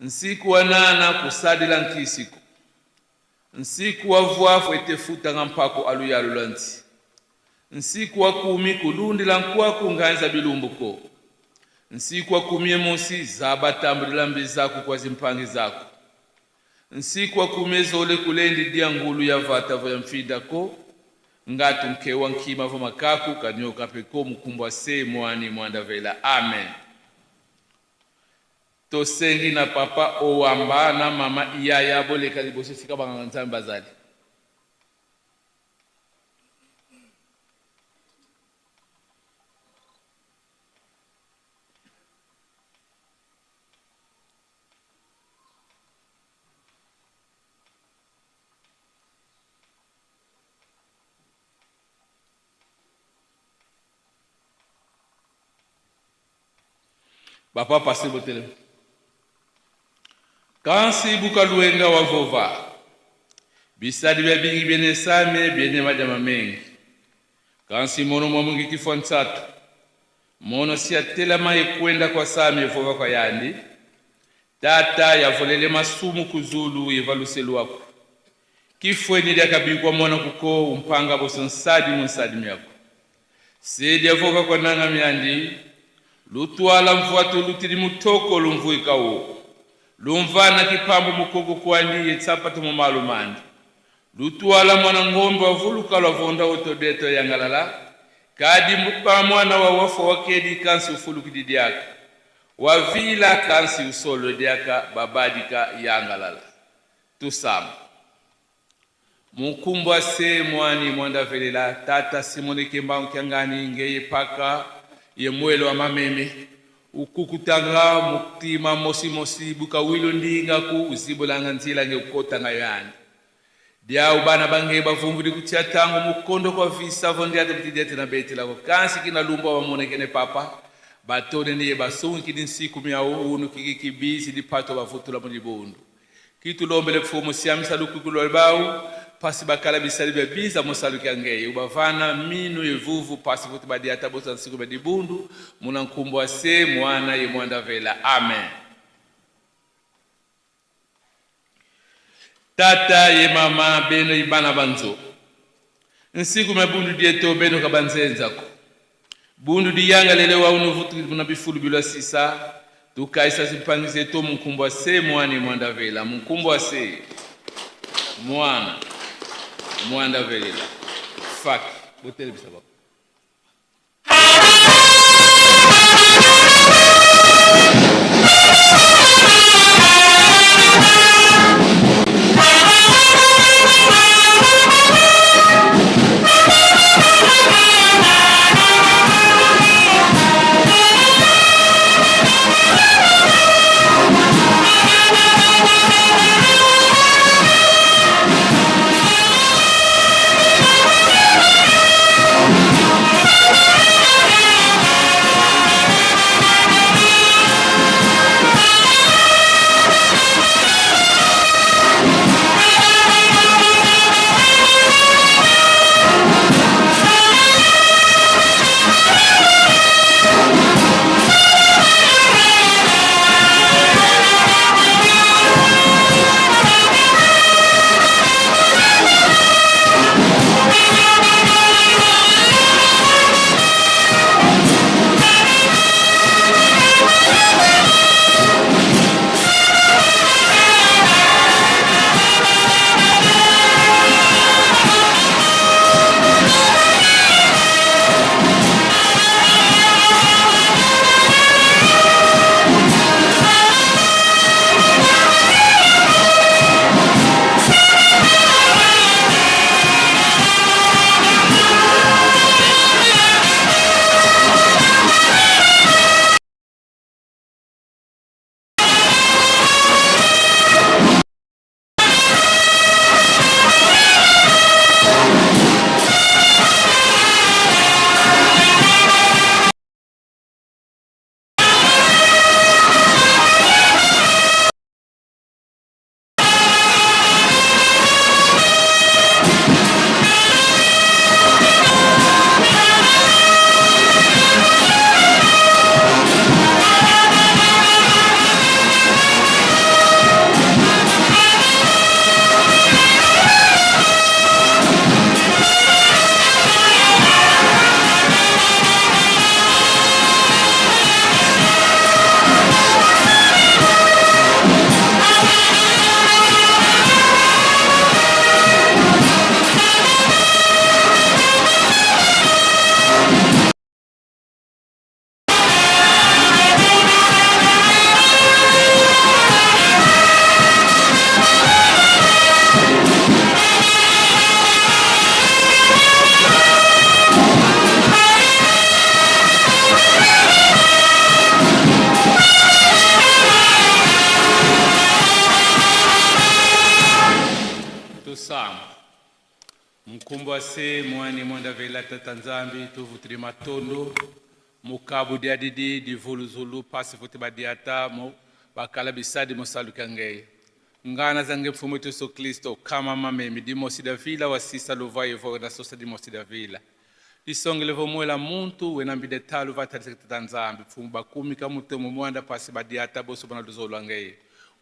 Speaker 13: Nsiku wa nana kusadila nkisiko. Nsiku wa vwafu etefuta nga mpako aluyalu nti. Nsiku wa kumi kulundila nkwaku nganza bilumbuko. Nsiku wa kumi emosi zabatambulila mbi zako kwa zimpangi zako. Nsiku wa kumi ezole kulendi dia ngulu ya vata ya mfidako. Ngatu nkewa nkima vo makaku kanyoka peko mukumbwa se mwani mwandavela. Amen. Tosengi na papa owamba na mama iyaya boleka liboso sika banganga Nzambe bazali. Papa passez botele. Kansi bukaluenga wavova. Bisadi bya bingi byene same byene madama mengi. Kansi mono mwa mungi kifo nsatu. Mono si atela maye kwenda kwa same vova kwa yandi. Tata yavolele masumu kuzulu yevaluselu wako. Kifweni lya kabikwa mwana kuko umpanga boso nsadi mu nsadi myako. Sedi yavova kwa nanga myandi. Lutwala mvuato lutili mutoko lumvuikawo. Lumvana kipambo mukoko kwandi yetsapata mu malumandi. Lutwala mwana ngombe wavuluka lwavonda otodeto yangalala kadi pa mwana wa wafwa wakedi kansi ufulukidi diaka wavila kansi usolo diaka babadika yangalala tusamba Mukumbwa se mwani mwanda velela tata Simone Kimbangu Kiangani ngeye paka ye mwelo wa mameme ukukutanga mutima mosi mosi buka wilo ndinga ku uzibolanga nzila nge ukotanga yani diau bana bange bavumbu kutia tango mukondo kwa visa vondiate bitidiate na beti lako kansi kina lumba bamonekene papa batone niye basungi kidi nsiku miau unu kiki kibisi dipato bavutula mu kitulombele pfumu siamisa lukuku lwa bau pasi bakala bisali bya biza mosalu kya ngeye ubavana minu yevuvu pasi kuti badiata bosa nsiku bya dibundu muna nkumbwa se mwana ye mwanda vela amen. Tata ye mama beno ibana banzo nsiku mabundu dieto beno kabanzenzako bundu diyanga lele wa unuvutu na bifulu bilwa sisa tukaisa zipangize to munkumbwa se mwana mwanda vela munkumbwa se mwana mwanda velela fak botele bisaba. Tusamba mkumbo ase mwani mwanda vela tata nzambi tuvutile matondo mukabu dia didi divuluzulu pasi futi badiata mo bakala bisadi mosaluka ngeye ngana zange mfumu Yesu Kristo kama mamemi dimosi da vila wasisa luva yevo na sosa dimosi da vila lisongele vomuela muntu wena mbide talu vataliseka tata nzambi mfumu bakumi kamutemo mwanda pasi badiata boso bana luzolwa ngeye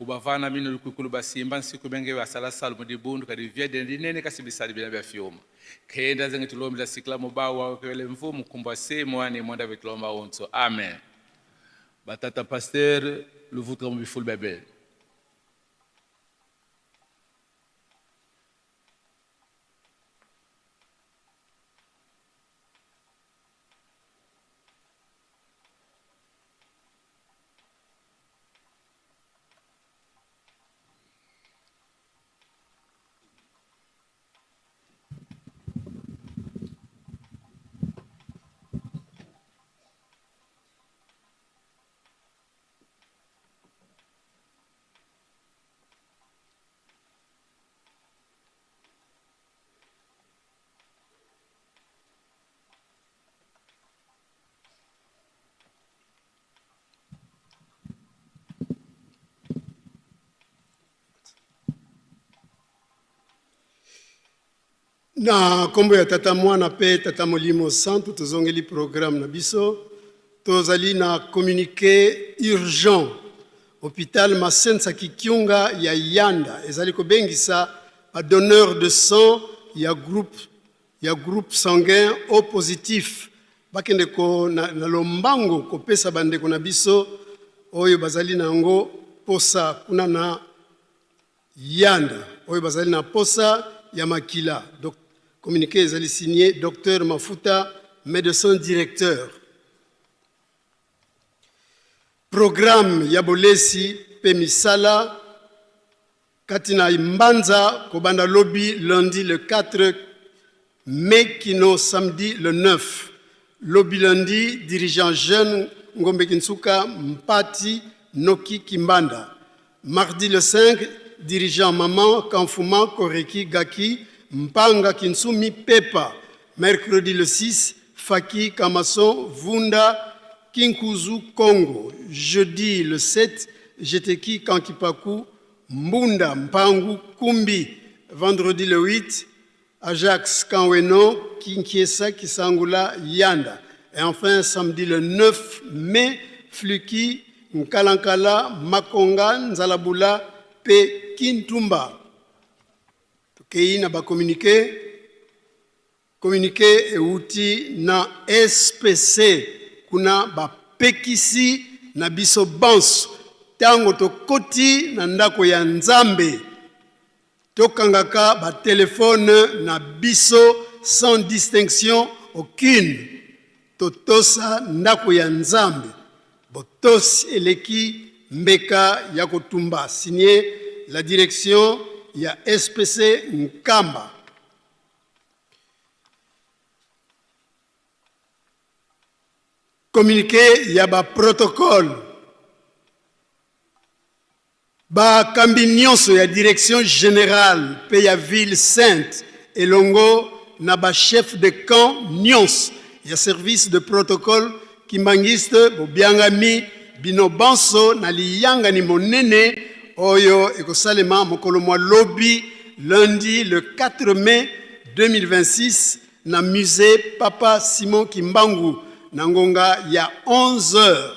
Speaker 13: ubavana mino lukwikulu basimba nsiku benge basala mu dibundu kadi vyede dinene kasi bisali bina bya fyuma kenda zenge tulombela sikla mubawa kele mvumu kumbwa se mwani mwanda vetulomba onso amen. Batata pasteur luvuka mu bifulu bebe.
Speaker 12: Na nkombo ya Tata, Mwana mpe Tata Molimo Santu, tozongeli programme na biso. Tozali na communiqué urgent. Hôpital Masensa Kikiunga ya Yanda ezali kobengisa ba donneurs de sang ya groupe ya groupe sanguin O positif bakende ko na, na lombango kopesa bandeko na biso oyo bazali na yango posa kuna na Yanda oyo bazali na posa ya makila. Doc, communiqué ezali signé Docteur Mafuta, médecin directeur. Programme ya bolesi pe misala kati na Mbanza kobanda lobi lundi le 4 mai kino samedi le 9. Lobi lundi, dirigeant jeune Ngombe Kinsuka Mpati Noki Kimbanda. Mardi le 5, dirigeant maman Kanfuma Koreki Gaki Mpanga Kinsumi Pepa. Mercredi le 6, Faki Kamason Vunda Kinkuzu Congo. Jeudi le 7, Jeteki Kankipaku Mbunda Mpangu Kumbi. Vendredi le 8, Ajax Kanweno Kinkiesa Kisangula Yanda. Et enfin, samedi le 9 mai, Fluki Nkalankala Makonga Nzalabula pe Kintumba. Tokei na ba communiqué. Communiqué euti na SPC kuna bapekisi na biso banso ntango tokoti na ndako ya Nzambe tokangaka ba telefone na biso sans distinction aucune. Totosa ndako ya Nzambe. Botosi eleki mbeka ya kotumba. Signé la direction ya SPC Nkamba. Communiqué ya ba protocole. Bakambi nyonso ya direction generale mpe ya ville sainte elongo na ba chefs de camp nyonso ya service de protocole kimbanguiste bobiangami bino banso na liyangani monene oyo ekosalema mokolo mwa lobi lundi le 4 mai 2026 na musee Papa Simon Kimbangu na ngonga ya 11 heures.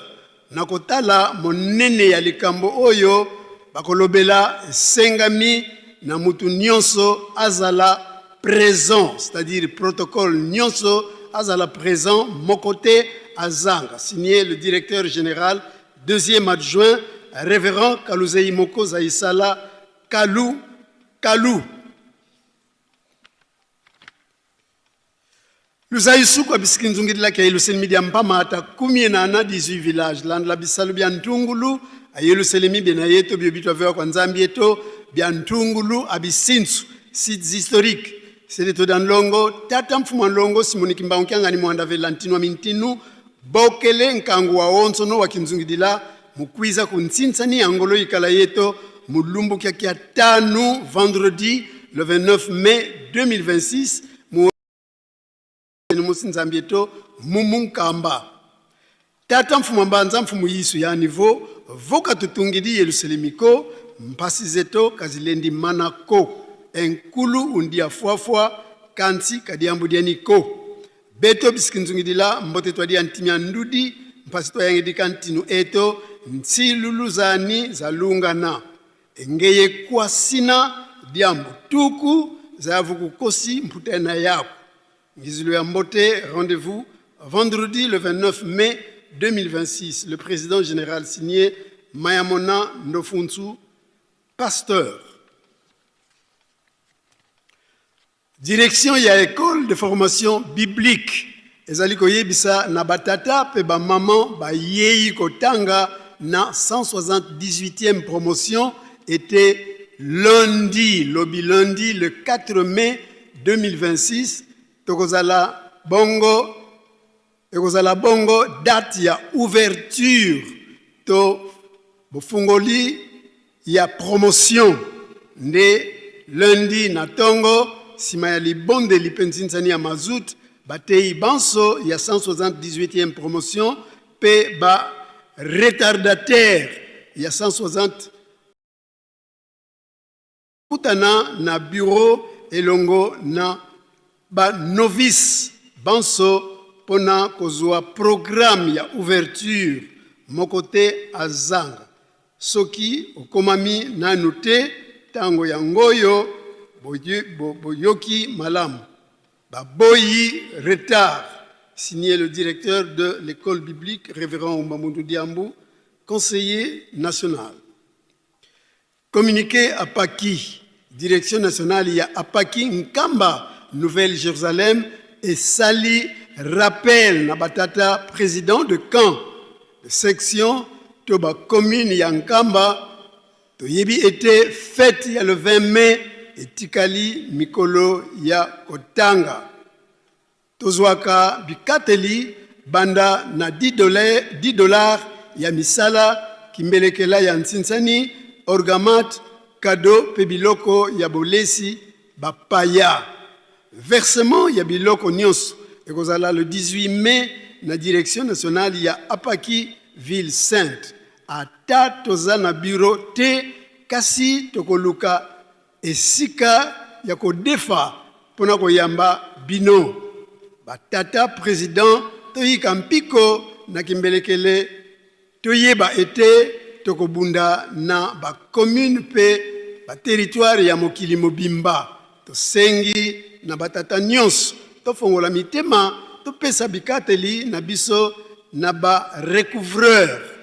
Speaker 12: Na kotala monene ya likambo oyo bakolobela, esengami na mutu nionso azala present, c'est-à-dire protocole nionso azala present, moko te azanga. Signé le directeur general, deuxième adjoint, Reverend Kaluzeyi Moko Zaisala Kalu Kalu. Luzayi-suku abisikinzungidila ke Yeluselemi dia mpama ata kumie na ana 18 village landla bisalu bia ntungulu a Yeluselemi bena yeto bio bitwavewa kwa Nzambi eto bia ntungulu abisintsu sites historiques Sedeto da Nlongo tata mfumu wa Nlongo Simoni Kimbangu Kiangani Muanda Vela Ntinua Mintinu Bokele nkangu wa onso no wa kinzungidila mukwiza ku ntsinsa ni angolo ikala yeto mulumbu kia kia tanu vendredi le 29 mai 2026 mu musi nzambi eto mumu nkamba tata mfumu mbanza mfumu yisu ya niveau voka tutungidi yeluselemiko mpasi zeto kazilendi mana ko enkulu undia fuafua kansi kadiambudianiko Beto bisikinzungidila mbote twa dia ntimia ndudi mpasi twayangidika ntinu eto ntsilulu zani zalungana engeye kwasina diambu tuku zayavukukosi mputena yaku ngizilo ya mbote. Rendez-vous vendredi le 29 mai 2026. Le président général signé Mayamona Ndofunsu, pasteur. Direction ya Ecole de formation biblique ezali koyebisa na ba tata mpe ba maman bayei kotanga na 178e promotion ete lundi, lobi lundi le 4 mai 2026, tokozala bongo Ekozala bongo date ya ouverture to bofungoli ya promotion nde lundi na tongo sima ya libondeli mpe nsinsani ya mazout, bateyi banso ya 178e promotion mpe ba retardataires ya 160 Kutana na bureau elongo na ba novices banso pona kozua programme ya ouverture moko te azanga. Soki okomami nanu te, tango yangoyo boyoki malamu. Baboyi retard. Signé le directeur de l'école biblique, révérend Oumbamoundou Diambou, conseiller national. Communiqué APAKI, direction nationale ya APAKI Nkamba, Nouvelle-Jérusalem, esali rappel na batata président de camp de section to ba commune ya Nkamba. Toyebi ete fête ya le 20 mai etikali mikolo ya kotanga. Tozwaka bikateli banda na 10 dollars ya misala kimbelekela ya nsinsani, orgamat, cadeau pe biloko ya bolesi bapaya. Versement ya biloko nionso ekozala le 18 mai na direction nationale ya APAKI ville sainte. Ata toza na bureau te kasi tokoluka esika ya kodefa mpo na koyamba bino. Ba tata president toyika mpiko na kimbelekele, toyeba ete tokobunda na ba communes mpe ba territoires ya mokili mobimba. Tosengi na ba tata nionso tofongola mitema, topesa bikateli na biso na ba recouvreurs.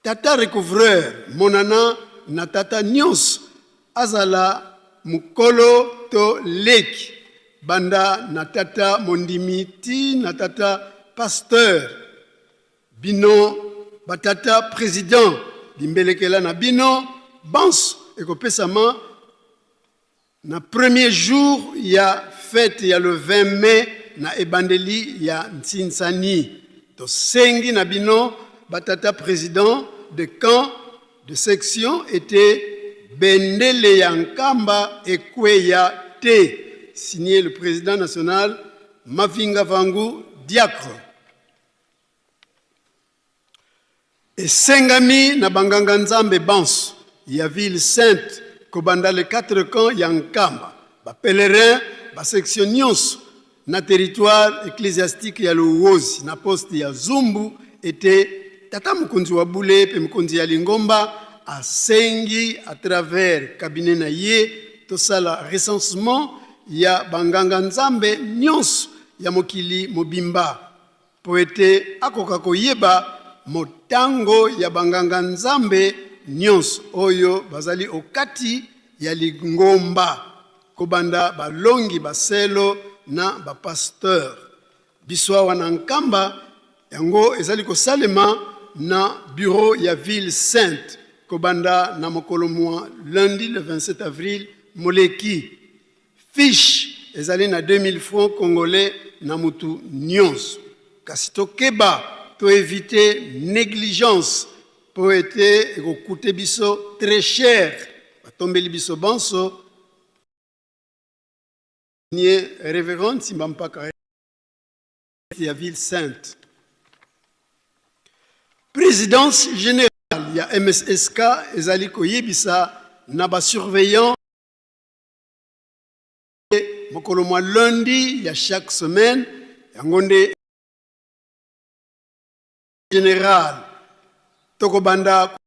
Speaker 12: Tata recouvreur monana na tata nionso azala mukolo to leki banda na tata mondimi ti na tata pasteur bino ba tata president bimbelekela na bino banso ekopesama Na premier jour ya fete ya le 20 mai na ebandeli ya nsinsani, tosengi na bino ba tata president de camp, de section ete bendele ya Nkamba ekweya te. Signé le president national Mavinga Vangu Diacre. Esengami na banganga-nzambe banso ya ville sainte kobanda les quatre camps ya Nkamba, ba pèlerins, ba sections nionso na territoire ecclesiastique ya Luwozi na poste ya Zumbu ete tata mokonzi wa bule mpe mokonzi ya lingomba asengi à travers cabinet na ye tosala recensement ya banganga-nzambe nionso ya mokili mobimba Mpo ete akoka koyeba motango ya banganga-nzambe nyonso oyo bazali okati ya lingomba, kobanda balongi baselo na ba pasteurs. Biso awa na Nkamba, yango ezali kosalema na bureau ya ville sainte kobanda na mokolo mua lundi le 27 avril moleki. Fiche ezali na 2000 francs congolais na mutu nionso. Kasi tokeba to eviter negligence po ete eko couter biso tres cher. Batombeli biso banso. Nie Reverend Nsimba Mpaka ya ville sainte. Presidence generale ya MSSK ezali koyebisa na ba surveillants mokolo mwa lundi ya chaque semaine, yango nde general tokobanda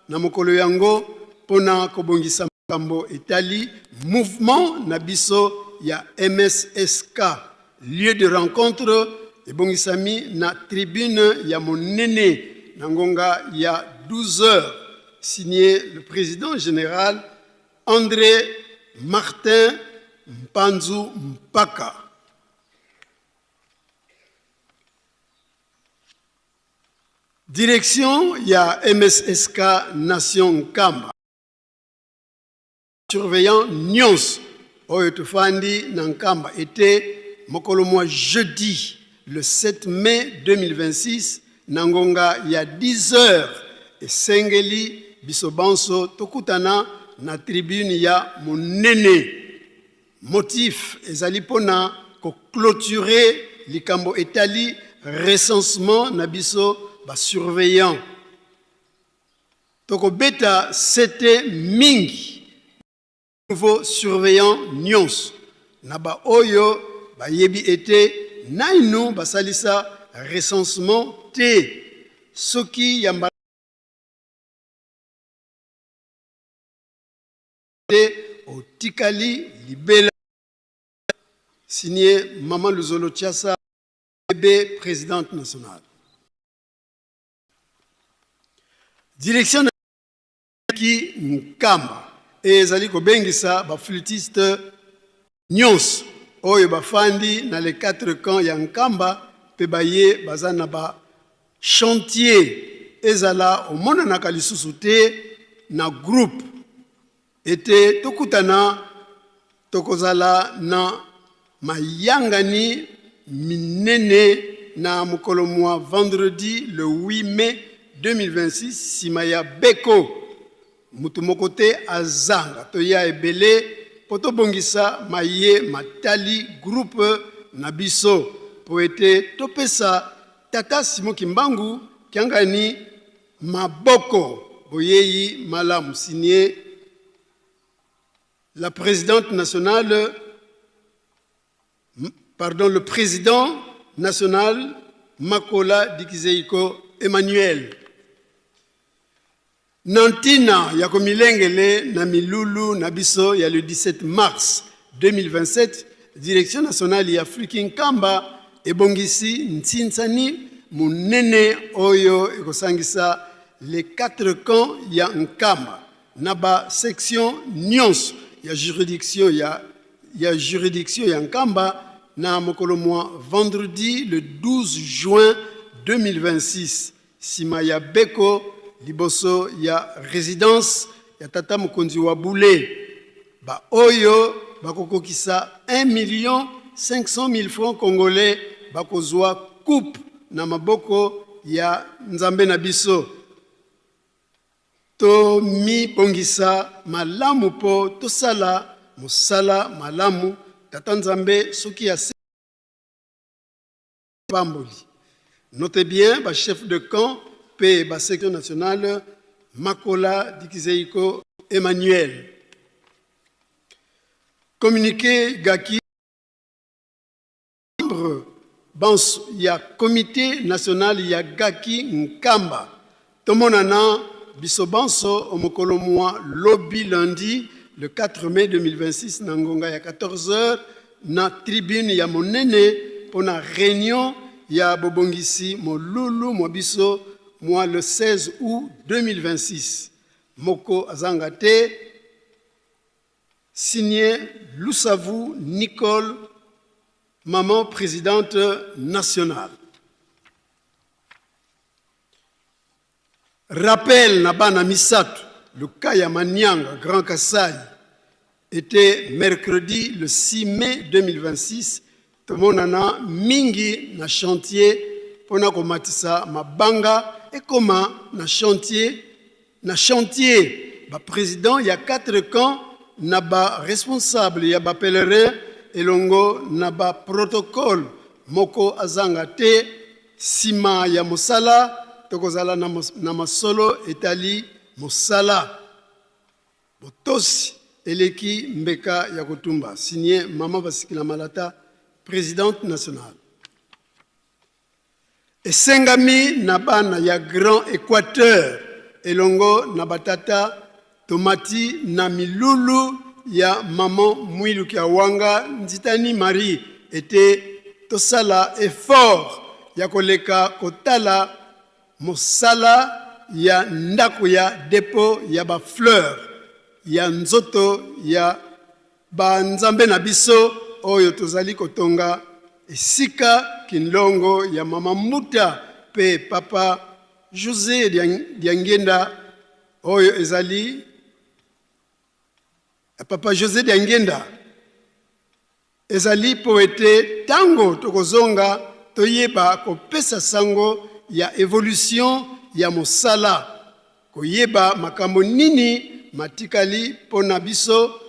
Speaker 12: na mokolo yango mpona kobongisa makambo etali mouvement na biso ya MSSK. Lieu de rencontre ebongisami na tribune ya monene na ngonga ya 12 heures. Signé le président général André Martin Mpanzu Mpaka. Direction ya MSSK Nation Nkamba. Surveillant nyonso oyo tofandi na Nkamba ete mokolo mwa jeudi le 7 mai 2026 na ngonga ya 10 heures esengeli biso banso tokutana na tribune ya monene. Motif ezali mpo na ko cloturer likambo etali recensement na biso ba surveillants. Tokobeta sete mingi. Nouveau surveillant nyonso. Na baoyo bayebi ete naino basalisa recensement te, soki ya mbala te otikali libela. Signé Maman Luzolo Tshiasa, bebe présidente nationale. Direction ki Nkamba ezali kobengisa ba flûtistes nyonso oyo bafandi na les quatre camps ya Nkamba mpe baye baza na ba chantiers, ezala omonanaka lisusu te na groupe, ete tokutana. Tokozala na mayangani minene na mokolo mwa vendredi le 8 mai 2026 sima ya beko. Moto moko te azanga, toya ebele mpo tobongisa maye matali groupe na biso mpo ete topesa Tata Simon Kimbangu Kiangani maboko. Boyeyi malamu. Signé La présidente nationale, pardon, le président national Makola Dikizeiko Emmanuel. Na ntina ya komilengele na milulu na biso ya le 17 mars 2027, Direction nationale ya Afriki Nkamba ebongisi ntsinsani monene oyo ekosangisa les quatre camps ya Nkamba na ba sections nionso ya juridiction ya ya juridiction ya Nkamba na mokolo mwa vendredi le 12 juin 2026 sima ya beko liboso ya residence ya tata mokonzi wa bule. Ba oyo bakokokisa 1.500.000 francs congolais bakozwa coupe na maboko ya Nzambe na biso. Tomibongisa malamu mpo tosala mosala malamu, Tata Nzambe soki asepamboli. Notez bien ba chefs de camp mpe ba section nationale Makola Dikizeiko Emmanuel. Communiqué Gaki. Membre banso ya Comite national ya Gaki Nkamba, tomonana biso banso o'mokolo mwa lobi lundi le 4 mai 2026 na ngonga ya 14 heures na tribune ya monene mpo na reunion ya bobongisi molulu mwa biso mwa le 16 aout 2026. Moko azanga te. Signé Lusavu Nicole, maman présidente nationale. Rappel na bana misato, le cas ya Manianga, Grand Kasaï, était mercredi le 6 mai 2026, tomonana mingi na chantier pona komatisa mabanga ekoma na chantier. Na chantier, ba presidents ya quatre camps na ba responsables ya ba pèlerins elongo na ba protocoles moko azanga te. Sima ya mosala, tokozala na masolo etali mosala. Botosi eleki mbeka ya kotumba. Signé Maman Basikila Malata, presidente nationale. Esengami na bana ya Grand Equateur elongo na ba tata tomati na milulu ya maman Mwilu Kiawanga Nzitani Marie ete tosala effort ya koleka kotala mosala ya ndako ya depot ya ba fleurs ya nzoto ya Ba nzambe na biso oyo tozali kotonga esika kinlongo ya mama Mbuta pe papa Jose Diangienda oyo ezali ya papa Jose Diangienda ezali po ete tango tokozonga toyeba kopesa sango ya evolution ya mosala Koyeba makambo nini matikali mpo na biso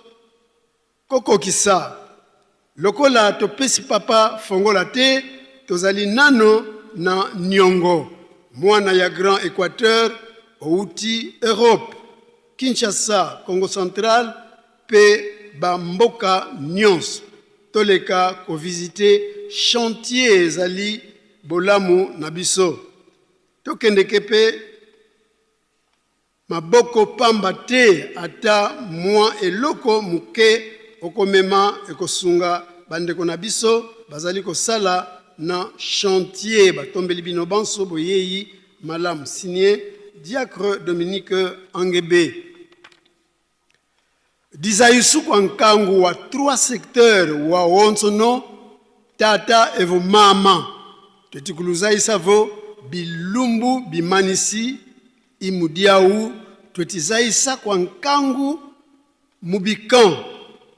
Speaker 12: kokokisa. Lokola topesi Papa fongola te, tozali nano na niongo. Mwana ya Grand Equateur owuti Europe, Kinshasa, Kongo Central mpe ba mboka nionso. toleka kovisite chantier ezali bolamu na biso. Tokendeke mpe maboko pamba te, ata mwa eloko moke okomema ekosunga bandeko na biso bazali kosala na chantier. Batombeli bino banso boyei malamu. Signé Diacre Dominique Angebe. Dizayusu nkangu wa trois secteurs wa wonsono tata evo mama twetikuluzaisavo bilumbu bimanisi imudiau twetizaisa kwa nkangu mubikan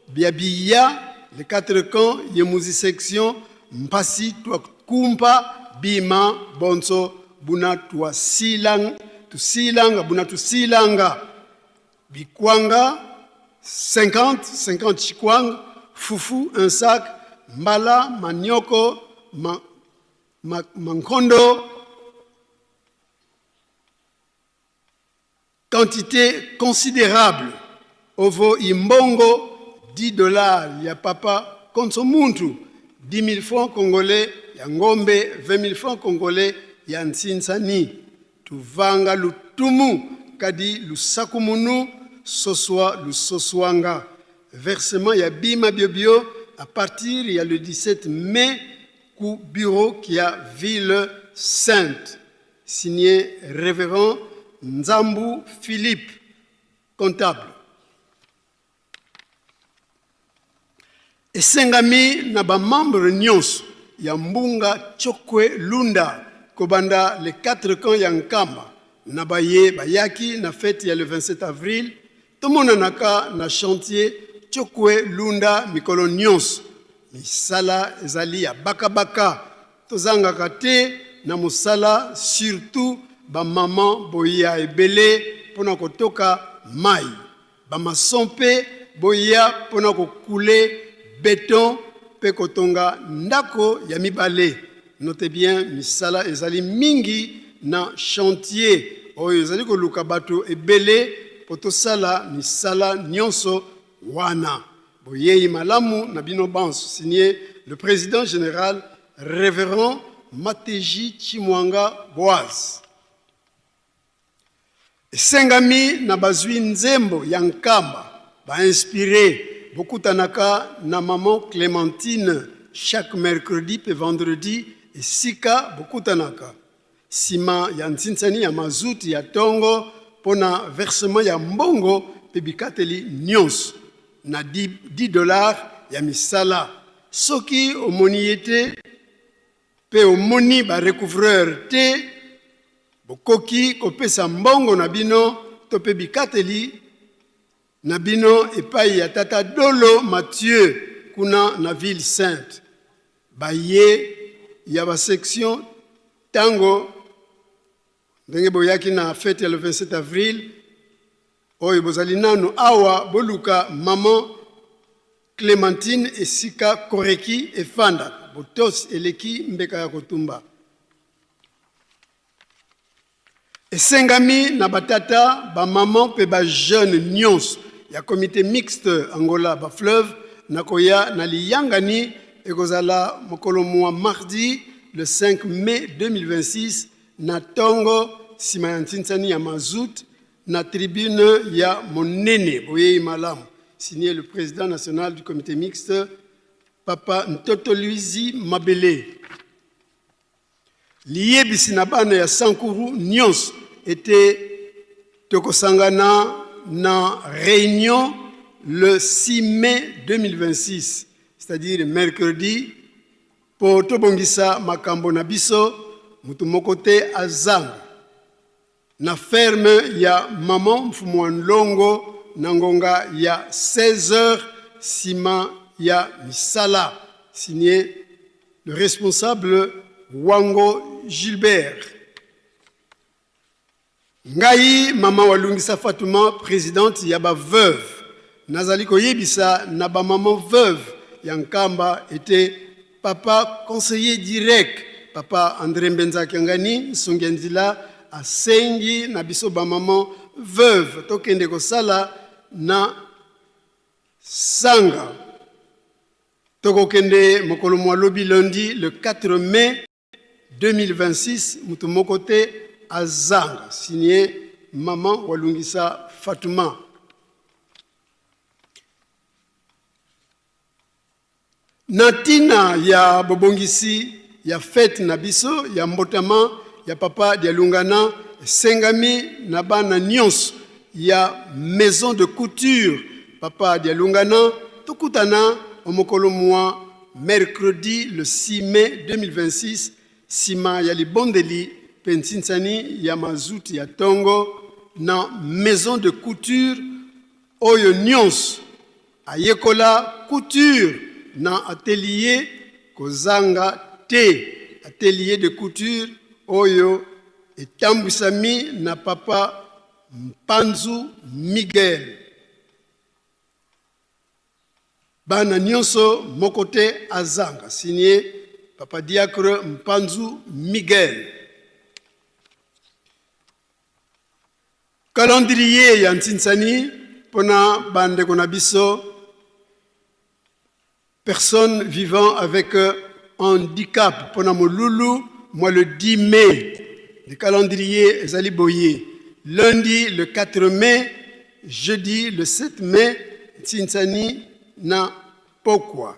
Speaker 12: bia biya les quatre camps yemuzi section mpasi twakumpa bima bonso buna twasilanga tusilanga buna tusilanga bikwanga 50 50 chikwanga fufu un sac mbala manioko ma, ma, mankondo quantité considérable ovo imbongo 10 dollars ya papa konso muntu 10 000 francs congolais ya ngombe 20 000 francs congolais ya nsinsani tuvanga lutumu kadi lusakumunu soswa lusoswanga versement ya bima biobio à partir ya le 17 mai ku bureau kia ville sainte. Signé révérend Nzambu Philippe, comptable. Esengami na bamembre nyonso ya mbunga Chokwe Lunda kobanda les quatre camps ya Nkamba na baye bayaki na fête ya le 27 avril tomonanaka na chantier Chokwe Lunda mikolo nyonso. Misala ezali ya bakabaka, tozangaka te na mosala, surtout bamama boya ebele mpona kotoka mai, bamason mpe boya mpona kokule beton mpe kotonga ndako ya mibale. Note bien, misala ezali mingi na chantier oyo ezali koluka bato ebele mpo tosala misala nyonso wana. Boyei malamu na bino banso. Signé le président général révérend Mateji Chimwanga Boaz. Esengami na bazwi nzembo ya Nkamba bainspiré bokutanaka na maman Clémentine chaque mercredi pe vendredi esika bokutanaka nsima ya ntsinsani ya mazuti ya tongo mpona versement ya mbongo mpe bikateli nyonso na 10 dollars ya misala. Soki omoni ye te mpe omoni barecouvreur te, bokoki kopesa mbongo na bino to mpe bikateli na bino epai ya tata Dolo Mathieu kuna na ville sainte. Baye ya basection ntango ndenge boyaki na fete ya le 27 avril oyo bozali nanu awa, boluka maman Clémentine esika koreki efandaka. Botosi eleki mbeka ya kotumba. Esengami na batata, bamama mpe bajeune nyonso ya comité mixte Angola bafleuve na koya na liyangani ekozala mokolo mwa mardi le 5 mai 2026 na tongo nsima ya ntsinsani ya mazout na tribune ya monene. Boyei malamu. Signé le président national du comité mixte papa Ntoto Luizi Mabele. Liyebisi na bana ya Sankuru nyonso ete tokosangana na réunion le 6 mai 2026, c'est-à-dire mercredi, mpo tobongisa makambo na biso. Moto moko te azanga na ferme ya mama Mfumu wa Nlongo na ngonga ya 16 heures nsima ya misala. Signé le responsable Wango Gilbert. Ngai mama Walungisa Fatuma, présidente ya baveuve, nazali koyebisa na bamama veuve ya Nkamba ete papa conseiller direct papa André Mbenza Kiangani Nsongi ya Nzila asengi na biso bamama veuve tokende kosala na sanga. Tokokende mokolo mwa lobi lundi le 4 mai 2026, moto moko te azanga. Signé Maman Walungisa Fatouma. Na ntina ya bobongisi ya fete na biso ya mbotama ya Papa Dialungana, esengami na bana nionso ya Maison de Couture Papa Dialungana tokutana o'mokolo mua mercredi le 6 mai 2026 sima ya libondeli pe ntsinsani ya mazuti ya tongo na Maison de Couture oyo nionso ayekola couture na atelier kozanga te atelier de couture oyo etambwisami na papa Mpanzu Miguel. Bana nionso moko te azanga. Signé papa diacre Mpanzu Miguel. Calendrier ya ntsinsani pona ba ndeko na biso personnes vivant avec handicap pona molulu mwa le 10 mai. Le calendrier ezali boye: lundi le 4 mai, jeudi le 7 mai ntsinsani na pokwa.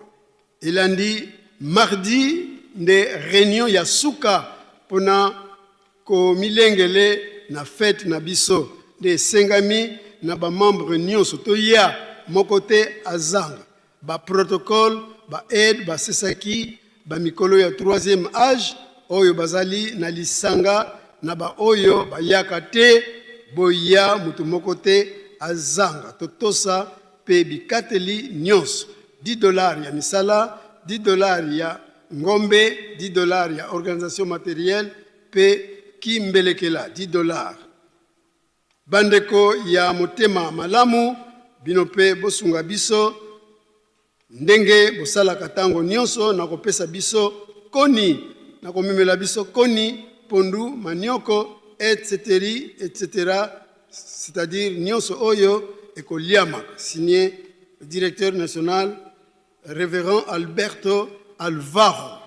Speaker 12: Elandi mardi nde reunion ya suka pona komilengele na fete na biso nde esengami na ba membres nionso toya moko te azanga. Ba protocoles, ba aides basesaki ba mikolo ya troisième age oyo bazali na lisanga na ba oyo bayaka te, boya moto moko te azanga. Totosa pe bikateli nionso, 10 dollars ya misala, 10 dollars ya ngombe, 10 dollars ya organisation materielle pe kimbelekela 10 dollars. Bandeko ya motema malamu, bino pe bosunga biso ndenge bosalaka tango nionso na kopesa biso koni, na komemela biso koni, pondu, manioko, etc. Etc. C'est-à-dire nionso oyo ekoliamaka. Signé le directeur national Reverend Alberto Alvaro.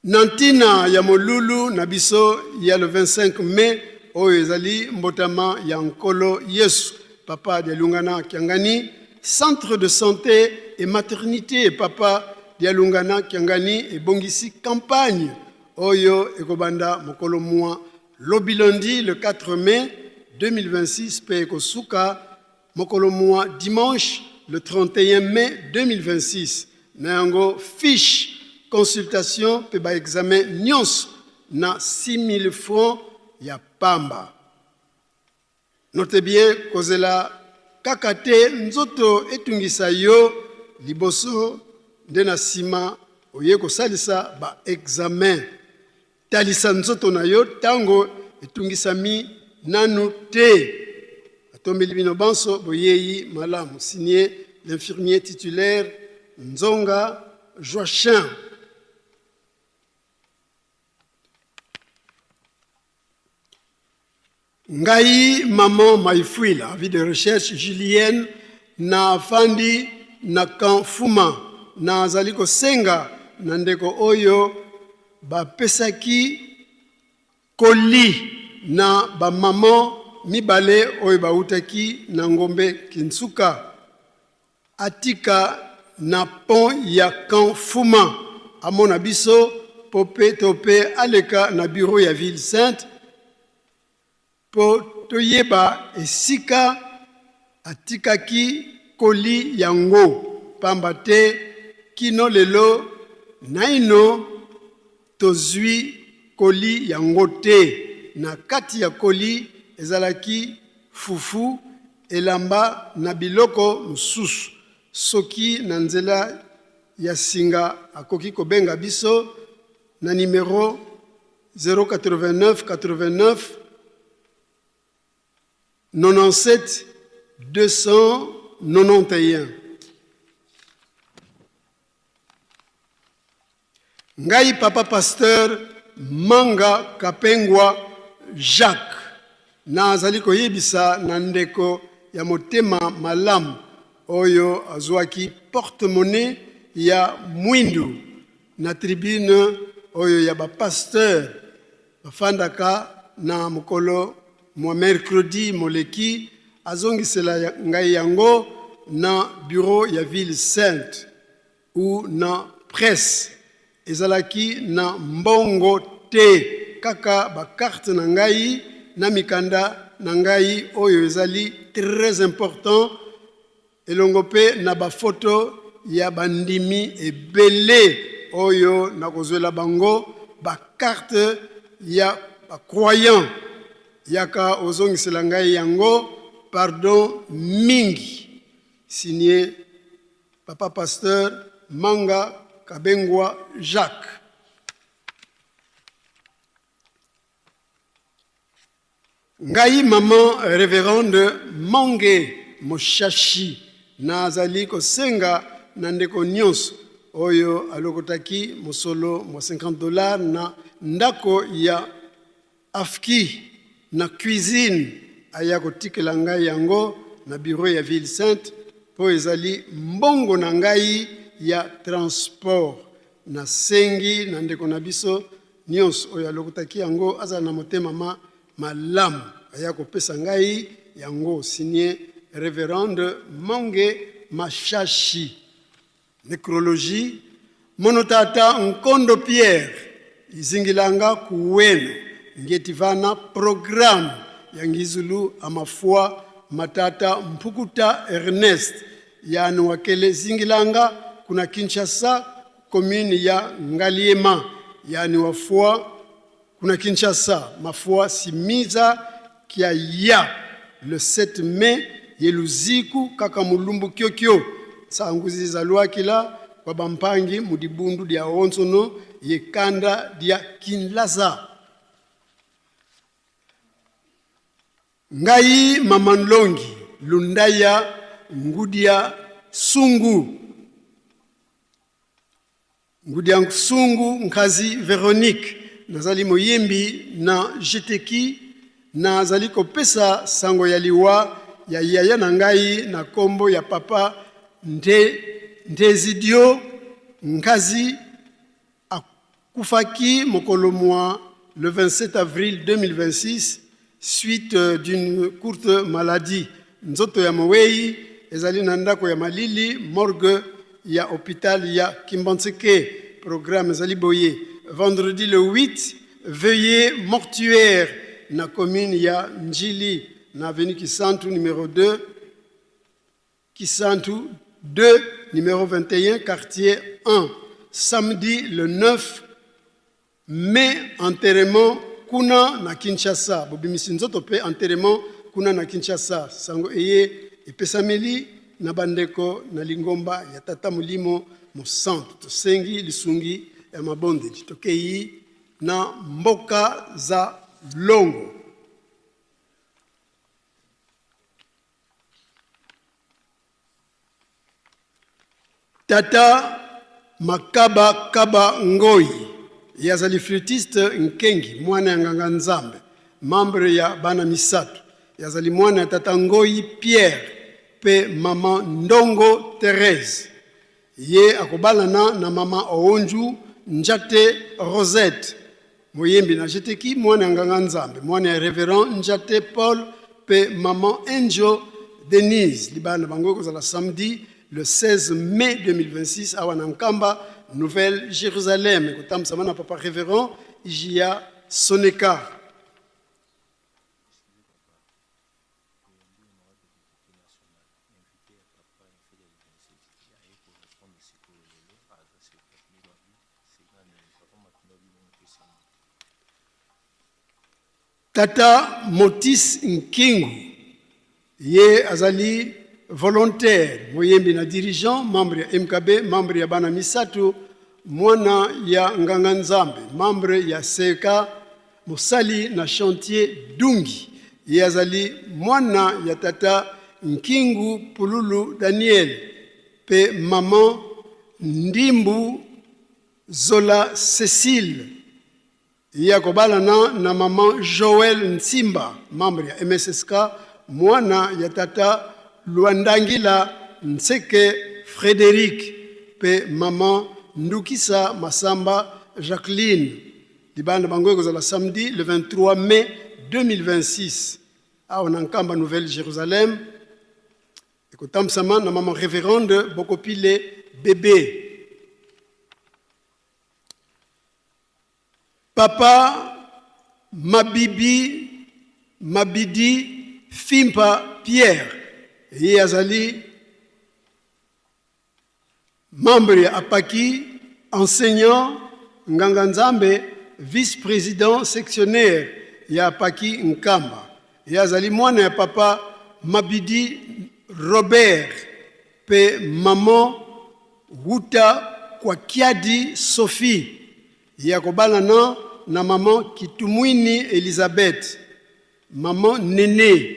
Speaker 12: Na ntina ya molulu na biso ya le 25 mai oyo ezali mbotama ya Nkolo Yesu, Papa Dialungana Kiangani, Centre de santé et maternité Papa Dialungana Kiangani ebongisi campagne oyo ekobanda mokolo mua lobi lundi le 4 mai 2026 mpe ekosuka mokolo mua dimanche le 31 mai 2026. Na yango fiche consultation mpe ba examen nionso na 6000 francs ya pamba. Note bien kozela kaka te nzoto etungisa yo liboso nde na sima oye kosalisa ba examen. Talisa nzoto na yo tango etungisami nanu te. Atombeli bino banso boyeyi malamu. Signé l'infirmier titulaire Nzonga Joachin. Ngai maman Maifuila, avis de recherche Julienne, na fandi na camp Fuma, na zali kosenga na ndeko oyo ba pesaki colis na ba maman mibale oyo bawutaki na Ngombe Kinsuka, atika na pont ya camp Fuma amona biso po pe to pe aleka na bureau ya ville sainte po toyeba esika atikaki colis yango pamba te kino lelo naino tozui colis yango te. Na kati ya colis ezalaki fufu, elamba na biloko mosusu. Soki na nzela ya singa akoki kobenga biso na numero 089 89 97 291. Ngai papa pasteur Manga Kapengwa Jacques nazali koyebisa na ndeko ya motema malamu. oyo azwaki porte-monnaie ya mwindu na tribune oyo ya ba pasteurs bafandaka na mokolo mwa mercredi moleki, azongisela ngai yango na bureau ya ville sainte ou na presse. Ezalaki na mbongo te, kaka ba cartes na ngai na mikanda na ngai oyo ezali très important, elongo mpe na ba photos ya bandimi ebele oyo nakozwela bango ba cartes ya ba croyants. Yaka ozongisela ngai yango, pardon mingi. Signé Papa Pasteur Manga Kabengwa Jacques. Ngai maman Reverende Mange Moshashi nazali kosenga na ndeko nionso oyo alokotaki mosolo mwa 50 dollars na ndako ya Afki na cuisine aya kotikela ngai yango na bureau ya ville sainte mpo ezali mbongo na ngai ya transport. Nasengi na ndeko na biso nionso oyo alokotaki yango azala na motema ma malamu aya kopesa ngai yango. Signe Reverende Mange Mashashi. Necrologie, Mono tata Nkondo Pierre izingilanga kuweno ngeti vana programme ya ngizulu amafua matata Mpukuta Ernest yani wakele zingilanga kuna Kinshasa commune ya Ngaliema yani wafua kuna Kinshasa mafua simiza kia ya le 7 mai ye luziku kaka mulumbu kyokyo nsangu zizaluakila kwa bampangi mu dibundu dia onsono ye kanda dia Kinlaza. Ngai mama Nlongi Lundaya Ngudia Sungu Ngudia Sungu Nkazi Veronique, nazali moyembi na Jeteki, nazali kopesa sango ya liwa ya yaya na ngai na kombo ya papa Nde Ndezidio Nkazi, akufaki mokolo mwa le 27 avril 2026 suite d'une courte maladie. Nzoto ya moweyi ezali na ndako ya malili, morgue, ya hopital ya Kimbanseke. Programme ezali boye, vendredi le 8, veillée mortuaire na commune ya Ndjili na avenue Kisantu numero 2, Kisantu 2 numero 21 quartier 1. Samedi le 9 mai, enterrement kuna na Kinshasa. Bobimisi nzoto pe enterrement kuna na Kinshasa. Sango eye epesameli na bandeko na lingomba ya Tata Molimo Mosantu. Tosengi lisungi ya mabondeli. Tokeyi na mboka za longo. Tata Makaba Kaba Ngoyi, ye azali flûtiste nkengi, mwana ya nganga Nzambe, membre ya bana misato. Ye azali mwana ya tata Ngoyi Pierre pe mama Ndongo Therèse. Ye akobalana na mama Oonju Njate Rosette, moyembi na Jeteki, mwana ya nganga Nzambe, mwana ya Reverend Njate Paul pe maman Angel Denise. Libala na bango ekozala samedi le 16 mai 2026 awa na Nkamba, Nouvelle Jérusalem. Ekotambusama na papa Reverend Ijia Soneka. Tata Motis Nkingu, ye azali volontaire, moyembi na dirigeant, membre ya MKB, membre ya bana misato, mwana ya nganga Nzambe, membre ya CK, mosali na chantier Dungi. Ye azali mwana ya tata Nkingu Pululu Daniel pe maman Ndimbu Zola Cecile. Ye akobalana na maman Joël Nsimba, membre ya MSSK, mwana ya tata Luandangila Nseke Frederic mpe mama Ndukisa Masamba Jacqueline. Libala na bango ekozala samedi le 23 mai 2026 awa na Nkamba Nouvelle Jérusalem. Ekotambusama na mama Reverende Bokopile Bebe. Papa Mabibi Mabidi Fimpa Pierre ye azali membre ya APAKI, enseignant, nganga nzambe, vice-president sectionnaire ya APAKI Nkamba. Ye azali mwana ya papa Mabidi Robert pe maman Wuta Kwakiadi Sophie. Ye akobalana na maman Kitumwini Elisabeth, maman Nene.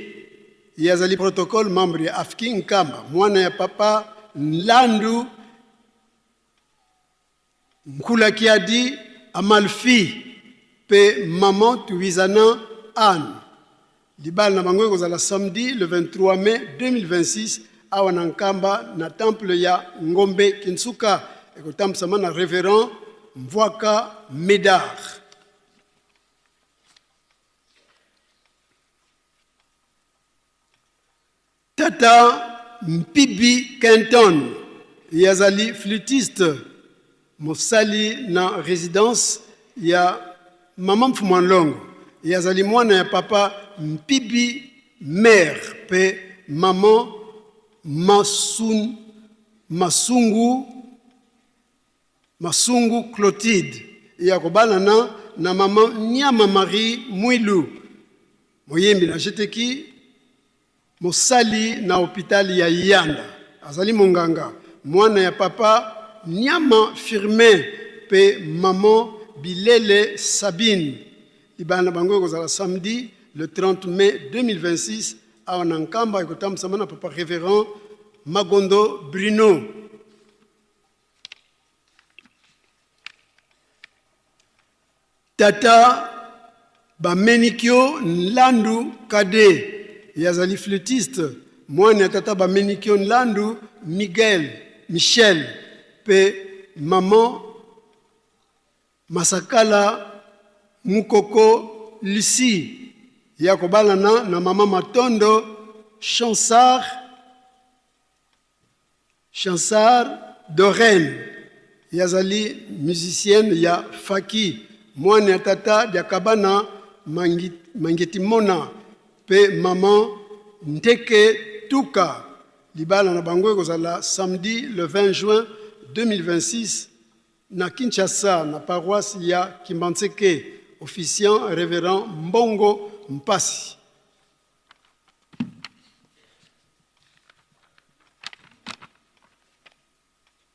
Speaker 12: Ye azali protocole membre ya AFKI Nkamba, mwana ya papa Nlandu Nkula Kiadi Amalfi pe maman Tuwizana Anne. Libala na bango ekozala samedi le 23 mai 2026 awa na Nkamba na temple ya Ngombe Kinsuka, ekotambusama na Reverend Mvwaka Medard. Tata Mpibi Kenton ye azali flûtiste, mosali na residence ya Mama Mfumua Nlongo. Ye azali mwana ya papa Mpibi Mère mpe maman Masun, Masungu, Masungu Clotilde. Ye akobalana na maman Niama Marie Mwilu, moyembi na GTQ, Mosali na hopital ya Iyanda, azali monganga, mwana ya papa Niama Firmin pe maman Bilele Sabine. Libala na bango ekozala samedi le 30 mai 2026 awa na Nkamba, ekotambusama na papa Reverend Magondo Bruno. Tata Bamenikio Nlandu Kade, ye azali flûtiste, mwana ya tata Bamenikio Nlandu Miguel, Michel, mpe maman Masakala Mukoko Lucie. Ye akobalana na mama Matondo Chansard, Chansard Doreen, ye azali musicienne ya Faki, mwana ya tata Diakabana Mangetimona mpe maman Nteke Tuka. Libala na bango ekozala samedi le 20 juin 2026 na Kinshasa na paroisse ya Kimbanseke, officiant Reverend Mbongo Mpasi.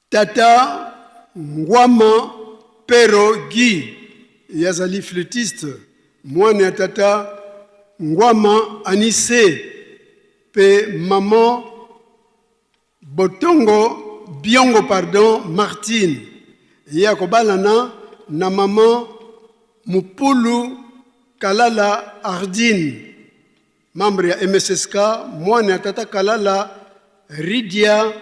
Speaker 12: Tata Ngwama Pero Guy, ye azali flûtiste, mwana ya tata Ngwama Anise mpe maman Botongo Biongo pardon Martine, ye akobalana na maman Mupulu Kalala Ardine, membre ya MSSK, mwana ya tata Kalala Ridia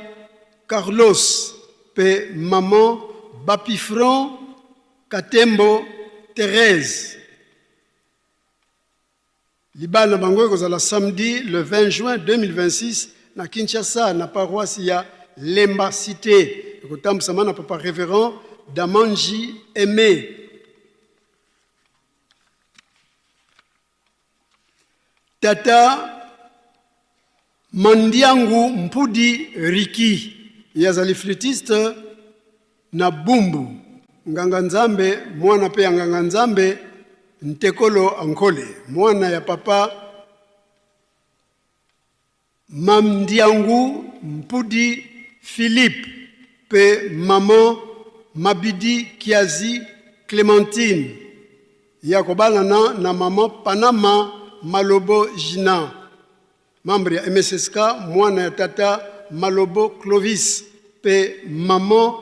Speaker 12: Carlos mpe maman Bapifron Katembo Therèse. Libala na bango ekozala samedi le 20 juin 2026 na Kinshasa na paroisse ya Lemba Cite, ekotambusama na papa Reverend Damanji Aime. Tata Mandiangu Mpudi Ricky, ye azali flûtiste na Bumbu, nganga nzambe, mwana pe ya nganga nzambe Ntekolo Ankole, mwana ya papa Mamdiangu Mpudi Philippe pe maman Mabidi Kiazi Clementine. Ye akobalana na maman Panama Malobo Gina, membre ya MSSK, mwana ya tata Malobo Clovis pe maman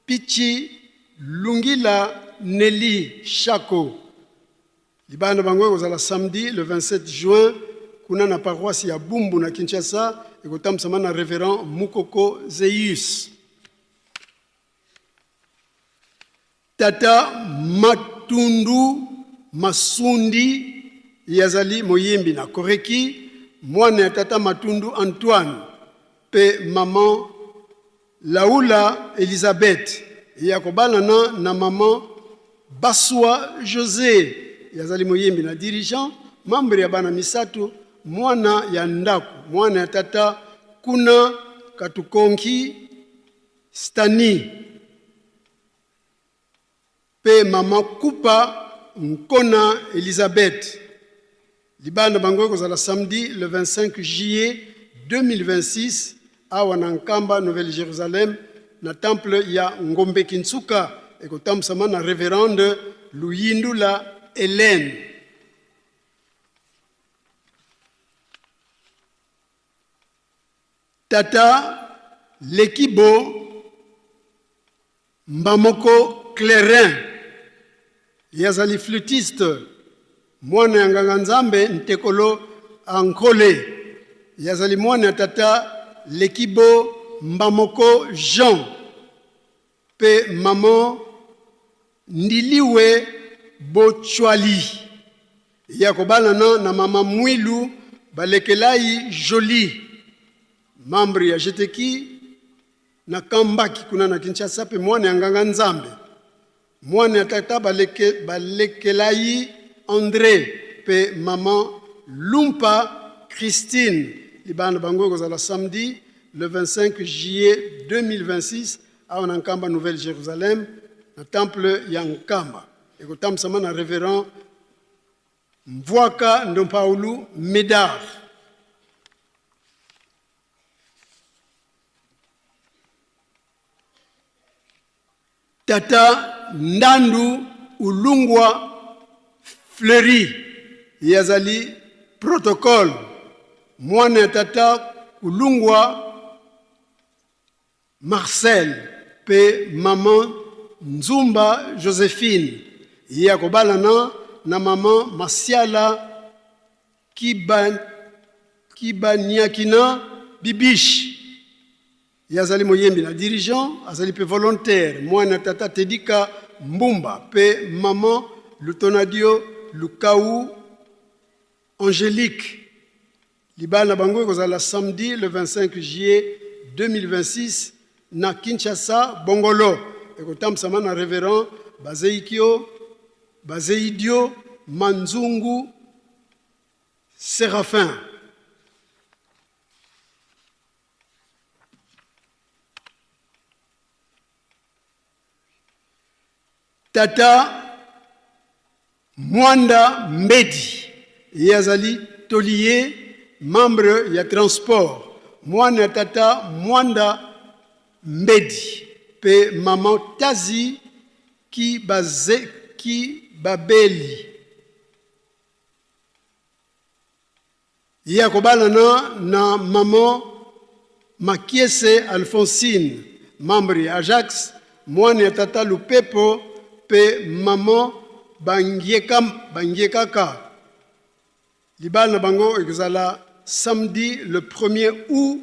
Speaker 12: Pichi Lungila Nelly Shako. Libala na bango ekozala samedi le 27 juin kuna na paroisse ya Bumbu na Kinshasa, ekotambwisama na Reverend Mukoko Zeus. Tata Matundu Masundi ye azali moyembi na Koreki, mwana ya tata Matundu Antoine mpe maman Laula Elisabeth. Ye akobalana na maman Basua Jose, ye azali moyembi na dirigeant, membre ya bana misato, mwana ya ndako, mwana ya tata Kuna Katukonki Stany mpe mama Kupa Nkona Elisabeth. Libala na bango ekozala samedi le 25 juillet 2026 awa na Nkamba, Nouvelle Jerusalem, na temple ya Ngombe Kinsuka, ekotambusama na Reverende Luyindula Helène. Tata Lekibo Mbamoko Clairin, ye azali flûtiste, mwana ya nganga Nzambe Ntekolo Ankole, ye azali mwana ya tata Lekibo Mbamoko Jean mpe maman Ndiliwe Bochwali, ye akobalana na mama Mwilu Balekelayi Jolie, membre ya GTQ na Kambaki kuna na Kinshasa mpe mwana ya nganga Nzambe, mwana ya tata Baleke, Balekelayi Andre mpe mama Lumpa Christine. Libala na bango ekozala samedi le 25 juillet 2026 awa na Nkamba Nouvelle Jérusalem na temple ya Nkamba, ekotambusama na Reverend Mvwaka Ndompaulu Medard. Tata Ndandu Ulungwa Fleury, ye azali protocole, mwana ya tata Kulungwa Marcel mpe maman Nzumba Josephine. Ye akobalana na maman Masiala Kiba, Kibaniakina Bibiche. Ye azali moyembi na dirigeant, azali mpe volontaire, mwana tata Tedika Mbumba mpe maman Lutonadio Lukau Angelique. Libala na bango ekozala samedi le 25 juillet 2026 na Kinshasa Bongolo, ekotambusama na Reverend Bazeikio Bazeidio Manzungu Seraphin. Tata Mwanda Mbedi, ye azali tolier, membre ya transport, mwana ya tata Mwanda Mbedi mpe maman Tazi Kibaze, Kibabeli. Ye akobalana na maman Makiese Alphonsine, membre ya Ajax, mwana ya tata Lupepo mpe maman Bangieka, Bangiekaka. Libala na bango ekozala samedi le 1er août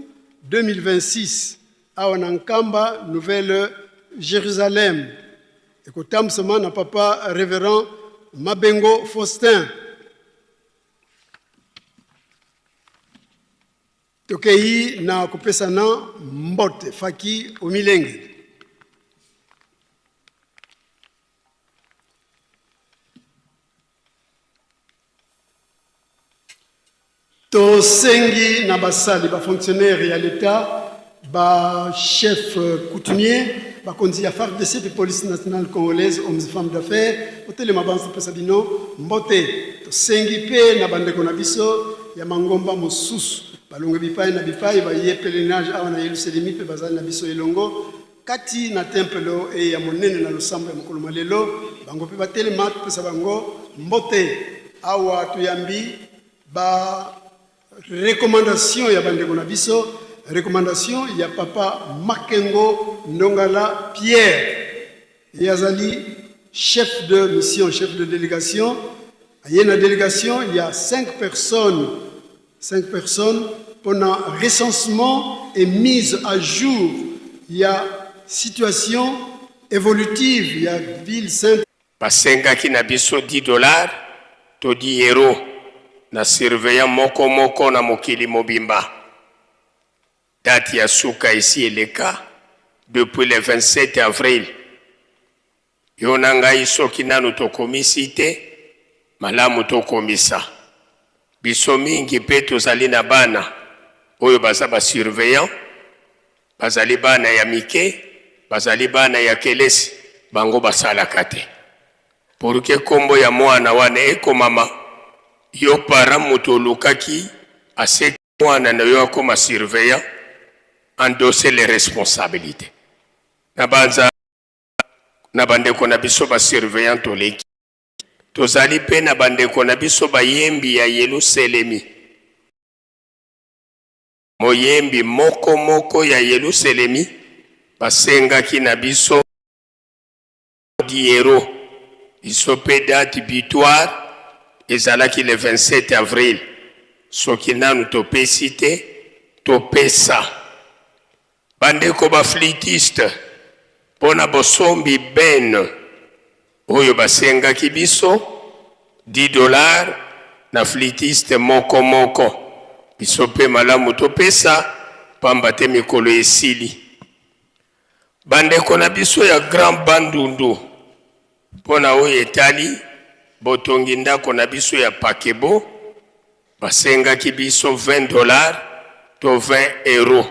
Speaker 12: 2026 awa na Nkamba, Nouvelle Jérusalem. Ekotambusama na papa Reverend Mabengo Faustin. Tokei na kopesana mbote faki omilenge. Tosengi na basali ba fonctionnaires ya l'Etat, ba chefs coutumiers, bakonzi ya FARDC mpe police nationale congolaise, hommes et femmes d'affaires, botelema banso topesa bino mbote. Tosengi mpe na bandeko na biso ya mangomba mosusu balongwe bipai na bipai baye pèlerinage awa na Yelusalemi mpe bazali na biso elongo kati na tempelo eye ya monene na losambo ya mokolo mwa lelo, bango mpe batelema topesa bango mbote. Awa toyambi ba recommandation ya bandeko na biso, recommandation ya papa Makengo Ndongala Pierre, ye azali chef de mission, chef de délégation, aye na délégation ya 5 personnes, 5 personnes. mpona recensement et mise à jour ya situation évolutive ya ville sainte.
Speaker 14: Basengaki na biso 10 dollars to 10 euros na surveillant moko moko na mokili mobimba. Date ya suka esi eleka depuis le 27 avril. Yo na ngai soki nanu tokomisi te, malamu tokomisa. Biso mingi pe tozali na bana oyo baza ba surveillants, bazali bana ya mike, bazali bana ya kelesi, bango basalaka te. Pour que kombo ya mwana wana ekomama, yo parent mutu olukaki à ce que mwana na yo akoma surveillant, endosser les responsabilites. Nabanza na bandeko na biso ba surveillant toleki. Tozali mpe na bandeko na biso bayembi ya Yeluselemi. Moyembi moko moko ya Yeluselemi basengaki na biso diero biso mpe date butoir ezalaki le 27 avril. Soki nanu topesi te, topesa. Bandeko ba flûtiste mpo na bosombi bene oyo basengaki biso 10 dollars na flûtiste moko moko. Biso mpe malamu topesa pamba te mikolo esili. Bandeko na biso ya Grand Bandundu mpo na oyo etali botongi ndako na biso ya Pakebo basengaki biso 20 dollars to 20 euros.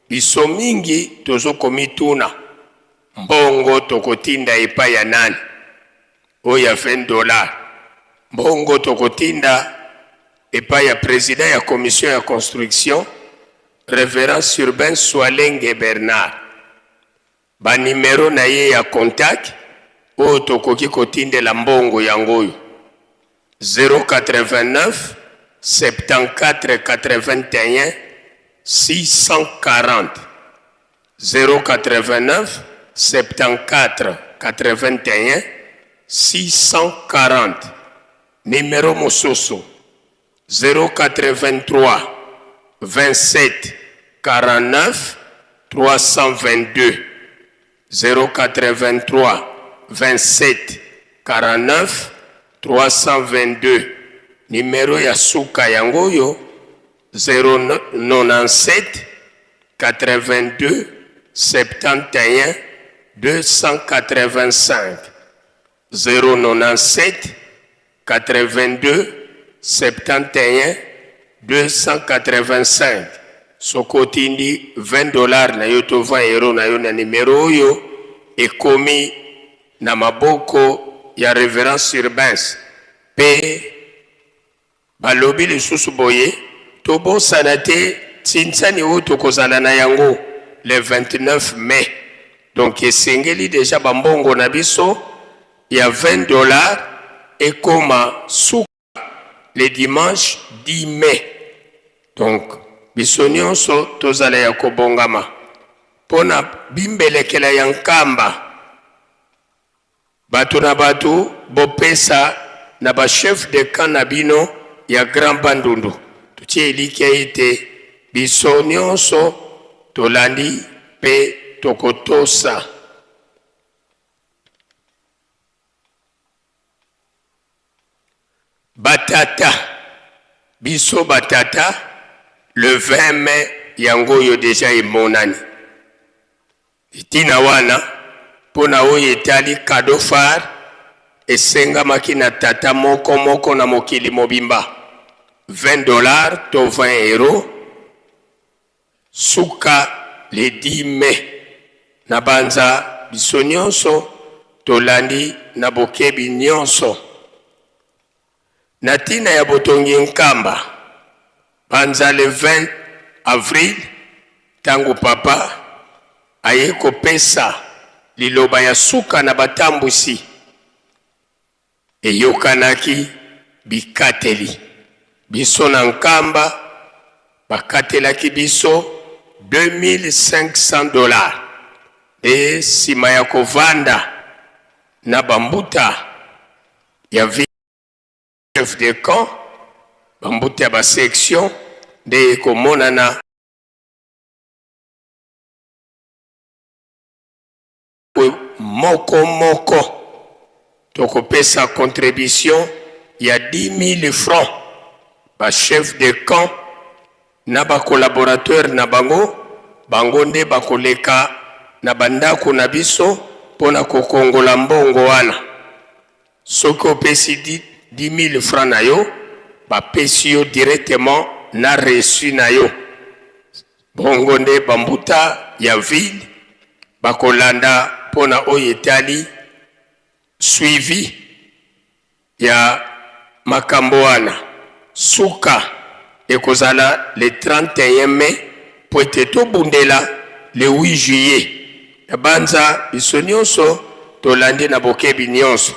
Speaker 14: Biso mingi tozo komituna mbongo tokotinda epai ya nani? Oyo ya 20 dollars mbongo tokotinda epai ya president ya commission ya construction Reverend Surbain Swalenge Bernard. Ba numero na ye ya contact oyo tokoki kotindela mbongo yango oyo, 089 74 81 640, 089 74 81 640. Numero mosusu, 083 27 49 322, 083 27 49 322. Numero ya suka yango oyo, 097 82 71 285, 097 82 71 285. Soki otindi 20 dollars na yo to 20 euros na yo na numero oyo, ekomi na maboko ya Reverend Surbains. Pe balobi lisusu boye, tobosana te tsinsani oyo tokozala na yango le 29 mai. Donc esengeli dejà ba mbongo na biso ya 20 dollars ekoma suka le dimanche 10 mai. Donc biso nionso tozala ya kobongama pona bimbelekela ya Nkamba. Bato na bato bopesa na ba chefs de camp na bino ya Grand Bandundu. Totie elikya ete biso nionso tolandi mpe tokotosa. Ba tata, biso ba tata le 20 mai yango oyo dejà emonani. Ntina wana, mpo na oyo etali cadeau phare, esengamaki na tata moko moko na mokili mobimba 20 dollars to 20 euros suka le 10 mai. Nabanza biso nionso tolandi na bokebi nionso. Na ntina ya botongi Nkamba, banza le 20 avril, ntango Papa aye kopesa liloba ya suka na batambwisi, eyokanaki bikateli. Biso na Nkamba, bakatelaki biso 2500 dollars nde nsima ya kovanda na bambuta ya ville, chef de camp, bambuta ya ba section. nde ekomonana moko moko tokopesa contribution ya 10 000 francs ba chef de camp na ba collaborateurs na bango, bango nde bakoleka na ba ndako na biso mpo na kokongola mbongo wana. Soki opesi 10 000 francs na yo, bapesi yo directement na reçu na yo. Bongo nde ba mbuta ya ville bakolanda mpo na oyo etali suivi ya makambo wana. Suka ekozala le 31 mai mpo ete tobundela le 8 juillet. Nabanza biso nionso tolandi na bokebi nionso.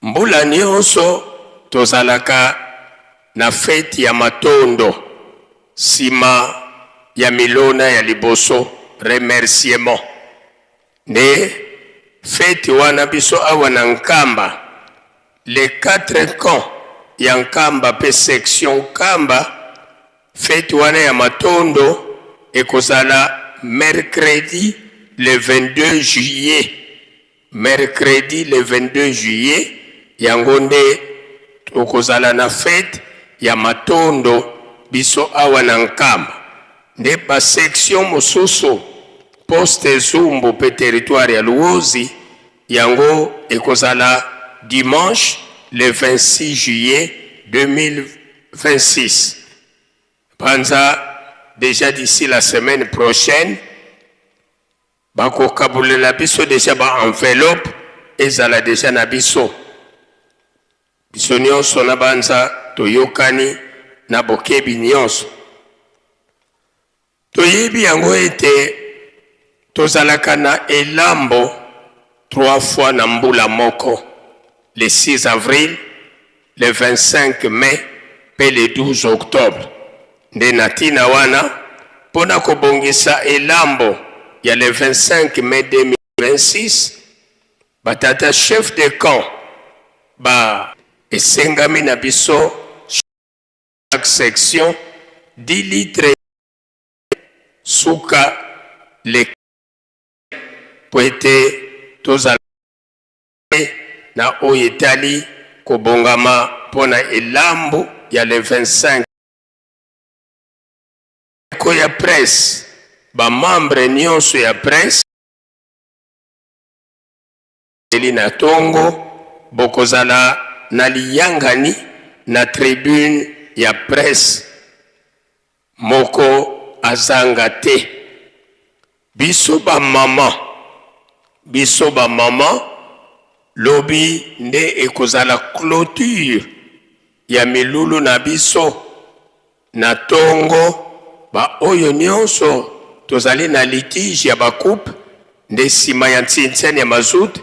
Speaker 14: Mbula nionso tozalaka na feti ya matondo sima ya milona ya liboso, remerciement. Nde feti wana biso awa na Nkamba, les quatre camps ya Nkamba pe section Nkamba, feti wana ya matondo ekozala mercredi le 22 juillet. Mercredi le 22 juillet yango nde tokozala na fete ya matondo biso awa na Nkamba. Nde ba section mosusu poste Zumbu pe territoire ya Luozi yango ekozala dimanche le 26 juillet 2026. Panza dejà d'ici la semaine prochaine Bakokabolela biso dejà ba enveloppe ezala dejà na biso. Biso nionso na banza toyokani na bokebi nionso. Toyebi yango ete tozalaka na elambo trois fois na mbula moko, le 6 avril, le 25 mai mpe le 12 octobre. Nde na ntina wana, mpo na kobongisa elambo ya le 25 mai 2026, ba tata chefs de camp ba esengami na biso chaque section 10 litres suka le mpo ete tozala na oyo etali kobongama mpo na elambo ya le 25. Ko ya presse, ba membres nionso ya presse eli na tongo bokozala na liyangani na tribune ya presse moko azanga te. Biso ba maman, biso ba maman lobi nde ekozala cloture ya milulu na biso na tongo, ba oyo nionso tozali na litige ya ba coupe nde sima ya ntintiani ya mazout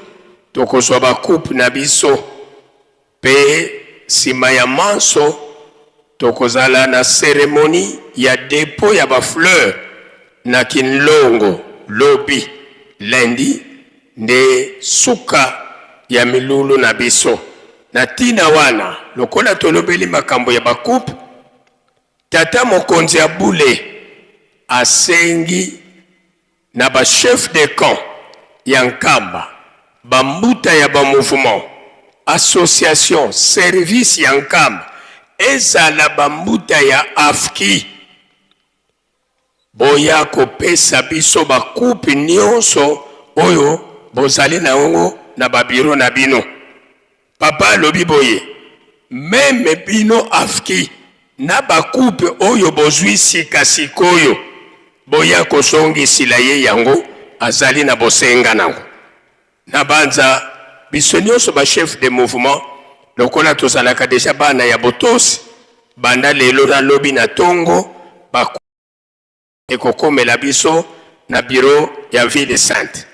Speaker 14: tokozua ba coupe na biso. Pe sima ya manso, tokozala na ceremonie ya depot ya ba fleurs na Kinlongo lobi lundi nde suka ya milulu na biso. Na tina wana, lokola tolobeli makambo ya ba coupes, tata mokonzi ya bule asengi na ba chefs de camp ya Nkamba, ba mbuta ya ba mouvements, associations, services ya Nkamba, ezala ba mbuta ya AFKI, boya kopesa biso ba coupes nionso oyo bozali na yango na ba bureaux na bino. Papa alobi boye, meme bino AFKI na ba coupe oyo bozui sika sikoyo boya kozongisila ye yango azali na bosenga nango. Nabanza biso nionso ba chefs de mouvement lokola tozalaka dejà bana ya botosi banda lelo na lobi na tongo ba ekokomela biso na bureau ya ville sainte.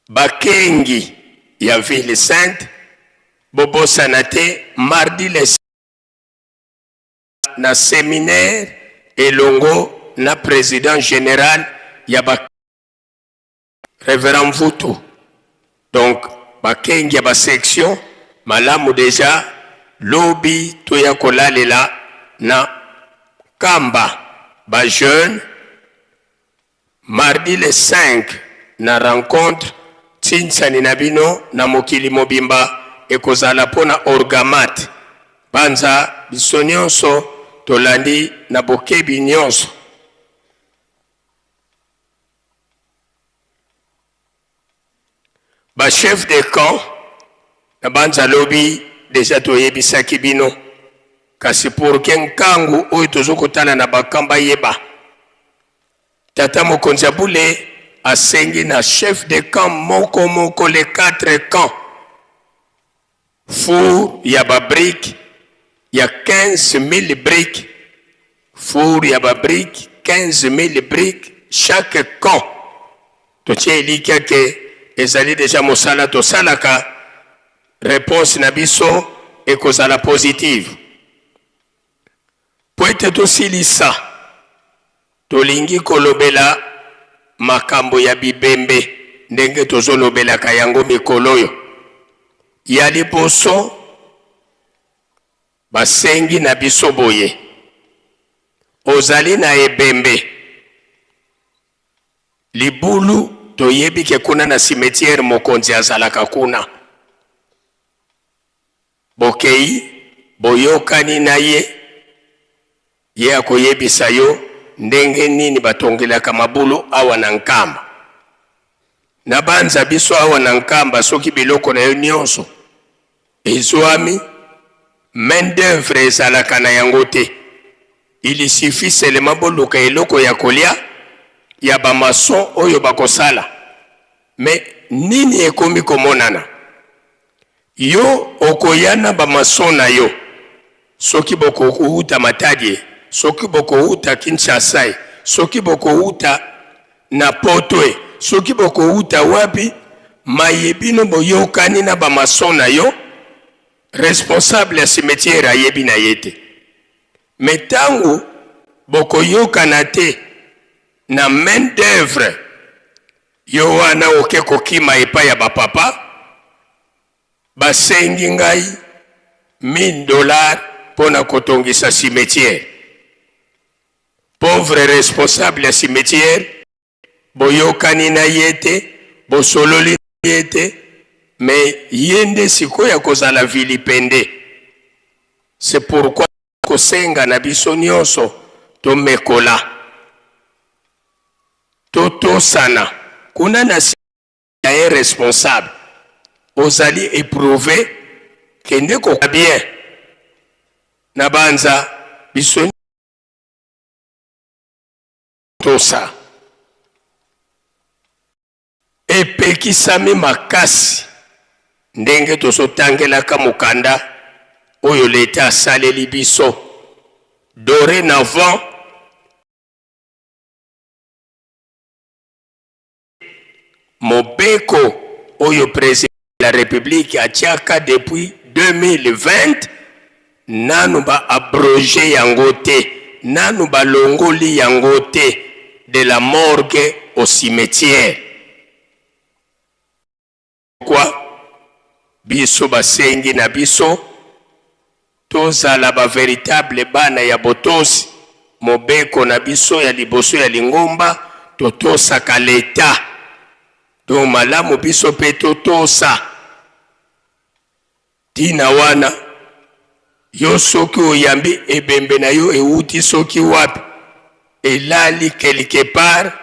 Speaker 14: Bakengi ya ville sainte bobosana te mardi le na seminaire elongo na president general ya ba Reverend Mvutu donc bakengi ya ba section. Malamu deja lobi toya kolalela na Nkamba ba jeunes mardi le 5 na rencontre tsinsani na bino na mokili mobimba ekozala mpo na orgamat banza biso nionso tolandi na bokebi nionso. Ba chef de camp na banza lobi deja toyebisaki bino kasi pour que nkangu oyo tozo kotala na ba camp bayeba tata mokonzi ya bule asengi na chef de camp moko moko les quatre camps Four ya ba briques ya 15000 briques, four ya ba briques 15000 briques chaque camp. Totie elikya ke ezali deja mosala tosalaka, reponse na biso ekozala positive. Mpo ete tosilisa, tolingi kolobela makambo ya bibembe ndenge tozolobelaka yango mikolo oyo. Ya liboso, basengi na biso boye, ozali na ebembe, libulu, toyebi ke kuna na cimetière mokonzi azalaka kuna. Bokei, boyokani na ye, ye akoyebisa yo ndenge nini batongelaka mabulu awa na Nkamba. Nabanza biso awa na Nkamba soki biloko na yo nionso ezuami, main d'oeuvre ezalaka na yango te. Il suffit seulement boluka eloko ya kolia ya ba maçons oyo bakosala. Mais nini ekomi komonana? Yo okoya na ba maçons na yo, soki bokowuta Matadi e, soki bokowuta Kinshasa e, soki bokowuta na poto e, soki bokowuta wapi, maye bino boyokani na ba maçons na yo, responsable ya cimetière ayebi na ye te. Mais tango bokoyokana te na main d'oeuvre, Yo wana oke kokima epai ya ba papa, basengi ngai 1000 dollars mpo na kotongisa cimetière. Pauvre responsable ya cimetière, boyokani na ye te, bosololi na ye te, mais ye nde sikoyo akozala vilipende. C'est pourquoi kosenga na biso nionso tomekola. Totosana kuna na sima ya un responsable ozali eprouve kende ko bien na banza biso tosa epekisami makasi ndenge tozotangelaka mokanda oyo leta asaleli biso dorenavant. Mobeko oyo president de la republique atiaka depuis 2020 nanu ba abroger yango te, nanu balongoli yango te de la morgue au cimetière. Pourquoi biso basengi na biso tozala ba veritable bana ya botosi mobeko na biso ya liboso ya lingomba totosaka l'etat donc malamu biso pe totosa Tina wana yo soki oyambi ebembe na yo ewuti soki wapi elali quelque part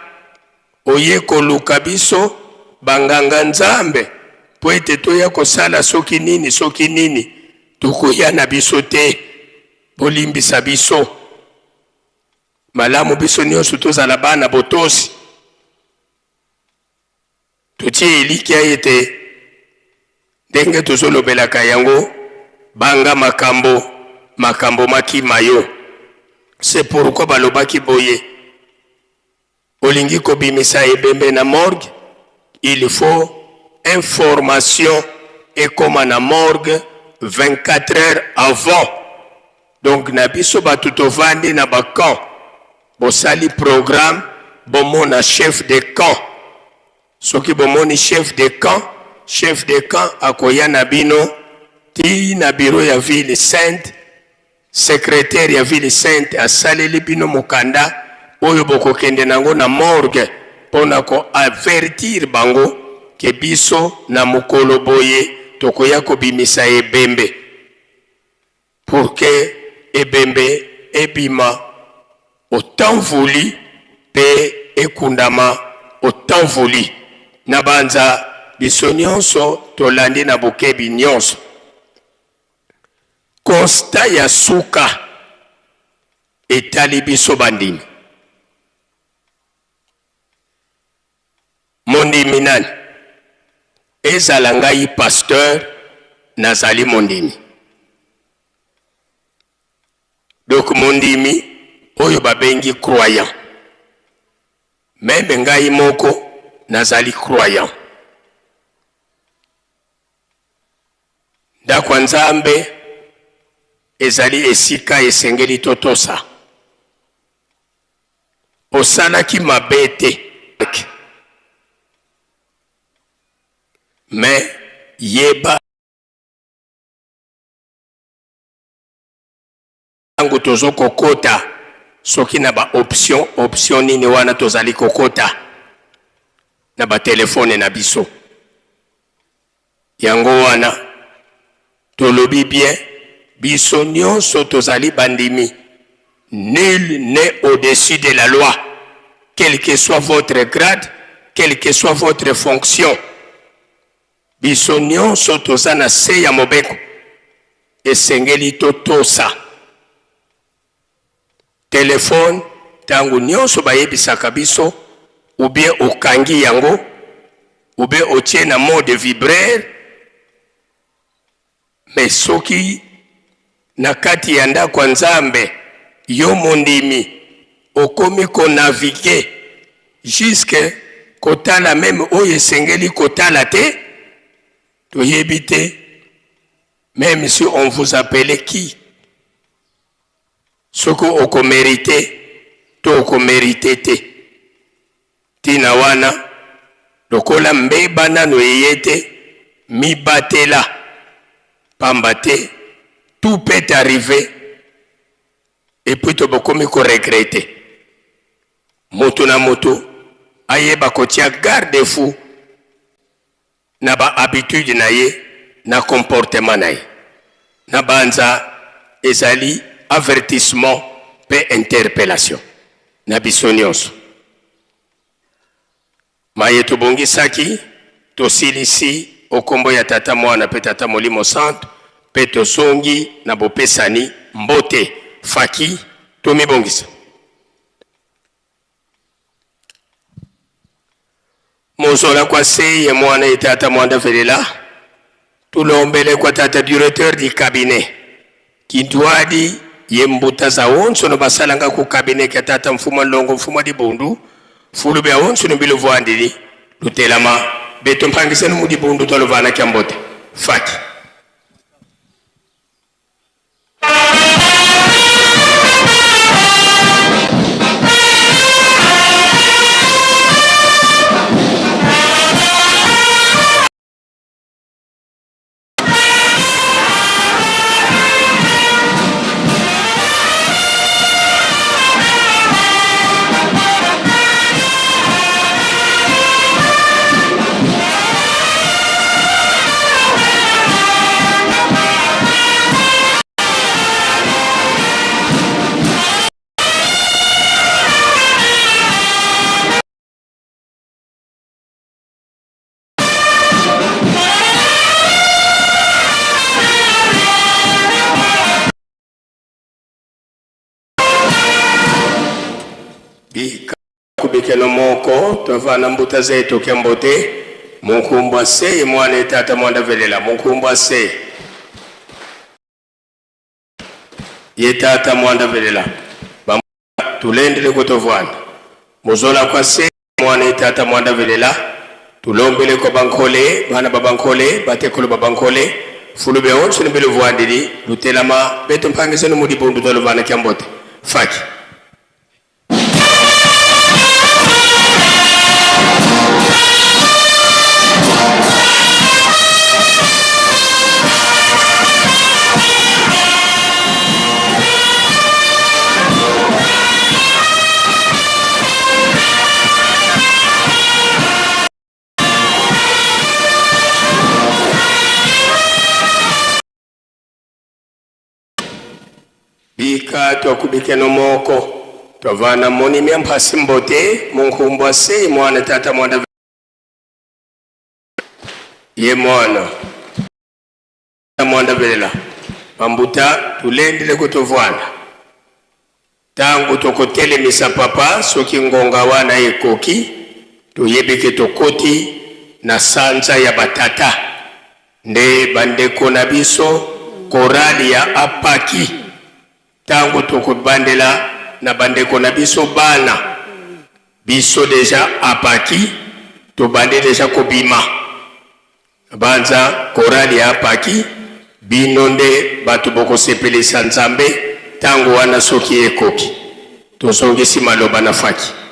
Speaker 14: oye koluka biso ba nganga nzambe po ete toya kosala soki nini soki nini tokoya na biso te bolimbisa biso malamu biso nionso tozala bana botosi. Totie elikya ete ndenge tozolobelaka yango, banga makambo, makambo makima yo. C'est pourquoi balobaki boye, olingi kobimisa ebembe na morgue, il faut information ekoma na morgue 24 heures avant. Donc na biso batu tovandi na ba camps, bosali programme bomona chef de camp. Soki bomoni chef de camp, chef de camp akoya na bino. Ti na bureau ya ville sainte, secretaire ya ville sainte asaleli bino mokanda oyo bokokende nango na morgue pona ko avertir bango ke biso na mokolo boye tokoya kobimisa ebembe pour que ebembe ebima au temps voulu pe ekundama au temps voulu. Nabanza biso nionso tolandi na bokebi nionso. Constat ya suka etali biso bandimi. Mondimi nani? Ezala ngai pasteur, nazali mondimi. Donc mondimi oyo babengi croyant. Meme ngai moko nazali croyant. Ndako ya Nzambe ezali esika esengeli totosa. Osalaki mabe te. Mais yeba tango tozo kokota soki na ba option option nini wana tozali kokota na ba telephone na biso. Yango wana tolobi bien biso nionso tozali bandimi nul n'est au dessus de la loi quel que soit votre grade quel que soit votre fonction biso nionso toza na se ya mobeko esengeli totosa Telephone tango nionso bayebisaka biso ou bien okangi yango ou bien otie na mode vibreur mais soki na kati ya ndako ya Nzambe yo mondimi okomi ko naviguer jusque kotala meme oyo esengeli kotala te toyebi te meme si on vous appelait qui Soki oko merite to oko merite te. Tina wana lokola mbeba nanu eye te, mibatela pamba te tout peut arriver et puis to bokomi ko regretter. Mutu na mutu ayeba kotia garde fou na ba habitudes na ye na comportement na ye. Nabanza ezali avertissement mpe interpellation na biso nionso. Maye tobongisaki, tosilisi o kombo ya Tata, Mwana mpe Tata Molimo Santu mpe tozongi na bopesani mbote. Faki, tomibongisa. Mozola kwa seye mwana ye tata mwanda velela tulombele kwa tata directeur du cabinet kintuadi ye mbuta za onso no basalanga ku cabinet kya tata mfuma longo mfuma dibundu fulu bya onso no biluvuandili lutelama beto mpangisenu mu dibundu twaluvana kya mbote faki. Kubikelo moko tovana mbuta zetu kya mbote munkumbwa se mwana etata mwanda velela munkumbwa se ye tata mwanda velela ba tulendele kutovwana muzola kwa se mwana etata mwanda velela tulombele kwa bankole bana ba bankole batekolo ba bankole fulube onso ni biluvuandili lutelama betu mpangisenu mudibundu twaluvana kya mbote faki. Bisika twakubikeno moko twavana moni mya mphasi mbote munkumbwa se mwana tata mwana ye mwana mwanda velela bambuta tulendele kutovwana ntango tokotelemisa papa soki ngonga wana ekoki toyebi ke tokoti na sanza ya batata nde bandeko na biso korali ya apaki ntango tokobandela na bandeko na biso bana biso deja apaki tobandi deja kobima banza korali ya apaki bino nde bato bokosepelisa nzambe ntango wana soki ekoki tozongisi maloba na faki.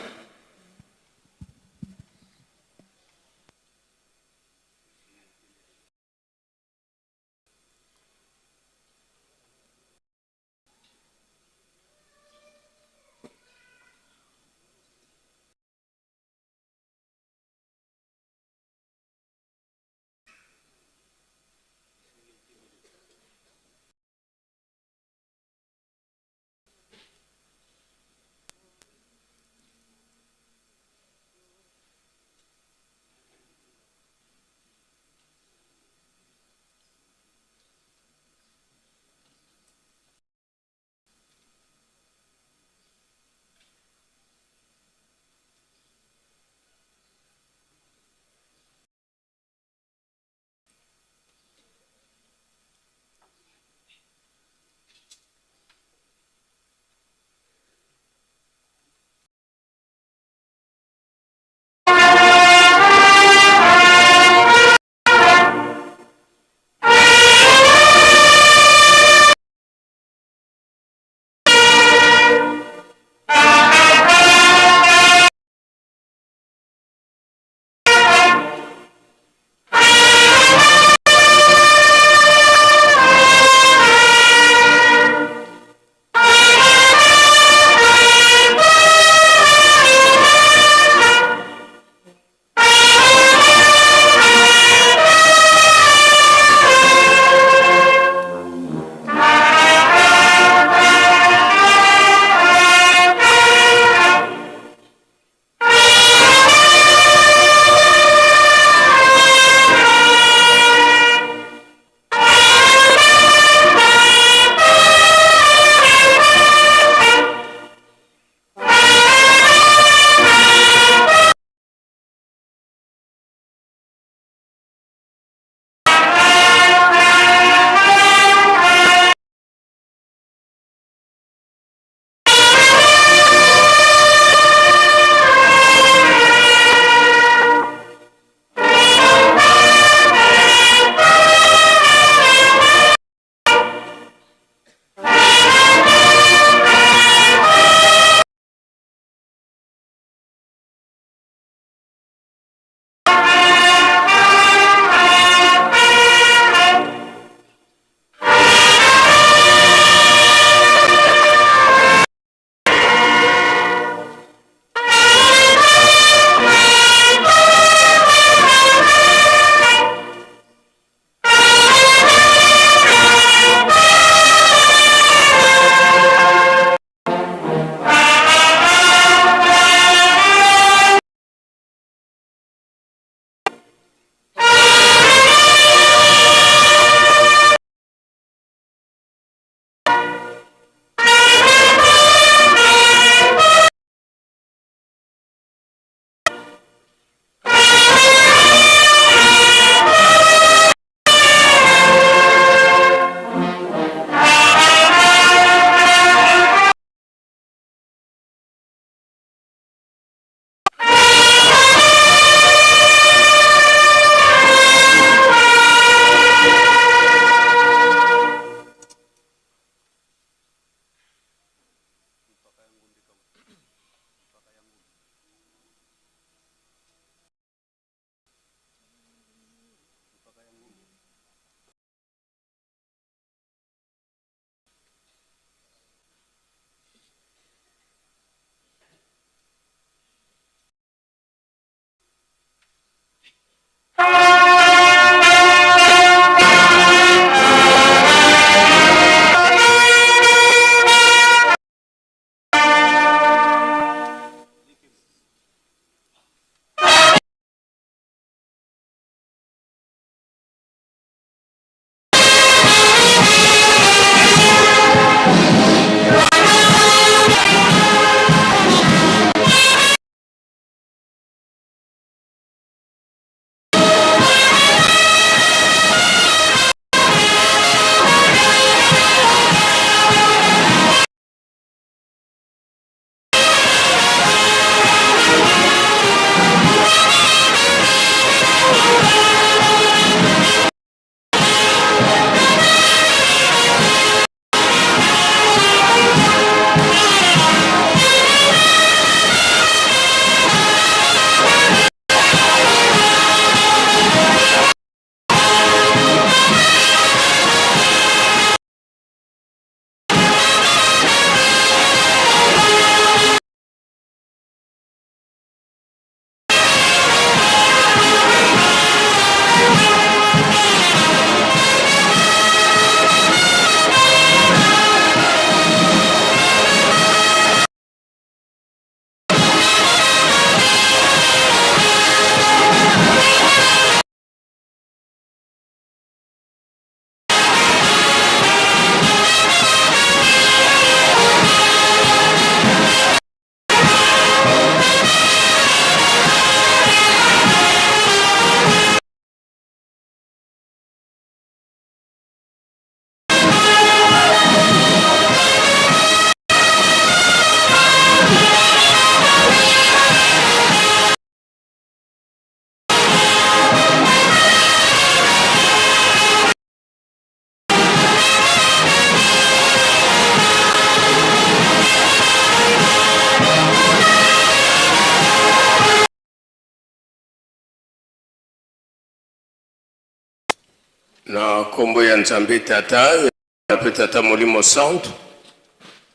Speaker 14: Na nkombo ya Nzambe Tata mpe Tata Molimo Santu,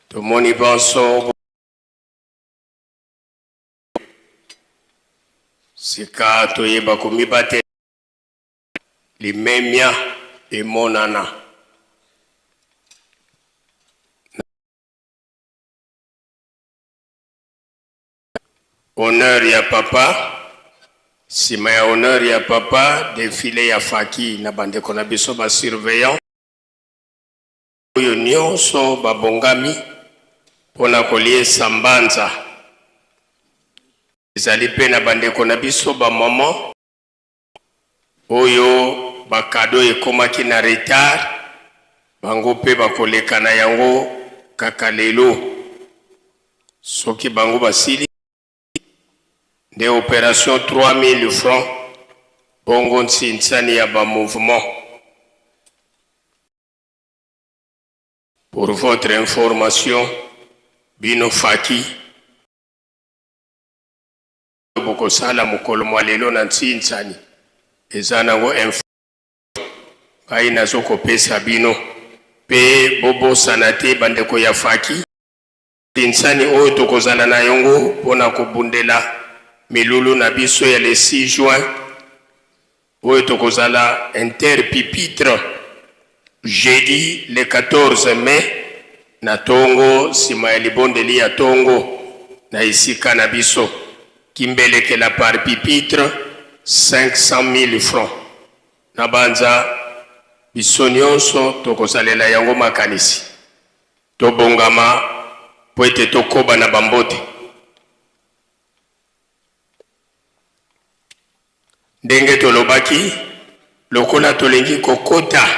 Speaker 14: tomoni banso sika toyeba komibatela limemia emonana. Honneur ya papa, sima ya honneur ya papa, defile ya faki na bandeko na biso ba surveillant oyo nyonso babongami mpona koliesa mbanza. Ezali mpe na bandeko na biso ba maman oyo ba cadeau ekomaki na retard, bango mpe bakoleka na yango kaka lelo. Soki bango basili nde operation 3000 francs, bongo nsinsani ya ba mouvement. Pour votre information, bino faki bokosala mokolo mwa lelo na nsinsani eza nango info ngai nazokopesa bino, mpe bobosana te bandeko ya faki nsinsani oyo tokozala na yango mpona kobundela milulu na biso ya le 6 juin oyo tokozala interpupitre jeudi le 14 mai na tongo nsima ya libondeli ya tongo na esika na biso kimbelekela par pupitre 500 000 francs. Na banza biso nyonso tokosalela yango makanisi, tobongama mpo ete tokoba na bambote. Ndenge tolobaki, lokola tolingi kokota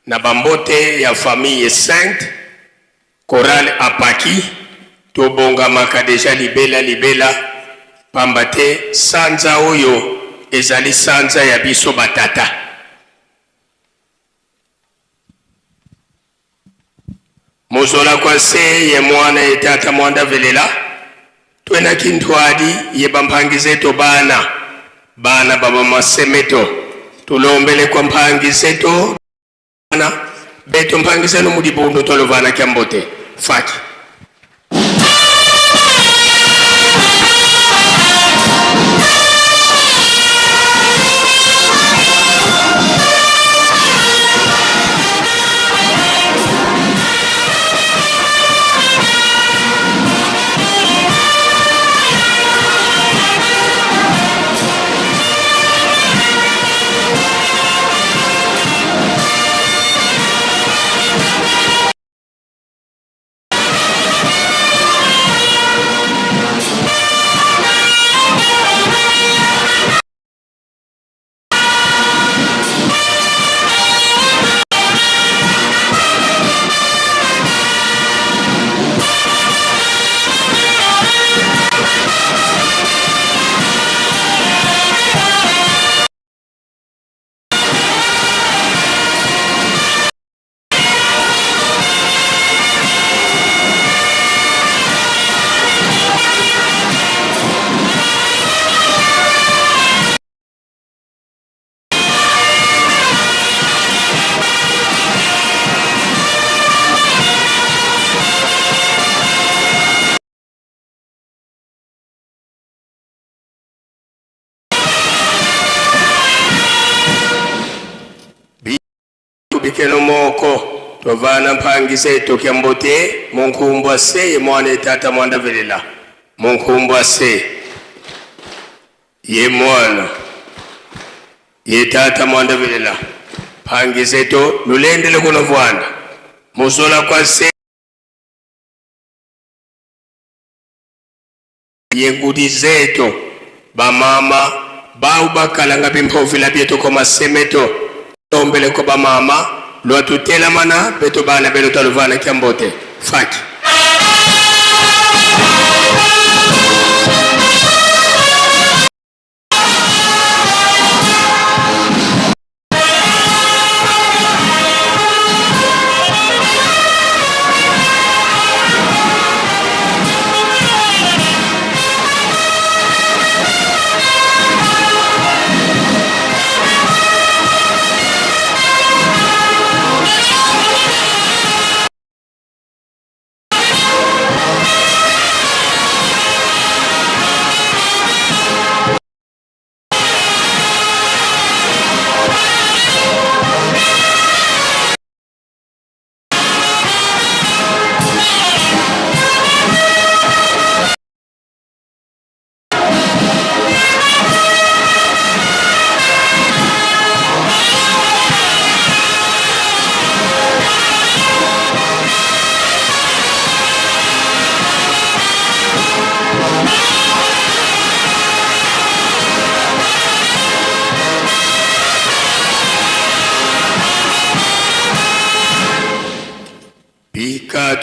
Speaker 14: na bambote ya famille sainte chorale apaki, tobongamaka deja libela libela, pamba te sanza oyo ezali sanza ya biso batata. Mozola kwa se ye mwana ye tata mwanda velela twena kintwadi ye bampangi zeto bana bana baba masemeto tulombele kwa mpangi zeto bana beto mpangi zenu mudibundu tolovana kya mbote faki. Bikelo moko tovana mpangisa etokya mbote munkumbwa se ye mwana etata mwanda velela munkumbwa se ye mwana ye tata mwanda velela mpangisa eto lulendele kuno vwanda muzola kwa se Ye ngudi zeto bamama bau bakalanga bimpovila bieto ko masemeto tombele ko bamama lwatutelamana beto bana beno taluvana kya mbote faki.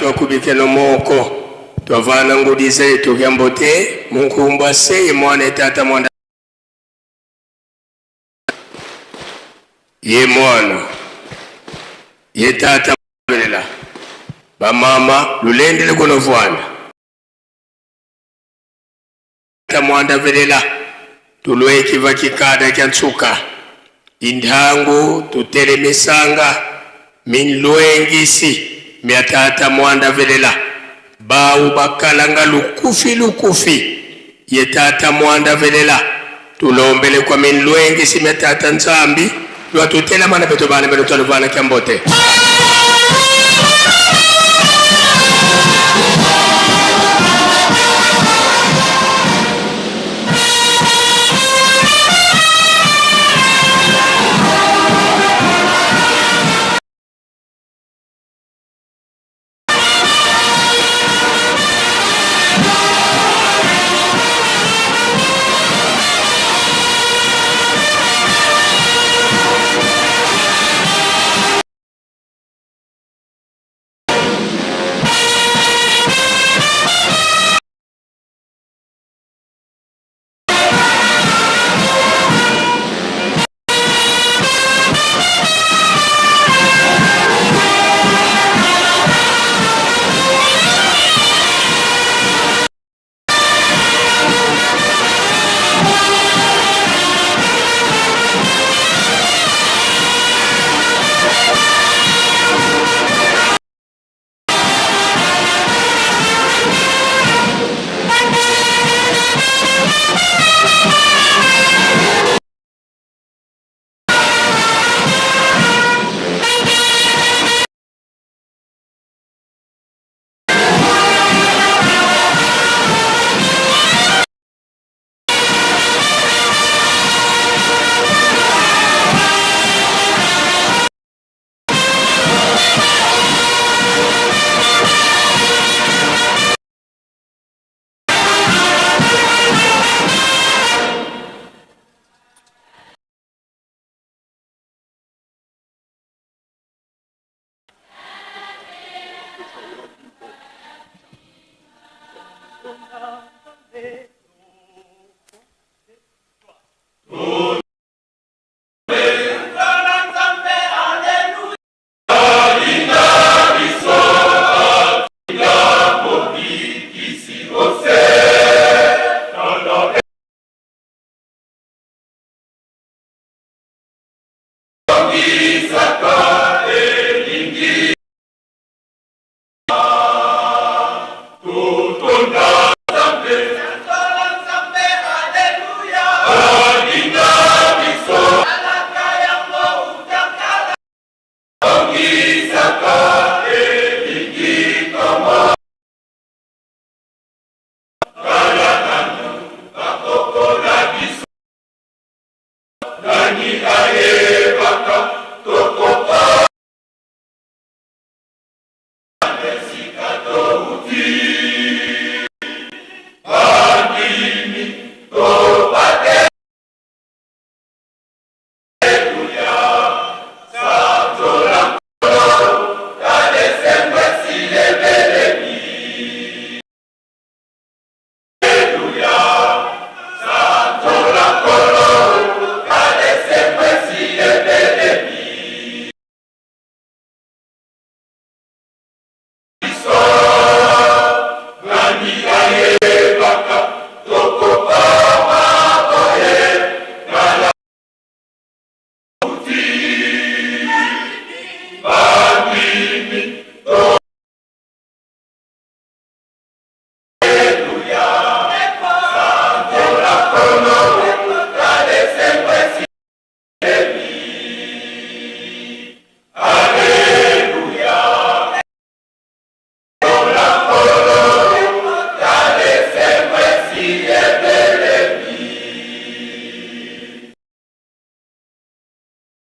Speaker 14: Twakubikeno moko twavana ngudiza etu kia mbote munkumbwa se ye mwana etata mwanda ye mwana ye tata belela bamama lulendele kuno vwanda mwanda velela tulwekiva kikada kya nsuka indhangu tutelemisanga minlwengisi mya tata mwanda velela bawu bakalanga lukufi lukufi ye tata mwanda velela tulombele kwa minlwengisi mya tata nzambi lwatutelamana beto bana beno twaluvana kya mbote.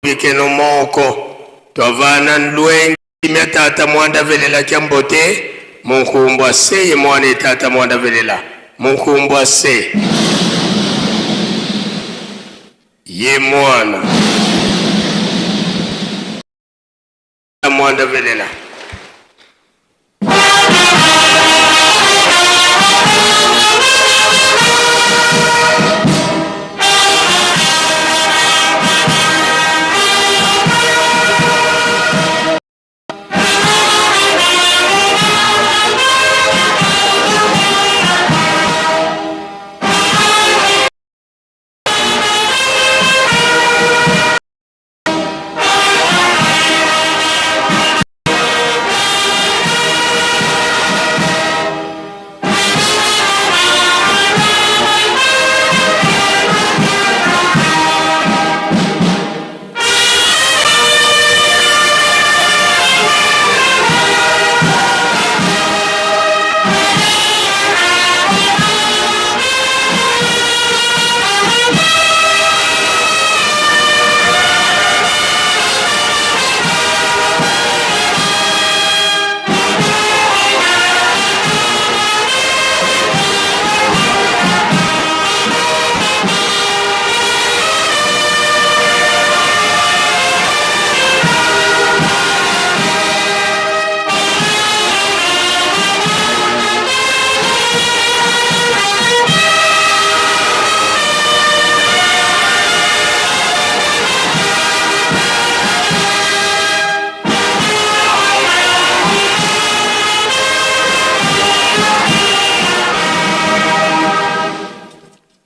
Speaker 14: Bikeno moko twavana nlwengi mya tata mwanda velela kya mbote munkumbwa se ye mwana etata mwanda velela munkumbwa se ye mwana mwanda velela.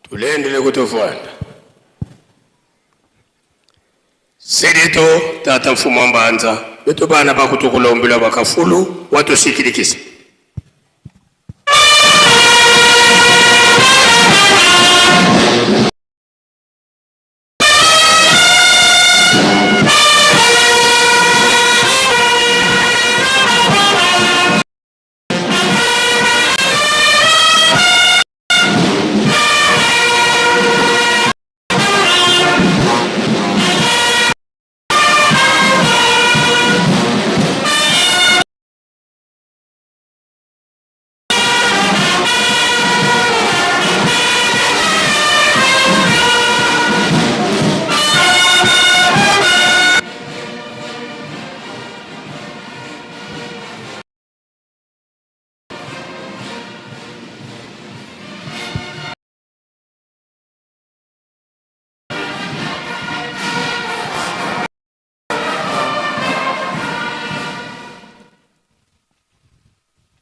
Speaker 14: Tulendele kutofanda. Sedeto tata mfumu wa mbanza beto bana bakutukulombela bakafulu watusikilikisa.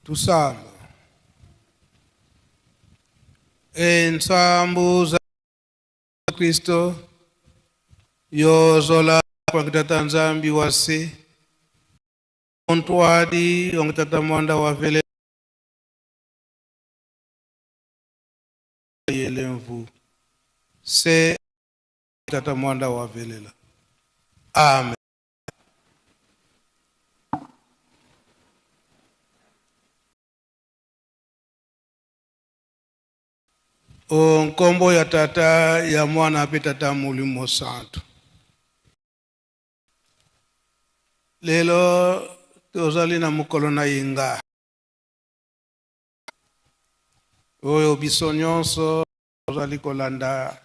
Speaker 15: Tusamba ensambu za Kristo yozola kwakitata Nzambi wase ontwadi ongitata mwanda wa vele yelemvu se tata mwanda wa velela. Amen. O nkombo ya tata ya mwana pe tata molimo santu. Lelo tozali na mokolo na yenga oyo biso nyonso tozali kolanda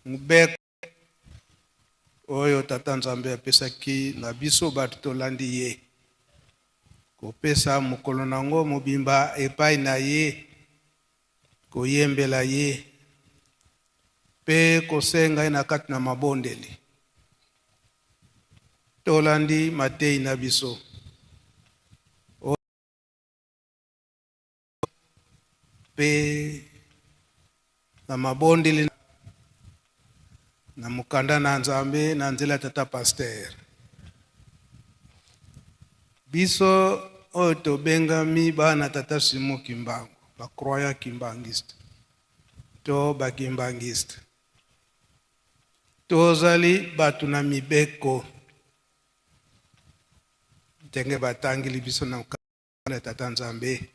Speaker 15: mobeko oyo tata Nzambe apesaki na biso bato tolandi ye, kopesa mokolo nango mobimba epai na ye, koyembela ye pe kosenga ye na kati na mabondeli. Tolandi matei na biso pe na mabondeli na mokanda na Nzambe na nzela ya tata pasteur. Biso oyo tobengami bana tata Simon Kimbangu, ba croyants kimbanguiste to ba kimbanguiste, tozali bato na mibeko ndenge batangeli biso na mokanda ya tata Nzambe.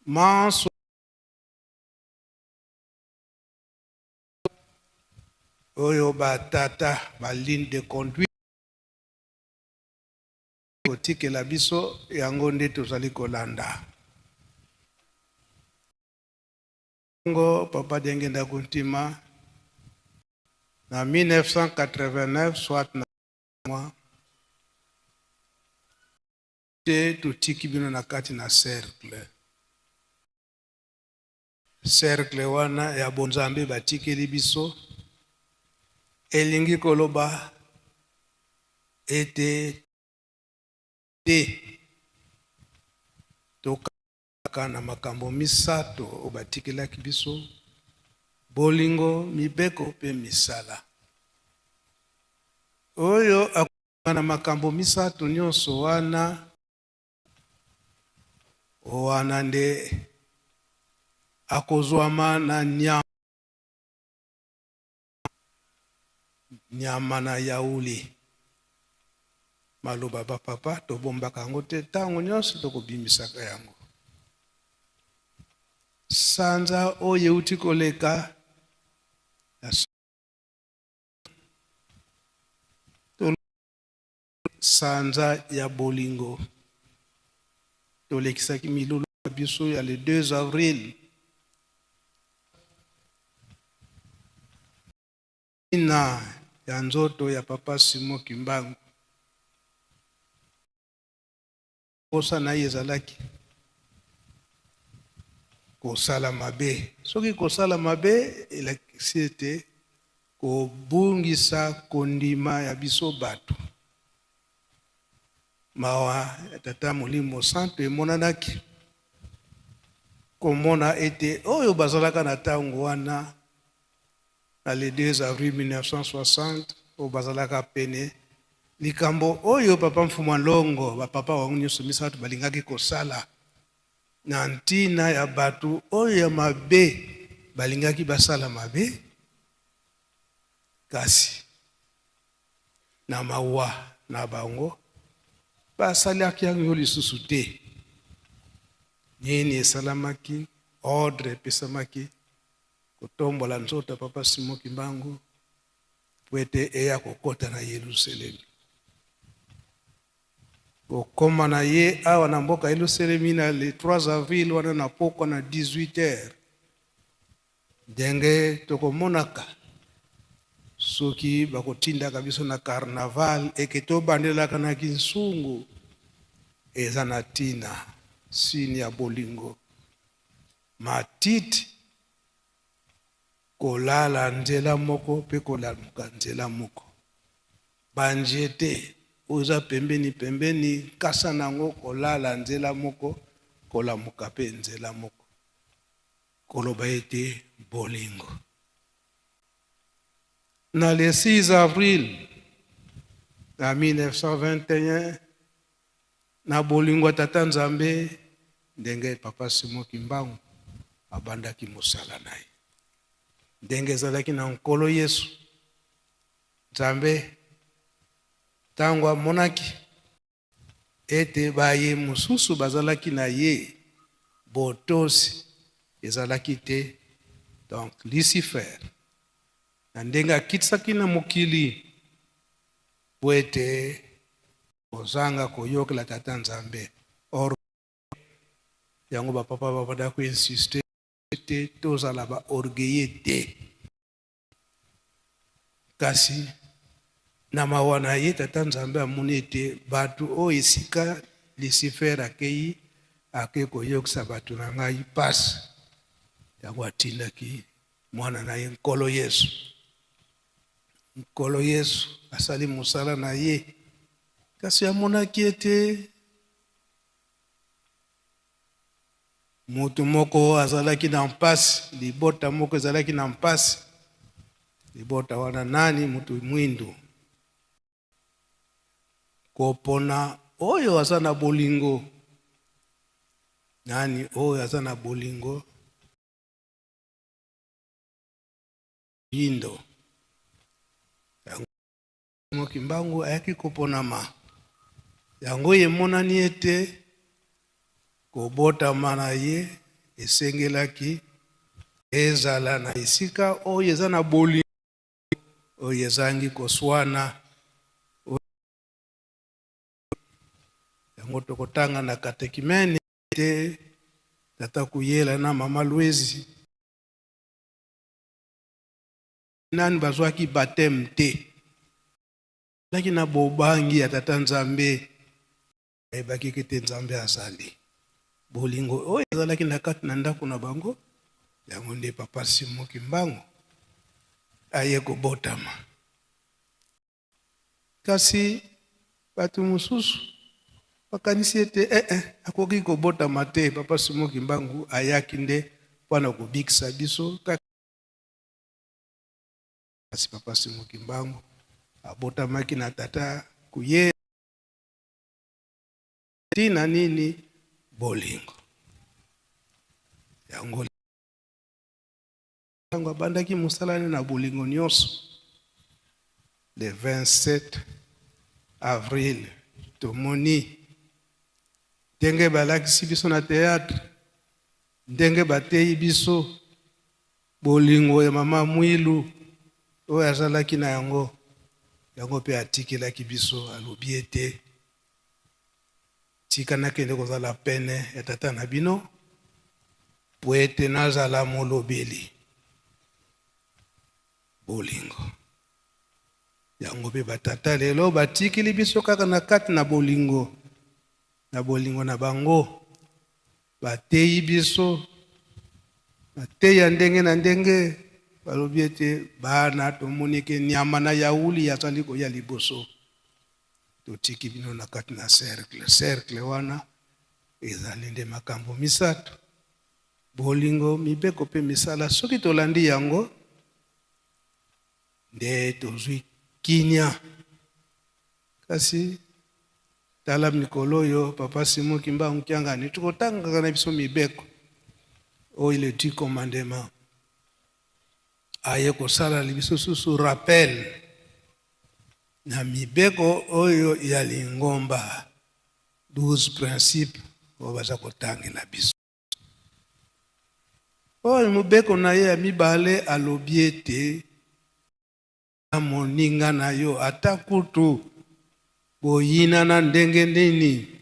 Speaker 15: Manso oyo batata ba ligne de conduite kotikela biso yango nde tozali kolanda. Ngo papa Diangienda Kuntima na 1989 soit na moi te totiki bino na kati na cercle. Cercle wana ya bonzambe batikeli biso elingi koloba ete te tokaka na makambo misato oyo batikelaki biso: bolingo, mibeko mpe misala. Oyo akoka na makambo misato nyonso wana, wana nde akozwama na nyama na yauli. Maloba ba papa tobombaka yango te, ntango nyonso tokobimisaka yango. Sanza oyo euti koleka ya sanza ya bolingo, tolekisaki milulu na biso ya le 2 avril na ya nzoto ya papa Simon Kimbangu. Posa na ye ezalaki kosala mabe. Soki kosala mabe elakisi ete kobungisa kondima ya biso bato. Mawa ya tata Molimo Santo emonanaki. Komona ete oyo bazalaka na ntango wana na le 2 avril 1960, oyo bazalaka pene likambo oyo papa Mfumua Nlongo, bapapa bango nyonso misato balingaki kosala na ntina ya bato oyo ya mabe balingaki basala mabe, kasi na mawa na bango basalaki yango lisusu te. Nini esalamaki? Ordre epesamaki kotombola nzoto ya papa Simon Kimbangu po ete eya kokota na Yelusalemi. Kokoma na ye awa na mboka Yelusalemi na le 3 avril wana na pokwa na 18 heures, ndenge tokomonaka soki bakotindaka biso na carnaval eke tobandelaka na kinsungu, eza na tina signe ya bolingo matiti kolala nzela moko mpe kolamuka nzela moko, banzete oyo eza pembeni pembeni nkasa na yango kolala nzela moko kolamuka mpe nzela moko, koloba ete bolingo. Na le 6 avril na 1921, na bolingo ya Tata Nzambe, ndenge papa Simon Kimbangu abandaki mosala na ye, ndenge ezalaki na Nkolo Yesu, Nzambe ntango amonaki ete baye mosusu bazalaki na ye botosi ezalaki te, donc Lucifer na ndenge akitisaki na mokili po ete kozanga koyokela Tata Nzambe. Or yango bapapa babanda koinsiste ete tozala ba orgueilleux te, kasi na mawa na ye Tata Nzambe amoni ete bato oyo esika Lucifer akei, ake koyokisa bato na ngai pasi, yango atindaki mwana na ye Nkolo Yesu. Nkolo Yesu asali mosala na ye, kasi amonaki ete moto moko azalaki na mpasi, libota moko ezalaki na mpasi. Libota wana nani? Moto mwindu. Kopona oyo aza na bolingo, nani oyo aza na bolingo? Yindo. Yango Kimbangu ayaki koponama. Yango emonani ete kobotama na ye esengelaki ezala na esika oyo eza na bolingo, oyo ezangi koswana. Yango tokotanga na katekimene ete tata Kuyela na mama Lwezi nani bazwaki baptême te, bazalaki na bobangi ya Tata Nzambe, bayebaki ete Nzambe azali bolingo oyo ezalaki na kati na ndako na bango. Yango nde papa Simon Kimbangu aye kobotama. Kasi bato mosusu bakanisi ete eh, eh, akoki kobotama te. Papa Simon Kimbangu ayaki nde mpona kobikisa biso kaka. Kasi papa Simon Kimbangu abotamaki na tata Kuye ntina nini? Bolingo. Yango ntango abandaki mosala na bolingo nyonso le 27 avril, tomoni ndenge balakisi biso na théâtre, ndenge bateyi biso bolingo ya mama Mwilu oyo azalaki na yango. Yango mpe atikelaki biso, alobi ete tika nakende kozala pene ya tata na bino po ete nazala molobeli bolingo. Yango mpe batata lelo batikeli biso kaka na kati na bolingo, na bolingo na bango bateyi biso, bateya ndenge na ndenge. Balobi ete bana, tomoni ke nyama na yauli azali koya liboso, totiki bino na kati na cercle. Cercle wana ezali nde makambo misato. Bolingo, mibeko mpe misala, soki tolandi yango nde tozwi kimia. Kasi tala mikolo oyo Papa Simon Kimbangu Kiangani, tokotangaka na biso mibeko oyo le dix commandements, aye kosala biso susu rappel na mibeko oyo ya lingomba, 12 principes oyo baza kotangela biso. Oyo mobeko na ye ya mibale alobi ete na moninga na yo ata kutu boyinana ndenge nini,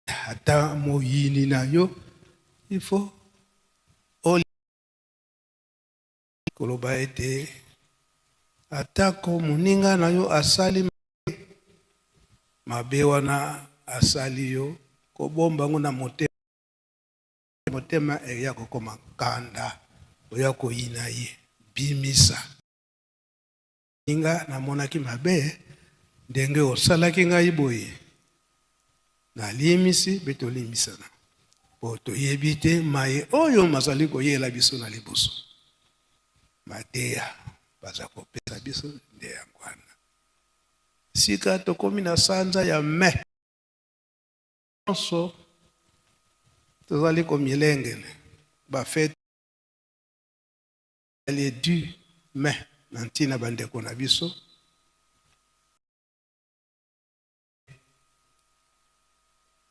Speaker 15: ata moyini na yo, il faut koloba ete atako moninga na yo asali mabe wana asali yo, kobomba yango na motema, motema eya kokoma kanda, oya koyina ye, bimisa. Ninga namonaki mabe ndenge osalaki ngai boye, nalimisi mpe tolimbisana, mpo toyebi te maye oyo mazali koyela biso na liboso. Mateya baza kopesa biso nde yango wana. Sika tokomi na sanza ya Mai, nyonso tozali komilengele bafete le 10 mai na ntina bandeko na biso.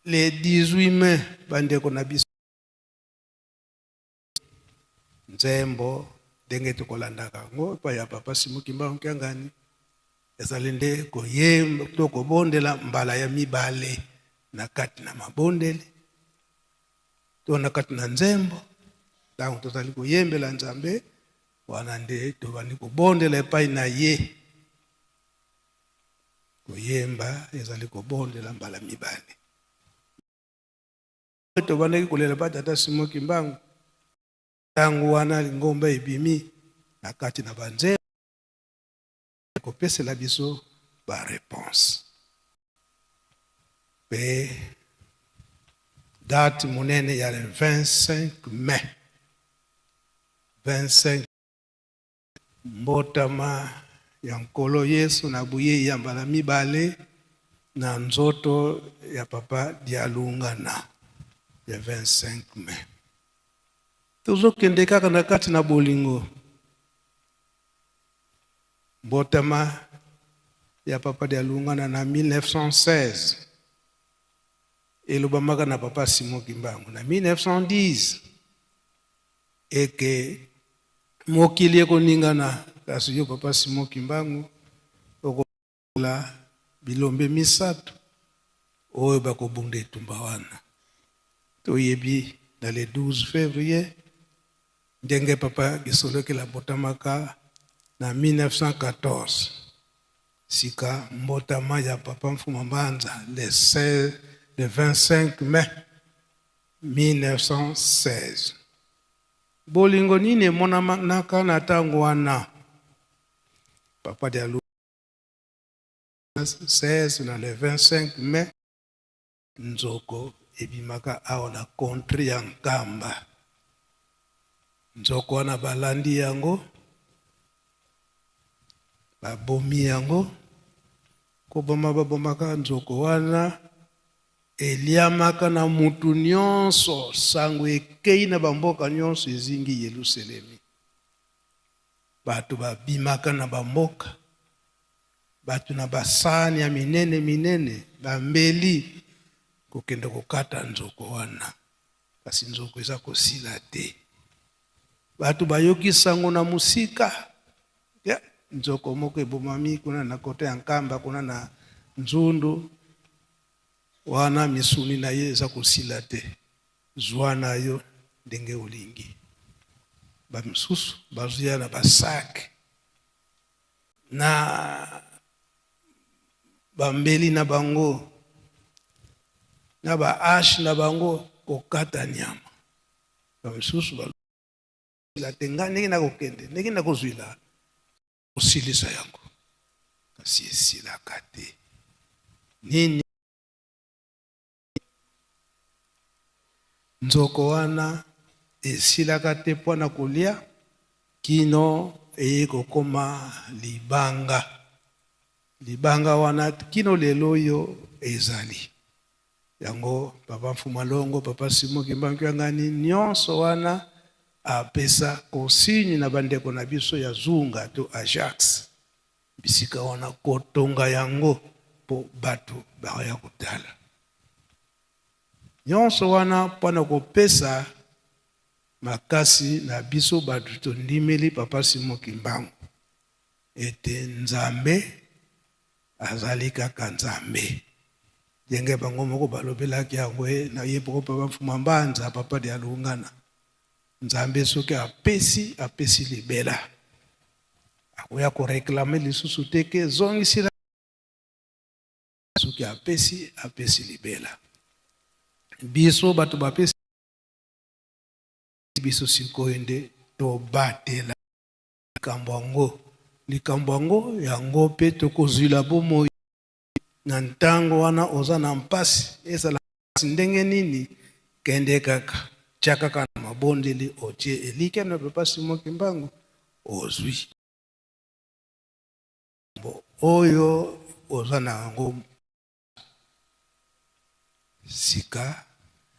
Speaker 15: Le 18 mai bandeko na biso, nzembo ndenge tokolandaka yango epai ya Papa Simon Kimbangu Kiangani ezali nde koyemba to kobondela mbala ya mibale na kati na mabondeli to na kati na nzembo. Ntango tozali koyembela Nzambe wana nde tobandi kobondela epai na ye. Koyemba ezali kobondela mbala mibale. Tobandaki kolela pa Tata Simon Kimbangu, ntango wana lingomba ebimi na kati na banzembo kopesela biso baréponse. Mpe date monene ya le 25 mai, 25, mbotama ya Nkolo Yesu na buyei ya mbala mibale na nzoto ya Papa Dialungana, le 25 mai. Tozokende kaka na kati na bolingo. Mbotama ya Papa Dialungana na 1916 elobamaka na Papa Simon Kimbangu na 1910 eke mokili ekoningana, kasi yo Papa Simon Kimbangu okola bilombe misato oyo bakobunda etumba wana. Toyebi na le 12 février ndenge Papa Kisolokele abotamaka na 1914. Sika mbotama ya Papa Mfuma Mbanza le 16, le 25 mai 1916. Bolingo nini emonanaka na ntango wana? Papa Dialu 16 na le 25 mai, nzoko ebimaka awa na contrée ya Nkamba. Nzoko wana balandi yango, babomi yango. Koboma, babomaka nzoko wana, eliamaka na mutu nyonso. Sango ekei na bamboka nyonso ezingi Yelusalemi. Bato babimaka na bamboka, bato na basani ya minene minene, bambeli, kokende kokata nzoko wana, kasi nzoko eza kosila te. Bato bayoki sango na mosika ya nzoko moko ebomami kuna na kote ya Nkamba, kuna na Nzundu wana, misuni na ye eza kosila te, zwa na yo ndenge olingi. Bamisusu bazwa na basac na bambeli na bango na bahache na bango kokata nyama. Bamisusu balila te, ngai ndenge nakokende, ndenge nakozwila kosilisa yango, kasi esilaka te. Nini? Nzoko wana esilaka te mpo na kolia kino eye kokoma libanga. Libanga wana kino lelo oyo ezali. Yango papa Mfuma Longo, papa Simon Kimbangu Kiangani, nionso wana apesa consigne na bandeko na biso ya Zunga to Ajax bisika wana kotonga yango mpo bato baya kotala. Nionso wana mpo na kopesa makasi na biso bato tondimeli papa Simon Kimbangu ete Nzambe azali kaka Nzambe. Ndenge bango moko balobelaki yango eh, na ye moko papa Mfuma Mbanza, papa Dialungana. Nzambe soki apesi, apesi libela. Akoya ko reclamer lisusu te ke zongisila soki apesi, apesi libela. Biso bato bapesi biso sikoyo nde tobatela likambo yango. Likambo yango, yango mpe tokozwila bomoi na ntango wana oza na mpasi, ezala mpasi ndenge nini, kende kaka, tia kaka na mabondeli, otie elikya na Papa Simon Kimbangu, ozwi oyo oza na yango sika.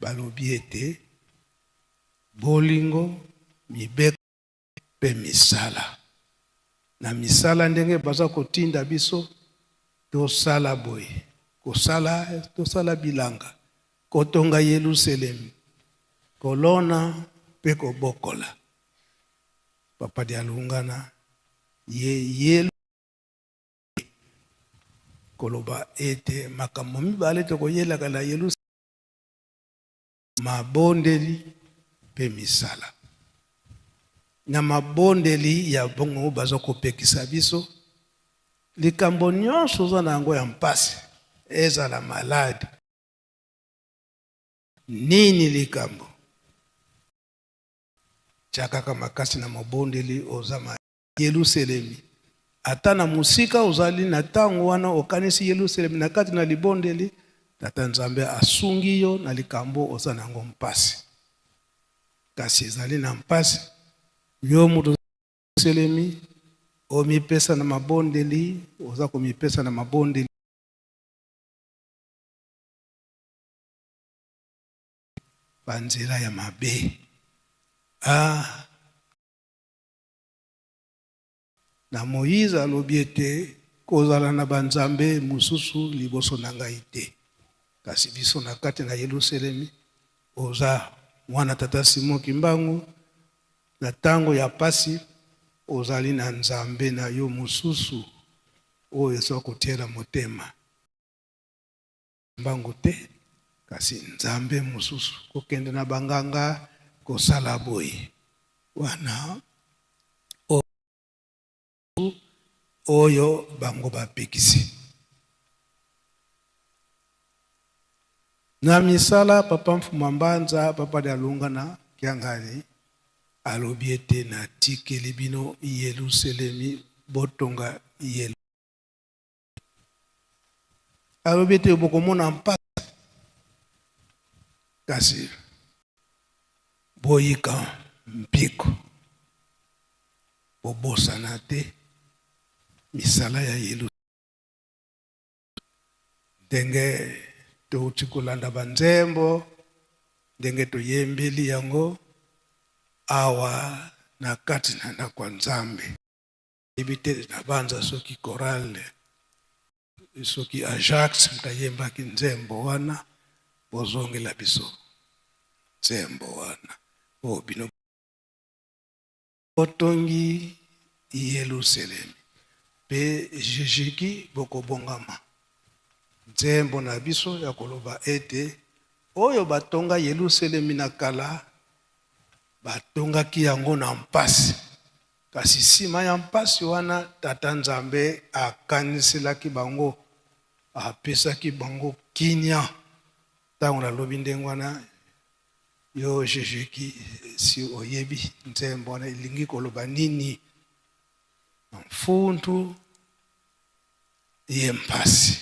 Speaker 15: Balobi ete bolingo, mibeko mpe misala. Na misala ndenge baza kotinda biso tosala boye, kosala, tosala bilanga, kotonga Yeluselemi, kolona mpe kobokola. Papa Dialungana ye ye koloba ete makambo mibale tokoyelaka na Yelusalemi, mabondeli mpe misala. Na mabondeli ya bongo baza kopekisa biso likambo nyonso oza na yango ya mpasi, ezala malade nini, likambo tia kaka makasi na mabondeli. Oza ma Yeluselemi, ata na mosika ozali na ntango wana okanisi Yeluselemi na kati na libondeli, Tata Nzambe asungi yo na likambo oza na yango mpasi. Kasi ezali na mpasi yo moto Yeluselemi omipesa na mabondeli, oza komipesa na mabondeli banzela ya mabe. Ah, Na Moize alobi ete, Kozala na banzambe mosusu liboso na ngai te. Kasi biso na kati na Yeluselemi, oza mwana tata Simon Kimbangu, na tango ya pasi, ozali na Nzambe na yo mosusu oyo oza kotiela motema. Mbangu te, kasi Nzambe mosusu. Kokende na banganga, kosala boye wana oyo bango bapekisi. Na misala, Papa Mfuma Mbanza, Papa Dialungana Kiangani alobi ete natikeli bino Yeluselemi, botonga Yelusalemi. Alobi ete bokomona mpasi, kasi boyika mpiko, bobosana te misala ya Yelusaleme. Ndenge touti kolanda banzembo, ndenge toyembeli yango awa na kati na ndako ya Nzambe. Nayebi te, nabanza soki chorale, soki Ajax moto ayembaki nzembo wana, bozongela biso nzembo wana oyo bino botongi Yelusalemi mpe jejeki bokobongama. Nzembo na biso ya koloba ete oyo batonga Yelusalemi na kala batongaki yango na mpasi. Kasi nsima ya mpasi wana, Tata Nzambe akaniselaki bango, apesaki bango kimia. Ntango nalobi ndenge wana, yo Jejeki, si oyebi nzembo wana elingi koloba nini? Mfuntu ye mpasi.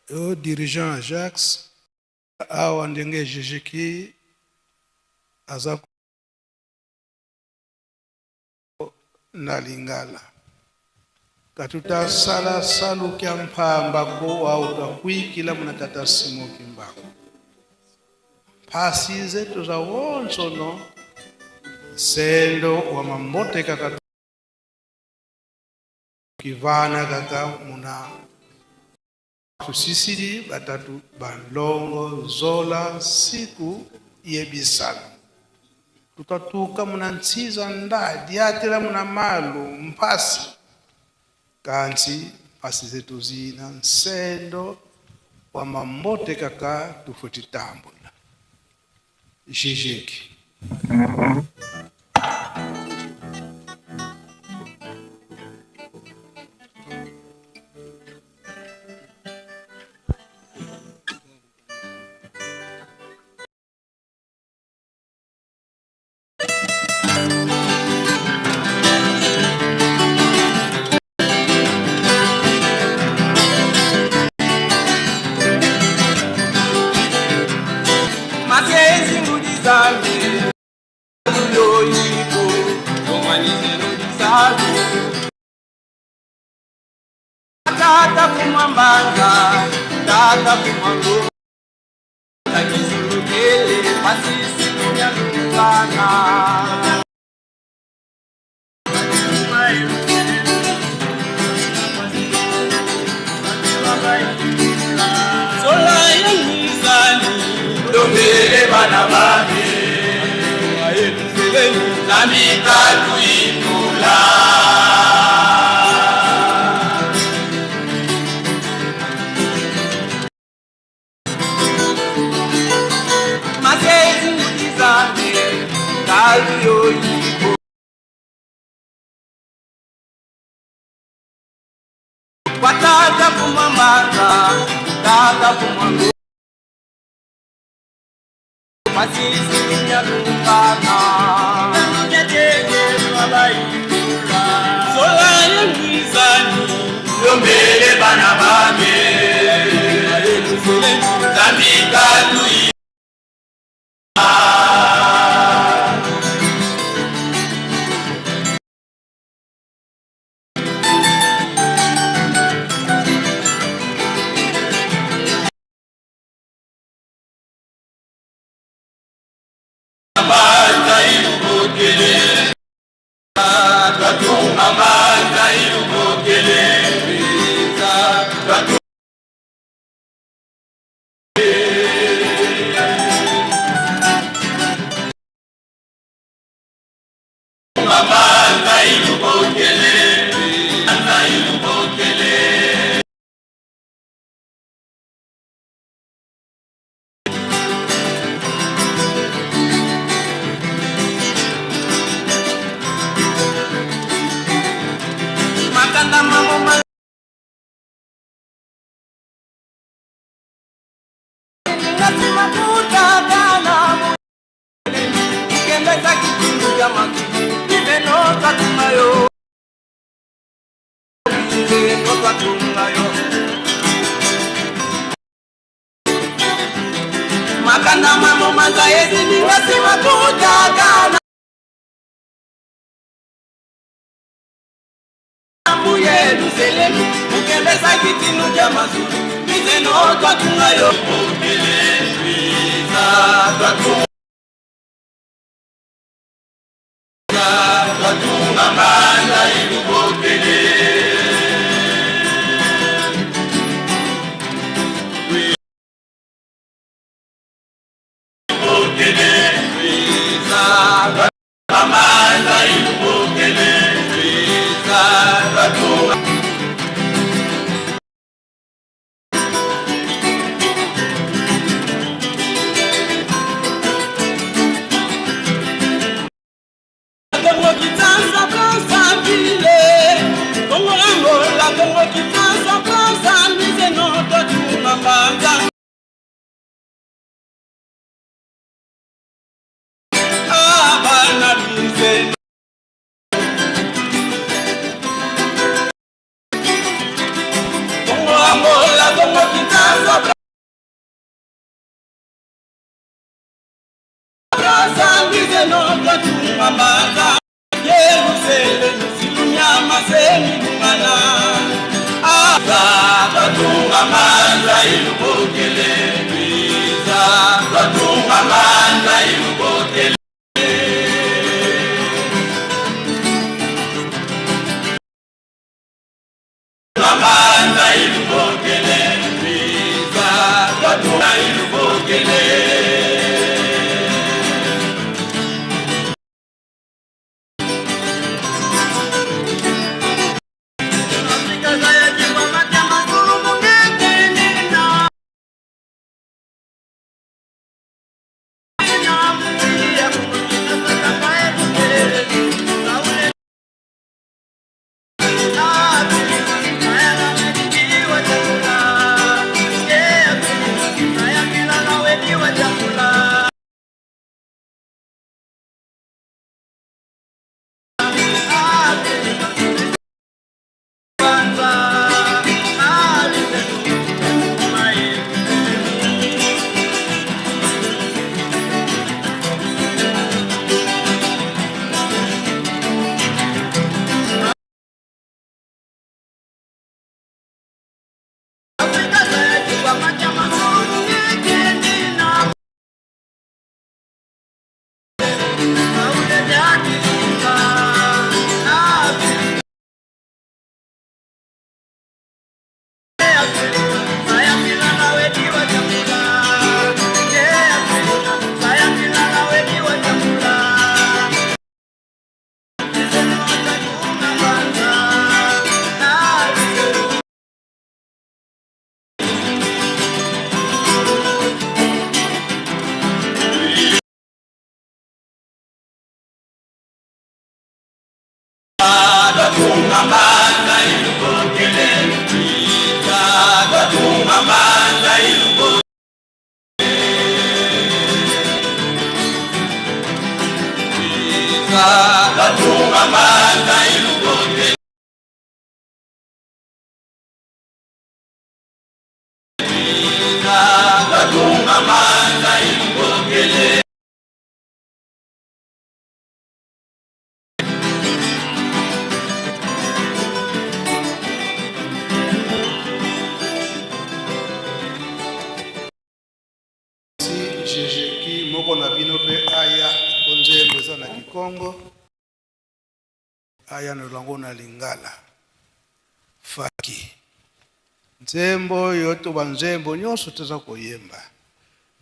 Speaker 15: Yo dirigeant Ajax awa ndenge Jejeki aza na lingala katuta sala salu kya mpamba ko au kwikila muna tata Simon Kimbangu phasi zetu za wonsono nsendo wa mambote kaka kivana kaka muna tusisili batatu banlongo zola siku yebisano tutatuka muna ntsiza nda diatela muna malu mpasi kansi mpasi zetu zina nsendo wa mambote kaka tufutitambula jijeki.
Speaker 6: Tata kumwambanga, tata kumwangu, takizulukele pasisi kunyalukana. Sola yangizani, dombele bana bami, Zamika tuindula. Watata kumwambanga, tata kumwangu, masisi kunyalukana. Sola yangizani, yombele bana bami, Zamika tuindula. Makanda mamomanga eziningazimakutakana Yerusalemu ukembesa kitinu kya mazulu mizeno twatungayo twatunga mbanda ilubokele ilubokele Twiza Twatunga mbanza ilubokele Mbanza ilubokele Twiza Twatunga ilubokele
Speaker 15: Si moko na bino mpe aya po nzembo eza na kikongo aya na yango na lingala faki nzembo oyo to banzembo nyonso toza koyemba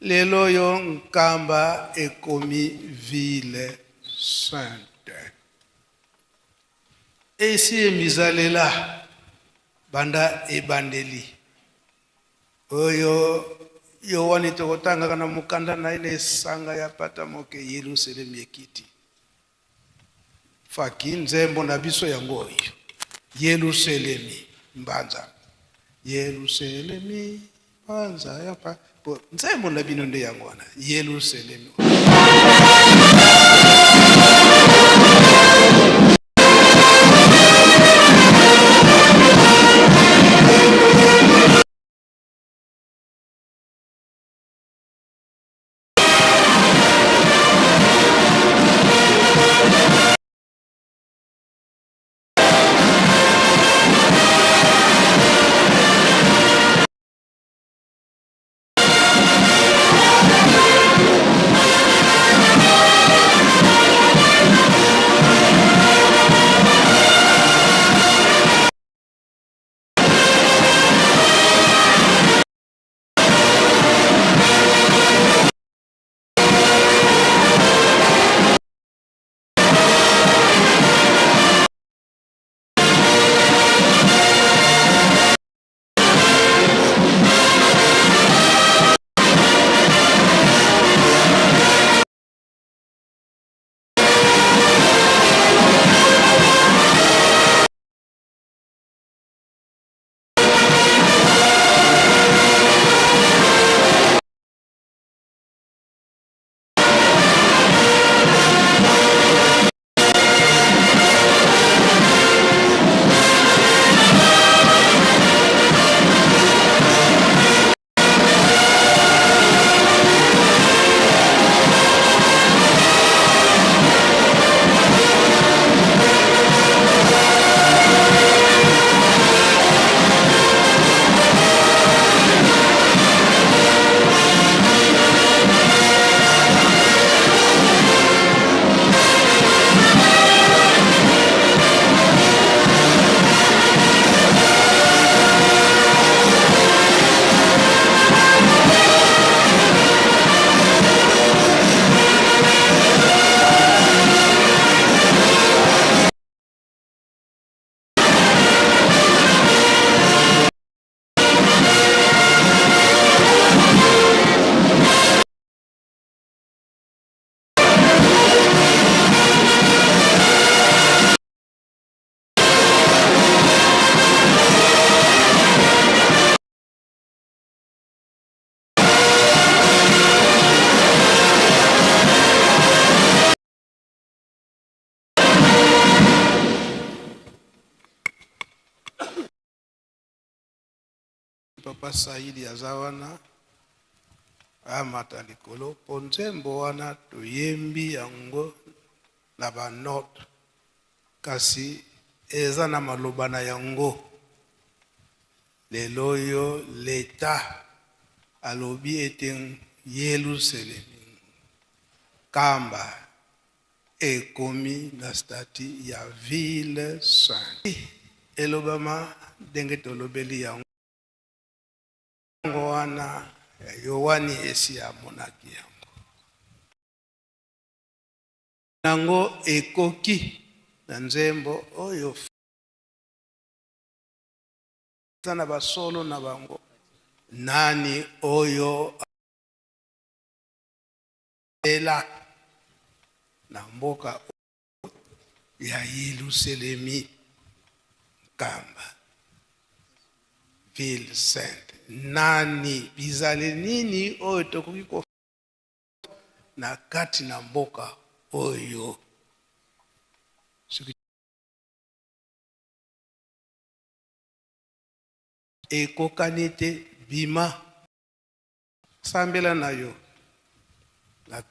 Speaker 15: lelo oyo nkamba ekomi ville sainte esi emizalela banda ebandeli oyo Yoane tokotangaka na mokanda na ye na esanga ya Patamo ke Yelusalemi ekiti. Faki nzembo na biso yango oyo Yelusalemi mbanza Yelusalemi mbanza ya pa po nzembo na bino nde yango wana Yelusalemi. Papa Saidi aza wana amata likolo mpo nzembo wana toyembi yango na ba note kasi eza na maloba na yango. Lelo oyo l'etat alobi ete Yeluselemi Nkamba ekomi na statut ya ville sainte. Elobama ndenge tolobeli yango wana ya Yoani esi amonaki yango. Yango ekoki na nzembo oyo eza na basolo na bango. Nani oyo ela na mboka ya Yelusalemi Nkamba, ville sainte? Nani, bizali nini oyo tokoki ko na kati na mboka oyo? Soki ekokani te, bima. Sambela na yo na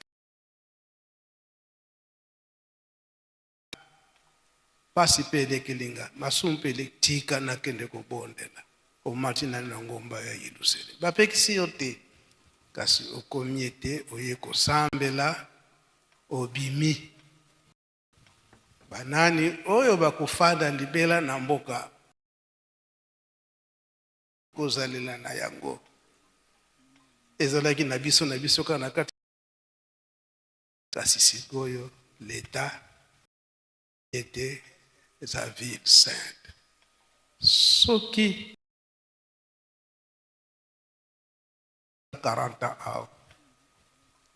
Speaker 15: pasi mpe elekeli nga, masumu mpe eleki, tika nakende kobondela. Omati nani na ngomba ya Yelusalemi, bapekisi yo te, kasi okomi ete oye kosambela, obimi. Banani oyo bakofanda libela na mboka? Kozalela na yango ezalaki na biso na biso kaka na kati, kasi sikoyo l'etat ete eza ville sainte. Soki 40 ans awa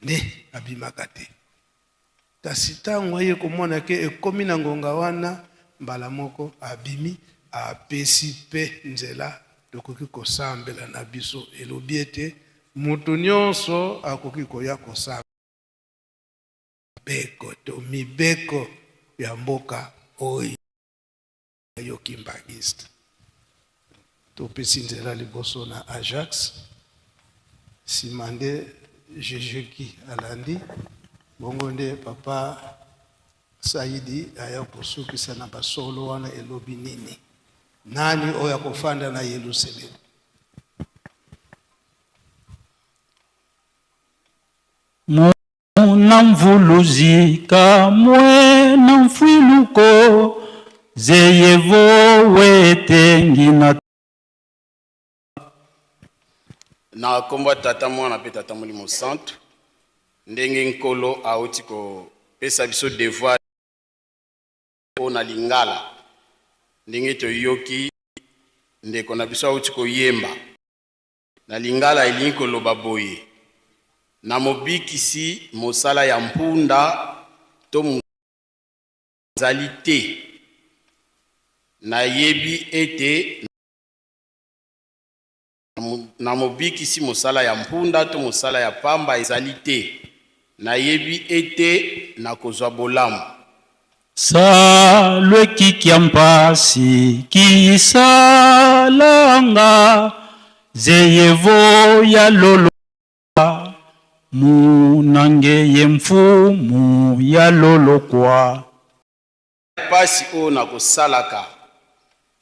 Speaker 15: nde abimaka te, kasi ntango aye komona ke ekomi na ngonga wana, mbala moko abimi, apesi mpe nzela tokoki kosambela na biso. Elobi ete moto nyonso akoki koya kosambela. Mibeko to mibeko ya mboka oyo yo kimbanguiste. Topesi nzela liboso na Ajax, sima nde Jejeki alandi, bongo nde papa Saidi aya kosukisa na basolo wana elobi nini? Nani oyo akofanda na Yelusalemi?
Speaker 16: Muna mvuluzi kamwe na mfwiluko zeyevo wete ngina.
Speaker 17: Na nkombo ya Tata, Mwana mpe Tata Molimo Santu, ndenge Nkolo auti kopesa biso devoir mpo na Lingala, ndenge toyoki ndeko na biso auti koyemba na Lingala, elingi koloba boye, Na Mobikisi mosala ya mpunda to mozali te, nayebi ete Na Mobikisi mosala ya mpunda to mosala ya pamba ezali te, nayebi ete nakozwa bolamu.
Speaker 16: Salweki kya mpasi kisalanga zeyevo ya lolo munange ye mfumu ya lolokwa.
Speaker 17: Pasi oyo nakosalaka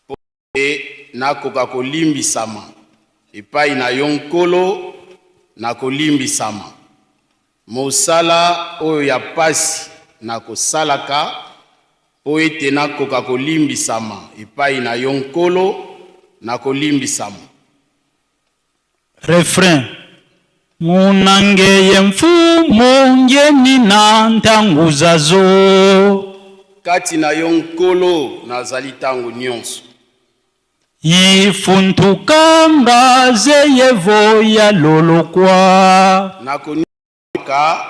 Speaker 17: mpo ete nakoka kolimbisama epai na yo Nkolo, nakolimbisama. Mosala oyo ya pasi nakosalaka mpo ete nakoka kolimbisama epai na yo Nkolo, nakolimbisama.
Speaker 16: Refrain. Munange ye mfumu ngeni na ntango zazo.
Speaker 17: Kati na yo Nkolo nazali tango nionso.
Speaker 16: Ifuntukanga zeyevo ya lolokwa.
Speaker 17: Nakoniokwamaka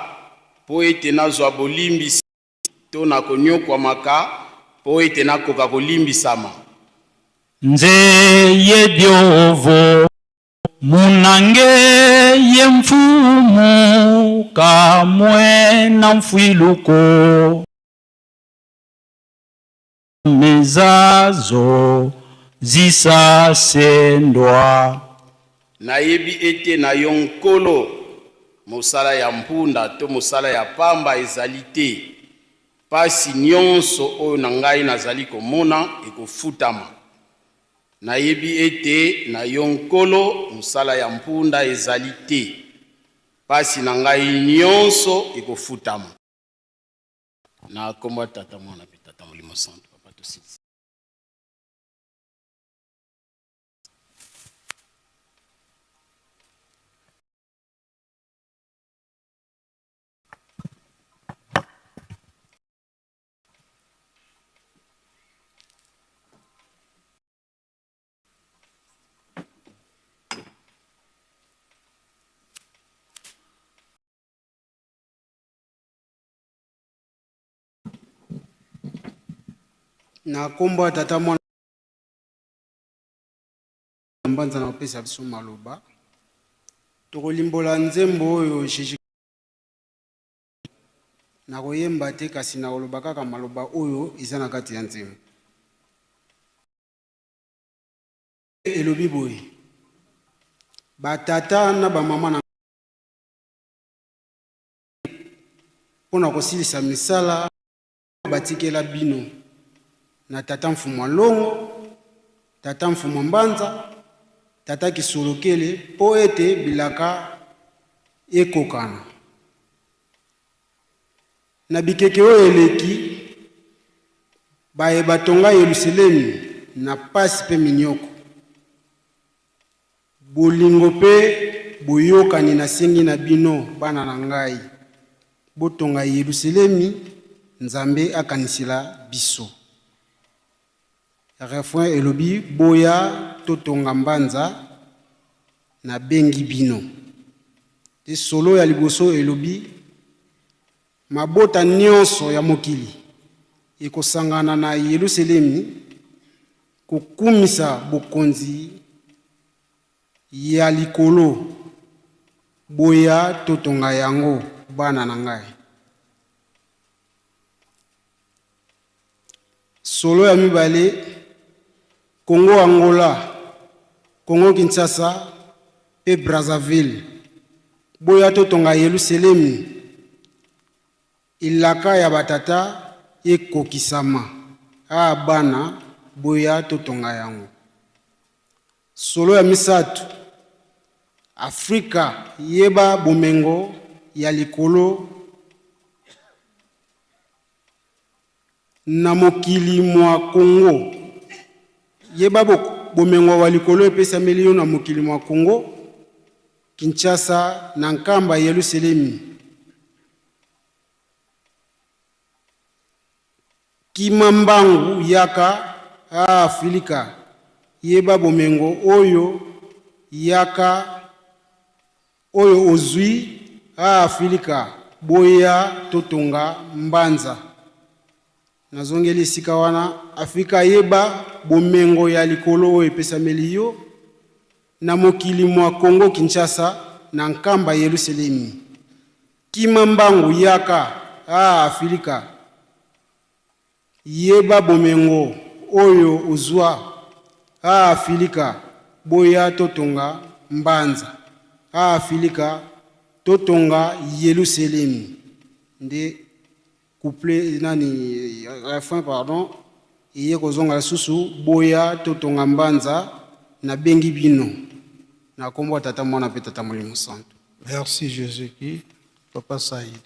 Speaker 17: mpo ete nazwa bolimbisi to nakoniokwamaka mpo ete nakoka kolimbisama.
Speaker 16: Nze ye diovo munange ye mfumu kamwe na mfwiluko. Mezazo zisasendwa.
Speaker 17: Nayebi ete na yo Nkolo, mosala ya mpunda to mosala ya pamba ezali te. Pasi nionso oyo na ngai nazali komona ekofutama. Nayebi ete na yo Nkolo, mosala ya mpunda ezali te. Pasi na ngai nionso ekofutama. Na kombo ya Tata, Mwana pe Tata Molimo Santu. Papa, tosilisi.
Speaker 18: Na nkombo ya Tata, Mwana Mbanza na kopesa biso maloba, tokolimbola nzembo oyo Jesus. Nakoyemba te, kasi nakoloba kaka maloba oyo eza na kati ya nzembo. Elobi boye, Ba tata na ba mama na mpo na kosilisa misala batikela bino na tata Mfumua Longo, tata Mfumua Mbanza, tata Kisolokele mpo ete bilaka ekokana. Na bikeke oyo eleki, baye batonga Yelusalemi na pasi mpe minyoko. Bolingo mpe boyokani nasengi na bino, bana na ngai, botonga Yelusalemi, Nzambe akanisela biso. Refrain elobi, Boya totonga mbanza, nabengi bino. Te solo ya liboso elobi, Mabota nionso ya mokili ekosangana na Yelusalemi kokumisa bokonzi ya likolo, boya totonga yango, bana na ngai. Solo ya mibale, Congo-Angola, Congo-Kinshasa mpe Brazzaville. Boya totonga Yeluselemi, elaka ya batata ekokisama. Ah bana, boya totonga yango. Solo ya misato, Afrika yeba bomengo ya likolo Na mokili mwa Congo. Yeba bomengo wa likolo epesameli yo na mokili mwa Congo, Kinshasa, na Nkamba, Yeluselemi. Kima mbangu yaka, ah Afilika, yeba bomengo oyo yaka Oyo ozui ah Afilika boya totonga mbanza Nazongeli esika wana Afrika yeba bomengo ya likolo oyo epesameli yo Na mokili mwa Congo Kinshasa na Nkamba Yeluselemi Kima mbangu yaka ah Afilika Yeba bomengo oyo ozua ah Afilika boya totonga mbanza ah Afilika totonga Yeluselemi nde couplet nani refrain pardon eye kozonga lisusu boya totonga mbanza nabengi bino na kombo ya Tata Mwana pe Tata Molimo Santu.
Speaker 15: Merci Jesus qui papa Saïd.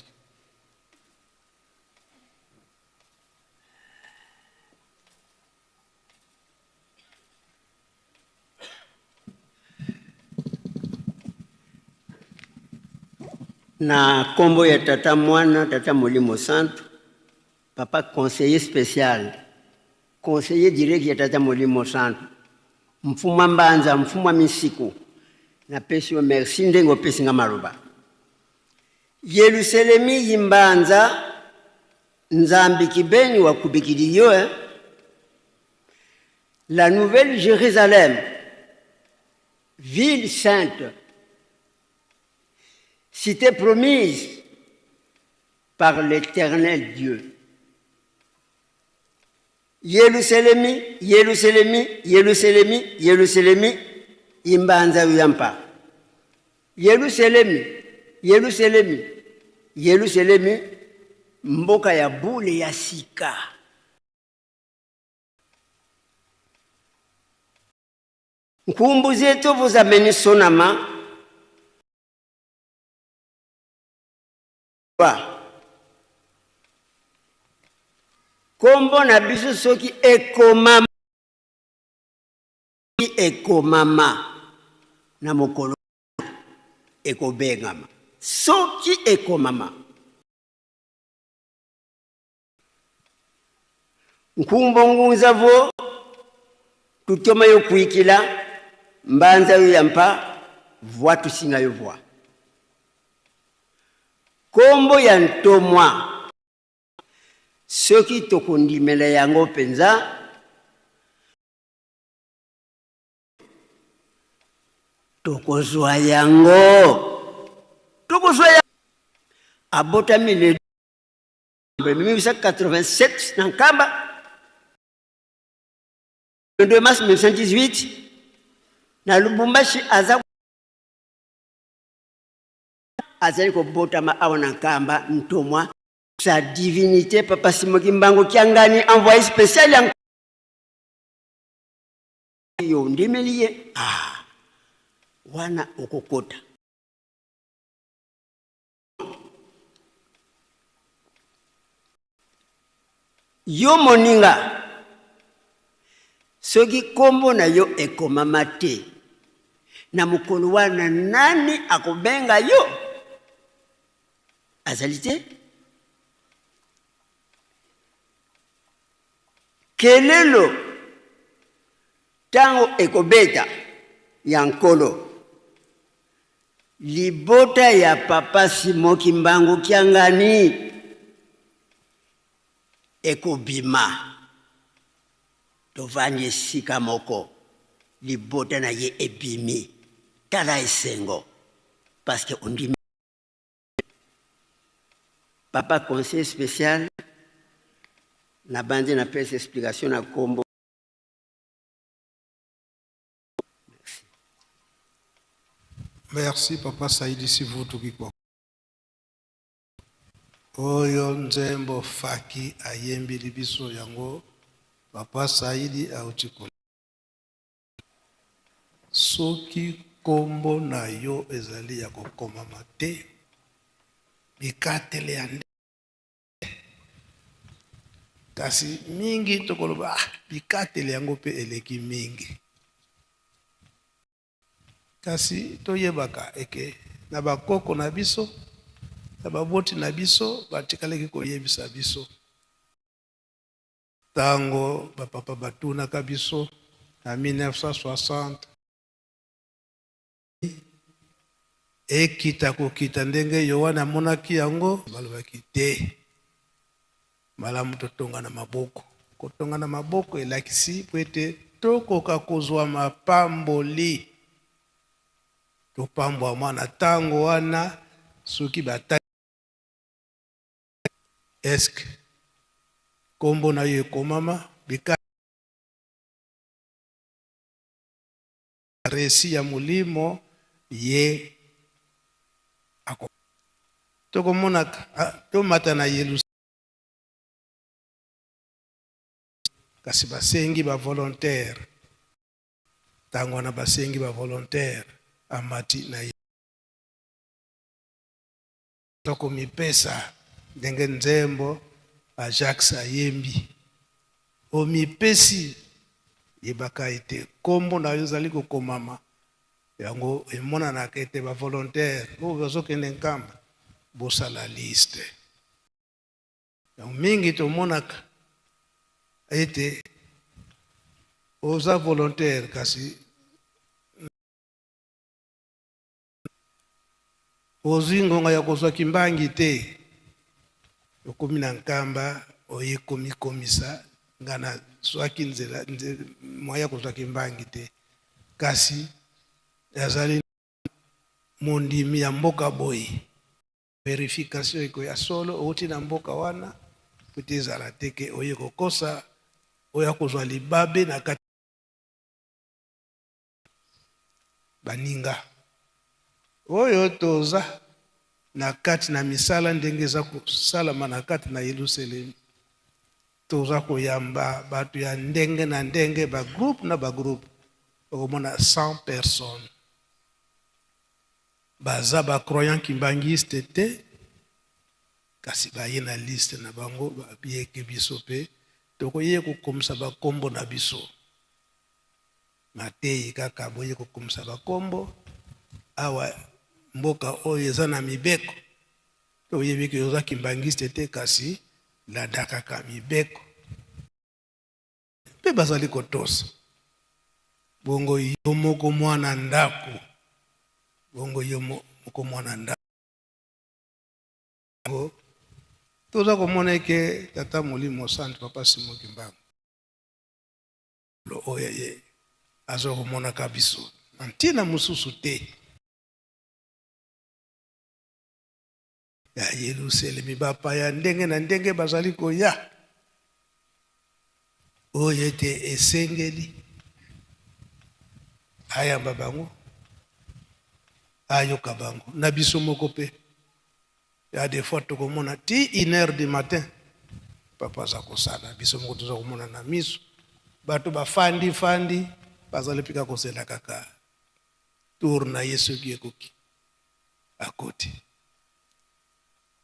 Speaker 19: Na kombo ya Tata Mwana, Tata Molimo Santu, Papa conseiller special, conseiller direct ya Tata Molimo Santu, Mfumwa Mbanza, Mfumwa Misiku, napesi yo merci ndenge opesi nga maloba. Yeluselemi yimbanza Nzambi kibeni wa kubikidi yo eh. La nouvelle Jérusalem, ville sainte, cité promise par l'Éternel Dieu. Yeluselemi, Yeluselemi, Yeluselemi, Yeluselemi, imbanza uyampa. Yeluselemi, Yeluselemi, Yeluselemi, mboka ya bule ya sika. Nkumbu zetu vuzameni sonama ba kombo na biso soki ekomama ekomama na mokolo ekobengama soki ekomama nkumbo ngunza vo tutoma yo kuikila mbanza yo ya mpa vwa tusinga yo vwa kombo ya ntomwa soki tokondimela yango mpenza tokozwa yango tokozwa yango abotami le 1887 na Nkamba le 2 mars 1918 na Lubumbashi aza azali kobotama awa na Nkamba ntomwa sa divinité papa Simon Kimbangu Kiangani envoyé spécial ya yo ondimeli ye ah, wana okokota yo moninga soki nkombo na yo ekomama te na mokolo wana nani akobenga yo azali te kelelo ntango ekobeta ya nkolo libota ya papa Simon Kimbangu Kiangani ekobima tovandi esika moko libota na ye ebimi tala esengo parce que ondimi papa conseil spécial nabandi napesa explication na kombo
Speaker 15: Merci papa Saidi Sivutu Kikwa. Oyo nzembo Faki ayembili biso yango papa Saidi auti ko Soki kombo na yo ezali ya kokomama te, bikateli ya Kasi mingi tokoloba ah, bikateli yango mpe eleki mingi. Kasi toyebaka eke na bakoko na biso na baboti na biso batikalaki koyebisa biso ntango bapapa batunaka biso na 1960 Ekita kokita ndenge Yoane amonaki yango, balobaki te, malamu totonga na maboko. Kotonga na maboko elakisi mpo ete tokoka kozwa mapamboli, topambwama na ntango wana. Soki batali eske nkombo na yo ekomama bika Resi ya molimo ye ako tokomonaka tomata na Yelusalemi kasi basengi ba volontaire ntango wana basengi ba volontaire amati na ye tokomipesa ndenge nzembo Ajax ayembi omipesi yebaka ete nkombo na yo ezali kokomama yango emonanaka ete ba volontaire oyo bazokende nkamba bosala liste donc mingi tomonaka ete oza volontaire kasi Ozwi ngonga ya kozwa kimbangi te, okomi na Nkamba oye komikomisa nga nazwaki nzela moyen ya kozwa kimbangi te, kasi azali mondimi ya mboka boye. Verification ekoya solo owuti na mboka wana po ete ezala te ke oye kokosa oya kozwa libabe na kati baninga. Oyo toza na kati na misala ndenge eza kosalama na kati na Yelusalemi, toza koyamba bato ya ndenge na ndenge, ba groupe na ba groupe, okomona 100 personnes baza ba croyant kimbanguiste te, kasi baye na liste na bango, babiyeke biso pe tokoye kokomisa bakombo na biso. Mateyi kaka boye kokomisa bakombo awa, mboka oyo eza na mibeko, toyebi ke oza kimbanguiste te, kasi landa kaka mibeko mpe bazali kotosa. Bongo yo moko mwana ndako, bongo yo moko mwana ndako, toza komona eke Tata Molimo Santu Papa Simon Kimbangu oyo ye aza komonaka biso na ntina mosusu te ya Yelusalemi, bapaya ndenge na ndenge bazali koya, oyo ete esengeli ayamba bango, ayoka bango na biso moko mpe. Ya des fois tokomona ti une heure du matin papa aza kosala, biso moko toza komona na miso bato bafandi fandi bazali mpika kozela kaka tour na ye, soki ekoki akoti.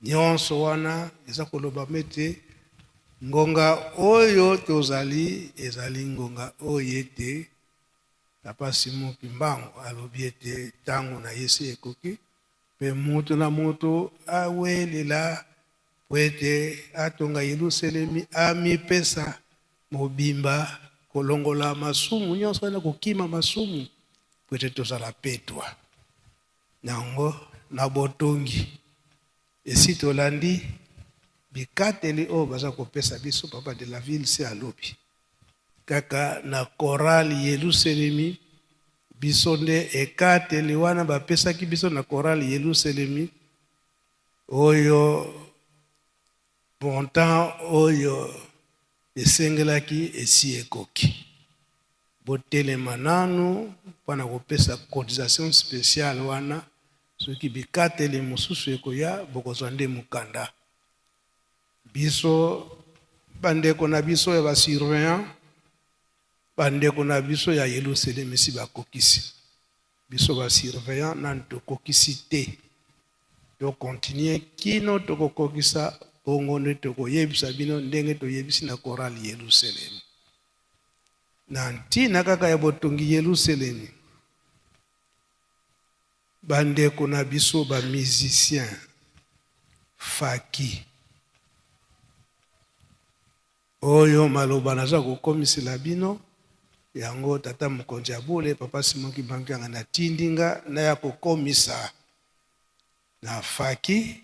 Speaker 15: Nyonso wana eza koloba mete ngonga oyo tozali ezali ngonga oyo ete Papa Simon Kimbangu alobi ete ntango na ye se ekoki, mpe moto na moto awelela mpo ete atonga Yelusalemi, amipesa mobimba kolongola masumu nyonso wana, kokima masumu mpo ete tozala petwa. Yango na botongi esi tolandi bikateli oyo baza kopesa biso. Papa de la ville se alobi kaka na chorale Yelusalemi, biso nde ekateli wana bapesaki biso na chorale Yelusalemi oyo montant oyo esengelaki esi ekoki. Botelema nanu mpona kopesa cotisation spéciale wana, soki bikateli mosusu ekoya bokozwa nde mokanda. Biso bandeko na biso ya basurveillant, bandeko na biso ya Yelusalemi si bakokisi, biso basurveillant nanu tokokisi te, tokontinue kino tokokokisa, bongo nde tokoyebisa bino ndenge toyebisi na chorale Yelusalemi. Na ntina kaka ya botongi Yelusalemi, bandeko na biso ba musicien faki oyo maloba naza kokomisela bino yango, tata mokonzi ya bule Papa Simon Kimbangu Kiangani atindi nga naya kokomisa na faki.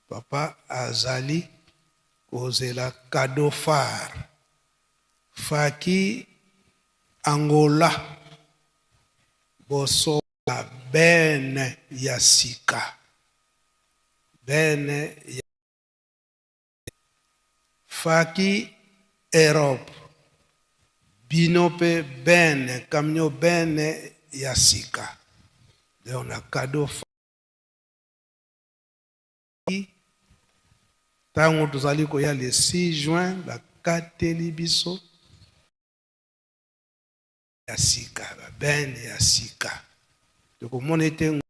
Speaker 15: Papa azali kozela cadeau phare faki Angola bosola bene ya sika, bene ya faki Europe, bino pe bene camion bene ya sika, donc na cadeau faki. Ntango tozali koya le 6 juin, bakateli biso ya sika, babene ya sika. Tokomona ete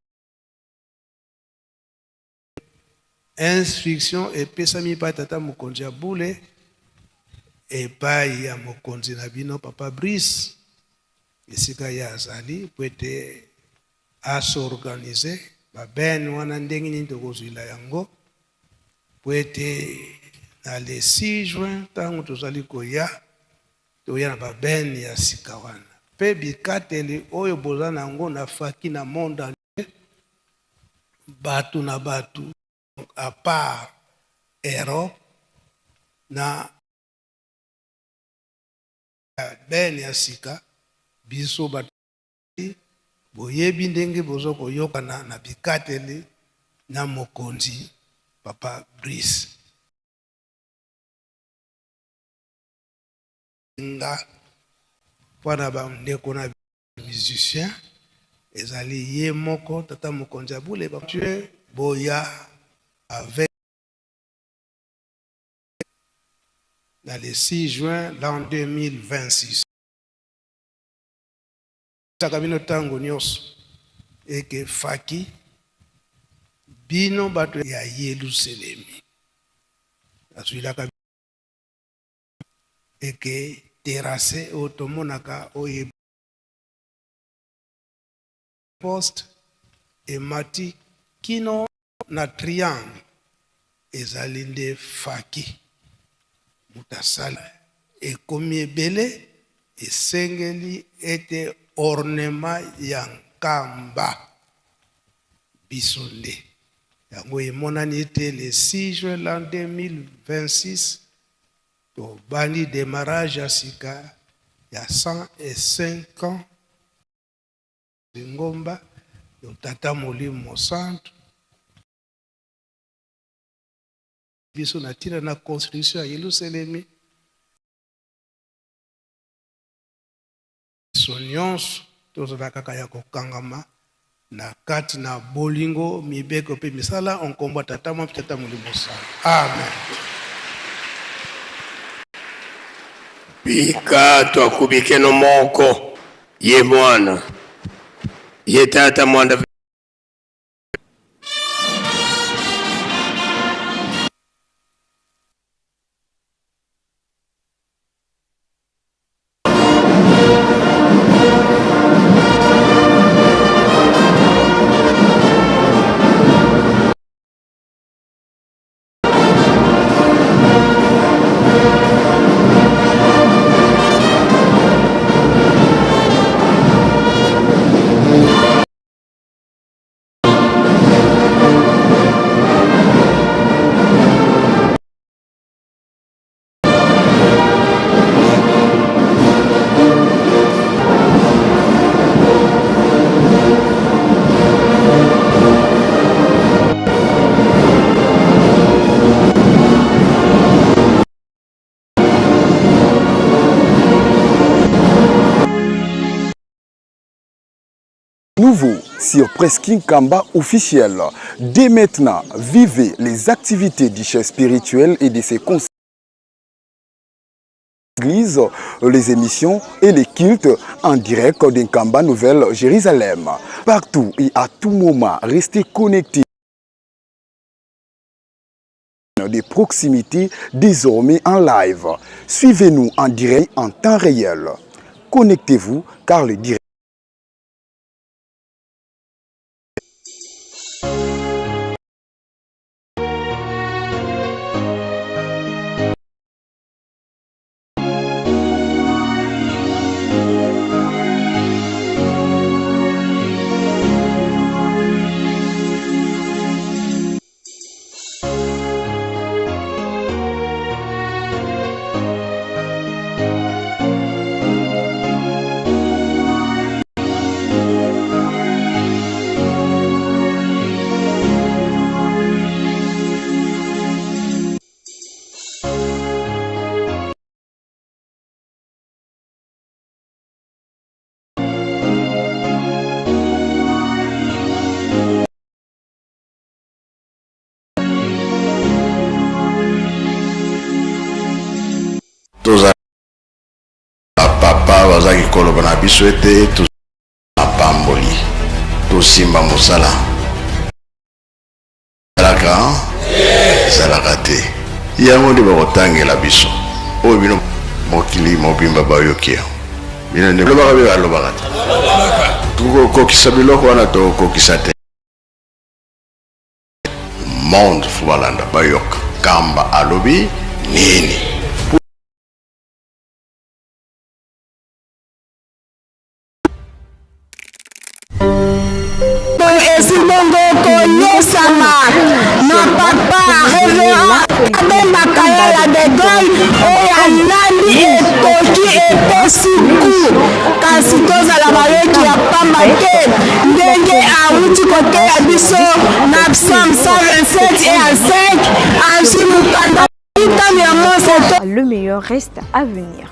Speaker 15: instruction epesami epai tata mokonzi ya bule, epai ya mokonzi na bino Papa Brice, esika ye azali, po ete asorganize babene wana ndenge nini tokozwila yango, po ete na le 6 juin ntango tozali koya, toya na babene ya sika wana. Mpe bikateli oyo boza na yango na faki na monde entier, bato na bato à part Europe na bene ya sika, biso bato boyebi ndenge boza koyokana na bikateli na mokonzi Papa Brice. Nga mpo na bandeko na musicien. Ezali ye moko tata mokonzi ya bule ba boya avec na le 6 juin l'an 2026. Saka bino ntango nyonso eke faki bino bato ya Yelusalemi azwilaka eke terrasse oyo tomonaka oyo poste emati kino na triangle ezali nde faki moto asala ekomi ebele esengeli ete ornement ya nkamba biso nde yango emonani ete le 6 juin l'an 2026 tobandi démarrage ya sika ya 105 ans lingomba yo tata molimo mosantu biso na ntina na construction ya Yelusalemi biso nyonso tozala kaka ya kokangama na kati na bolingo mibeko mpe misala nkombo ya tata mwa mpe tata molimo santu amen.
Speaker 14: Bika twakubikeno moko ye mwana ye tata mwanda.
Speaker 20: Nouveau sur Presking Kamba officiel. Dès maintenant, vivez les activités du chef spirituel et de ses conseils. Église, les émissions et les cultes en direct d'Nkamba Nouvelle Jérusalem. Partout et à tout moment, restez connectés de proximité désormais en live. Suivez-nous en direct en temps réel. Connectez-vous car le direct
Speaker 1: Tozala papa bazalaki koloba na biso ete mapamboli tosimba mosala ezalaka ezalaka te yango nde bakotangela biso oyo bino mokili mobimba bayoki yango bino nde balobaka mpe balobaka te tokokokisa biloko wana tokokokisa te monde fo balanda bayoka kamba alobi nini.
Speaker 21: Esi bongo koyesama na papa reverend Abe Makayala de Gaulle oyo alandi ekoki epesi ku kasi tozala bayoki ya pamba te ndenge awuti koteya biso na psaume 127 et à 5 azwi mokanda mitano ya Mose to
Speaker 2: Le meilleur reste à venir.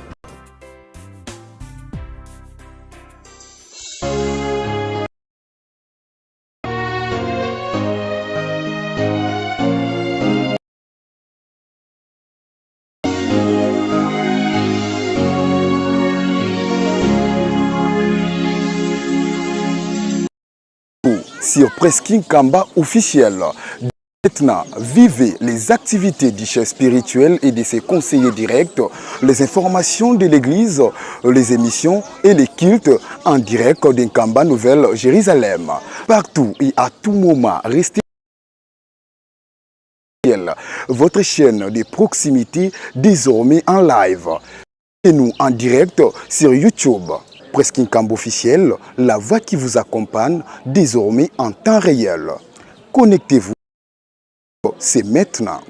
Speaker 20: sur Presking Kamba officiel. Maintenant, vivez les activités du chef spirituel et de ses conseillers directs, les informations de l'église, les émissions et les cultes en direct d'Nkamba Nouvelle Jérusalem. Partout et à tout moment, restez votre chaîne de proximité désormais en live. Et nous en direct sur YouTube. Presking Camp officiel, la voix qui vous accompagne désormais en temps réel. Connectez-vous, c'est maintenant.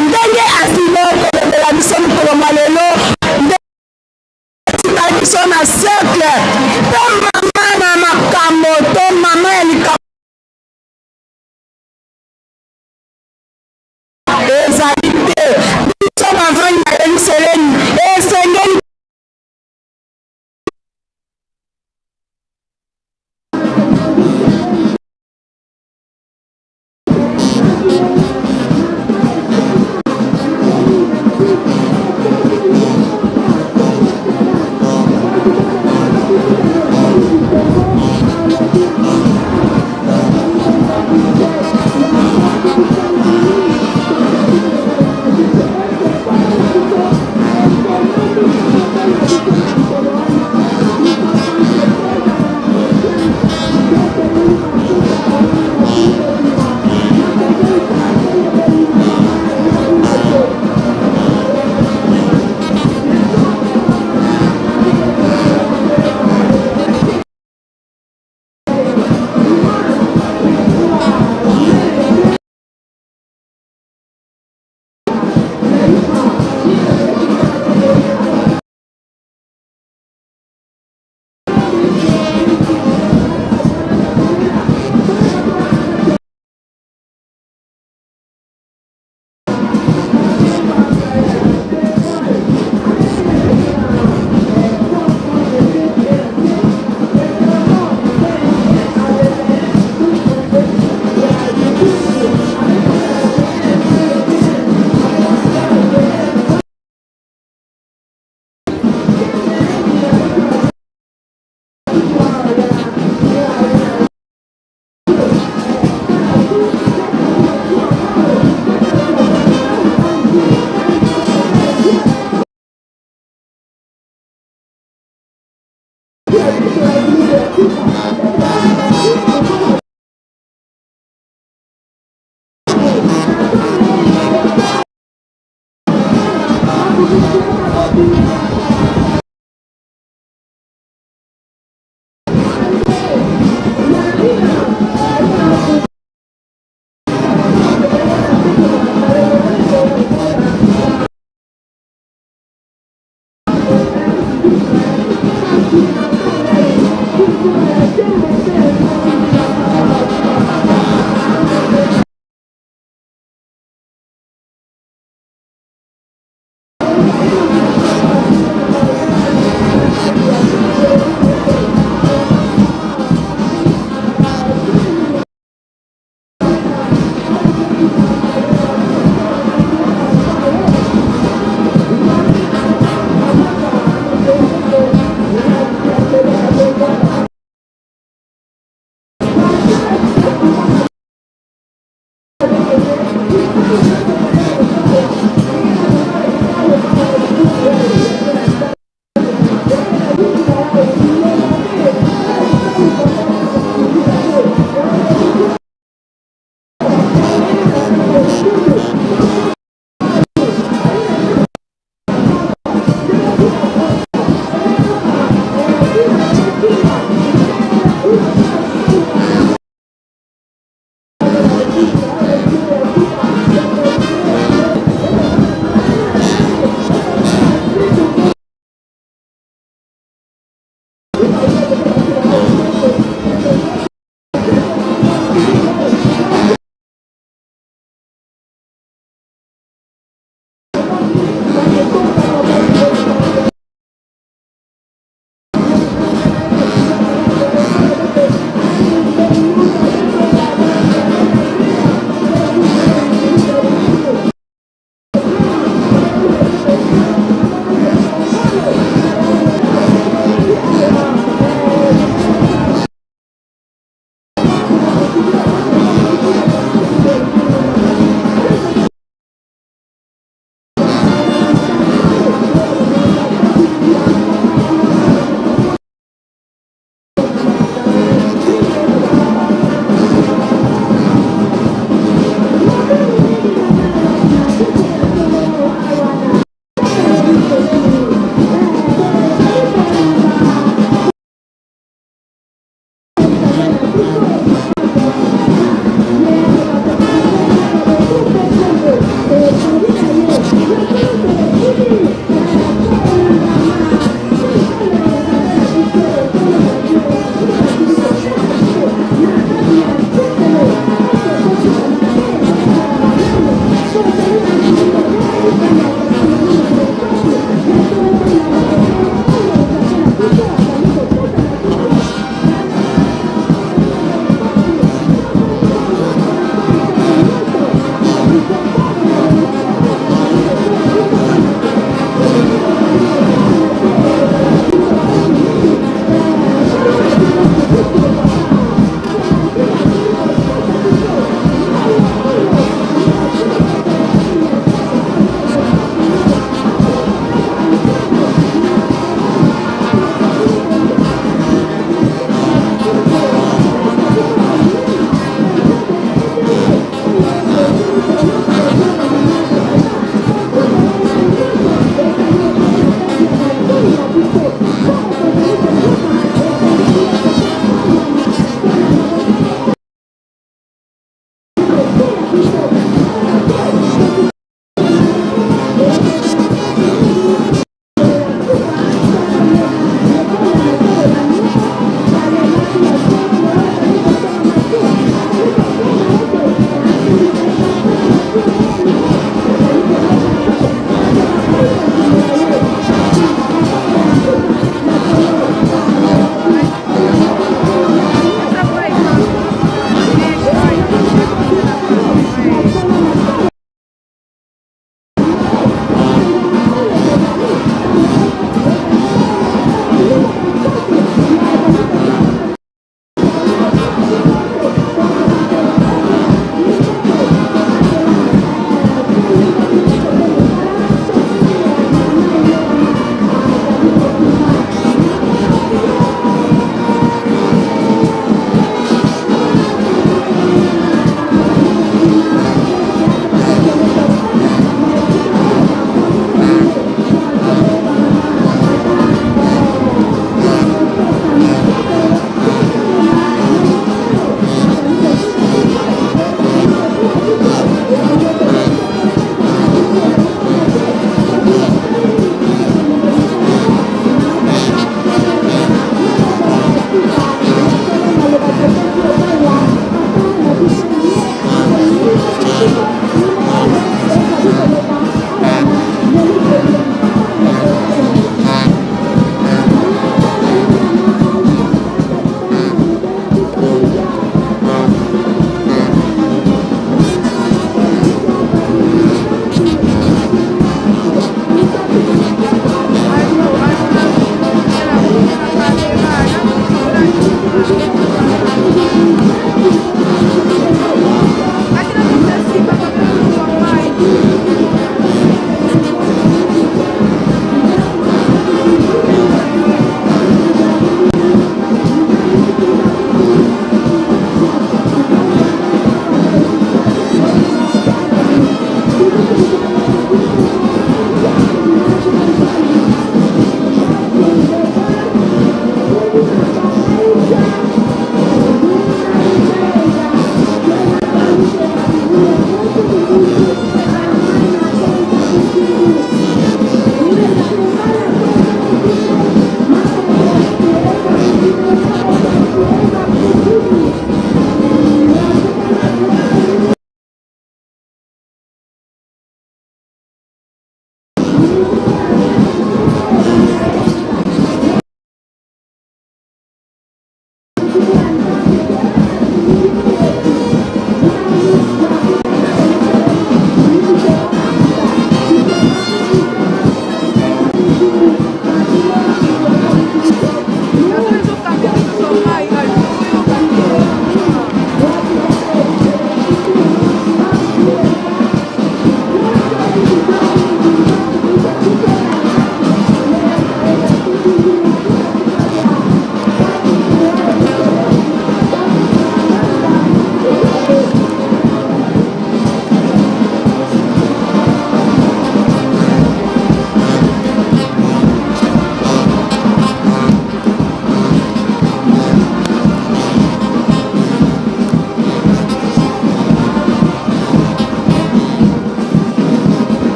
Speaker 21: Ndenge asili kolobela biso mokolo mwa lelo nde atikali biso na cercle mpe mama na makambo to mama ya likambo ezali te biso bavandi na Yelusalemi esengeli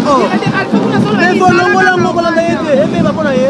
Speaker 5: Ekolongola yango kolanda ye te ebeba mpo na ye.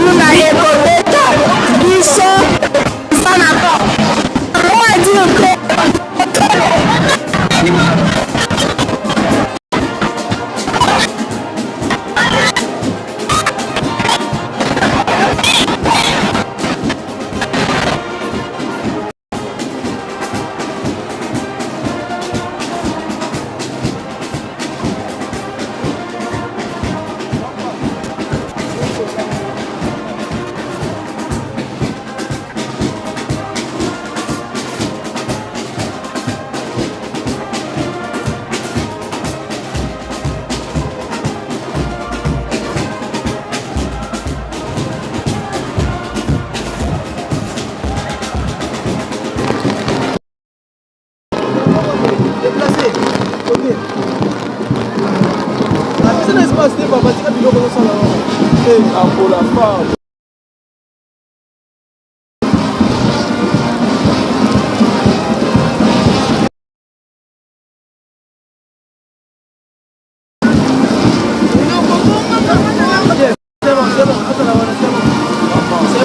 Speaker 21: Luna ekobeta biso eza na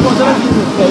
Speaker 21: mot à dire te.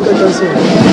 Speaker 7: Attention.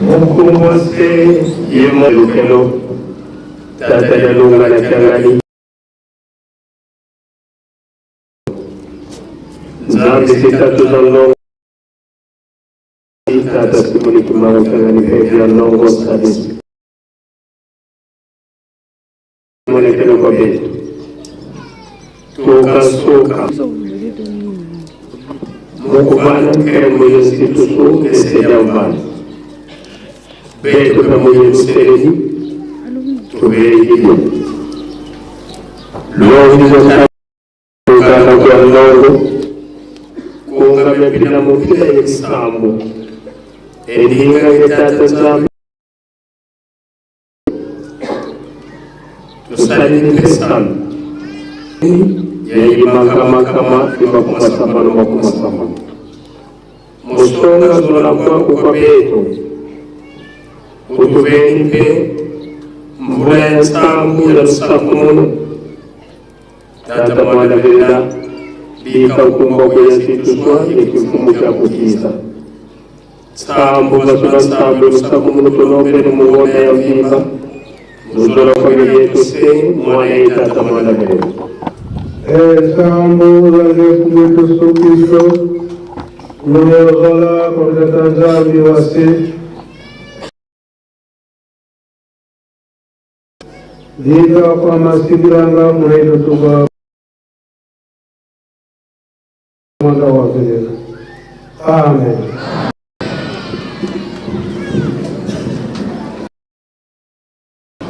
Speaker 14: Mokongo se ye mo lukelo tata ya lunga na kiangani Nzambe se tatu na ndongo tata Simoni Kimbangu Kiangani pe ya ndongo sadisi monekelo kwa betu tokasoka mukubana nkembo yensitusu esedyambana betu kamuyeluseleni tubeyile longiza uganda kwa ndongo kungamya bila mupira yemisambo eninga yetata nzambe tusalini pesano yayimankamakama imakumasambano makumasambano musonga zola kwaku kwa betu utuveni mpe mvula ya nsambu ya lusakumunu tata mwana vela bika ukumbako ya nsituswa ekifumu kya kukiza tsambu vasula nsambu lusakumunu tulombele muwonda ya vimba muzola kwa yetu se mwana ye tata mwana vela
Speaker 7: Esambu zalefu Kristo luzola kwa tata Nzambi wase Vika kwa masikilanga muhaitu tuba mwanda wa velela. Amen.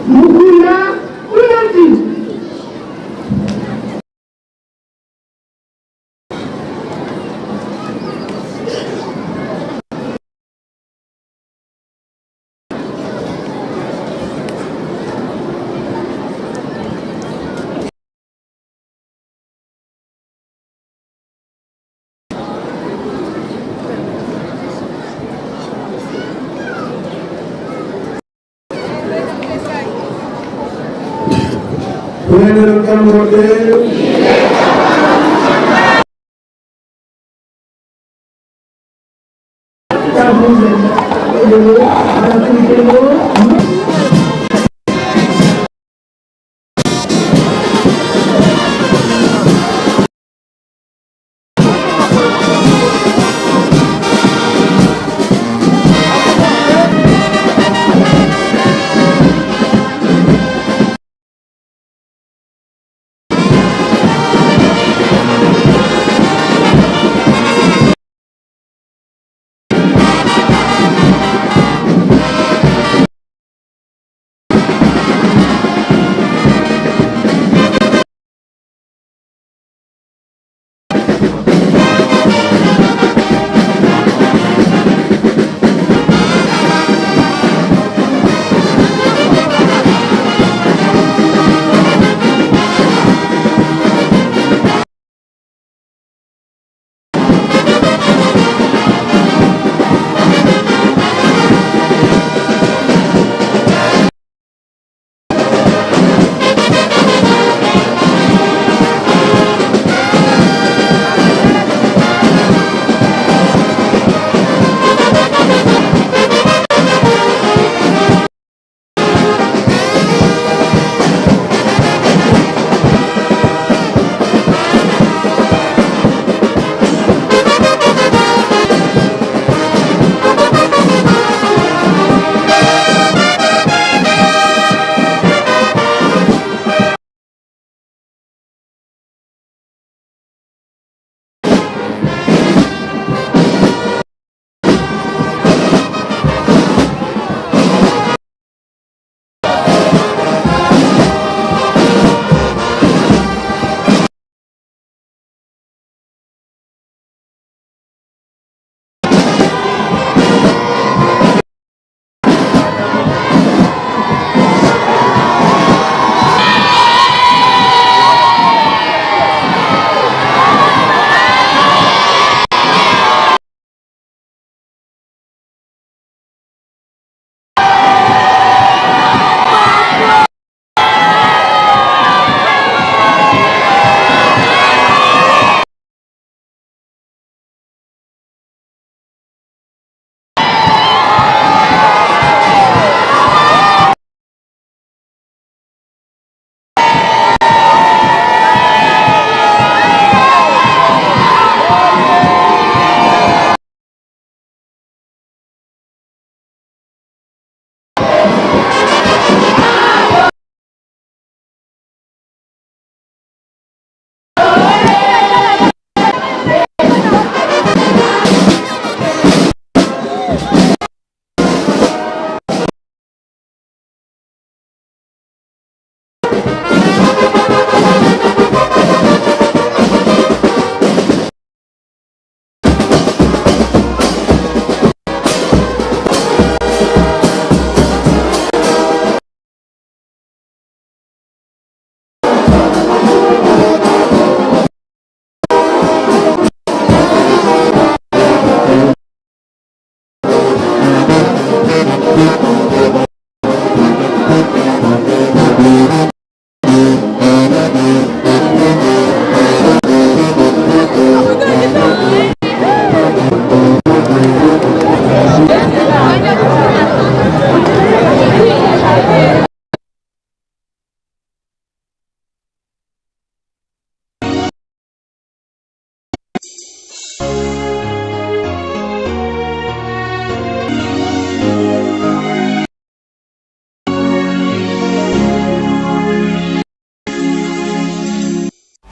Speaker 22: Mukuna Ulanzi.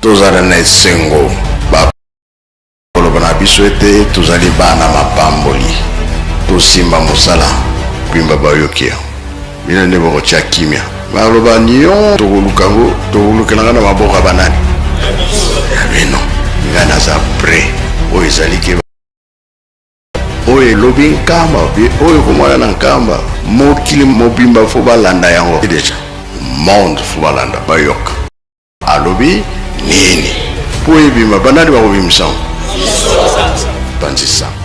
Speaker 1: Tozala na esengo, bakoloba na biso ete tozali bana mapamboli. Tosimba mosala bimba bayoki yango. Bino nde bokotia kimia. Maloba nyon tokoluka yango, tokolukela nga na maboko ya banani? Ya bino. Nga naza prêt. Oyo ezali ke oyo elobi Nkamba, oyo komona na Nkamba, mokili mobimba fo balanda yango deja. Monde fo balanda, bayoka. Alobi nini? Mpo ebima, banani bakobimisa yango? Panzi sango.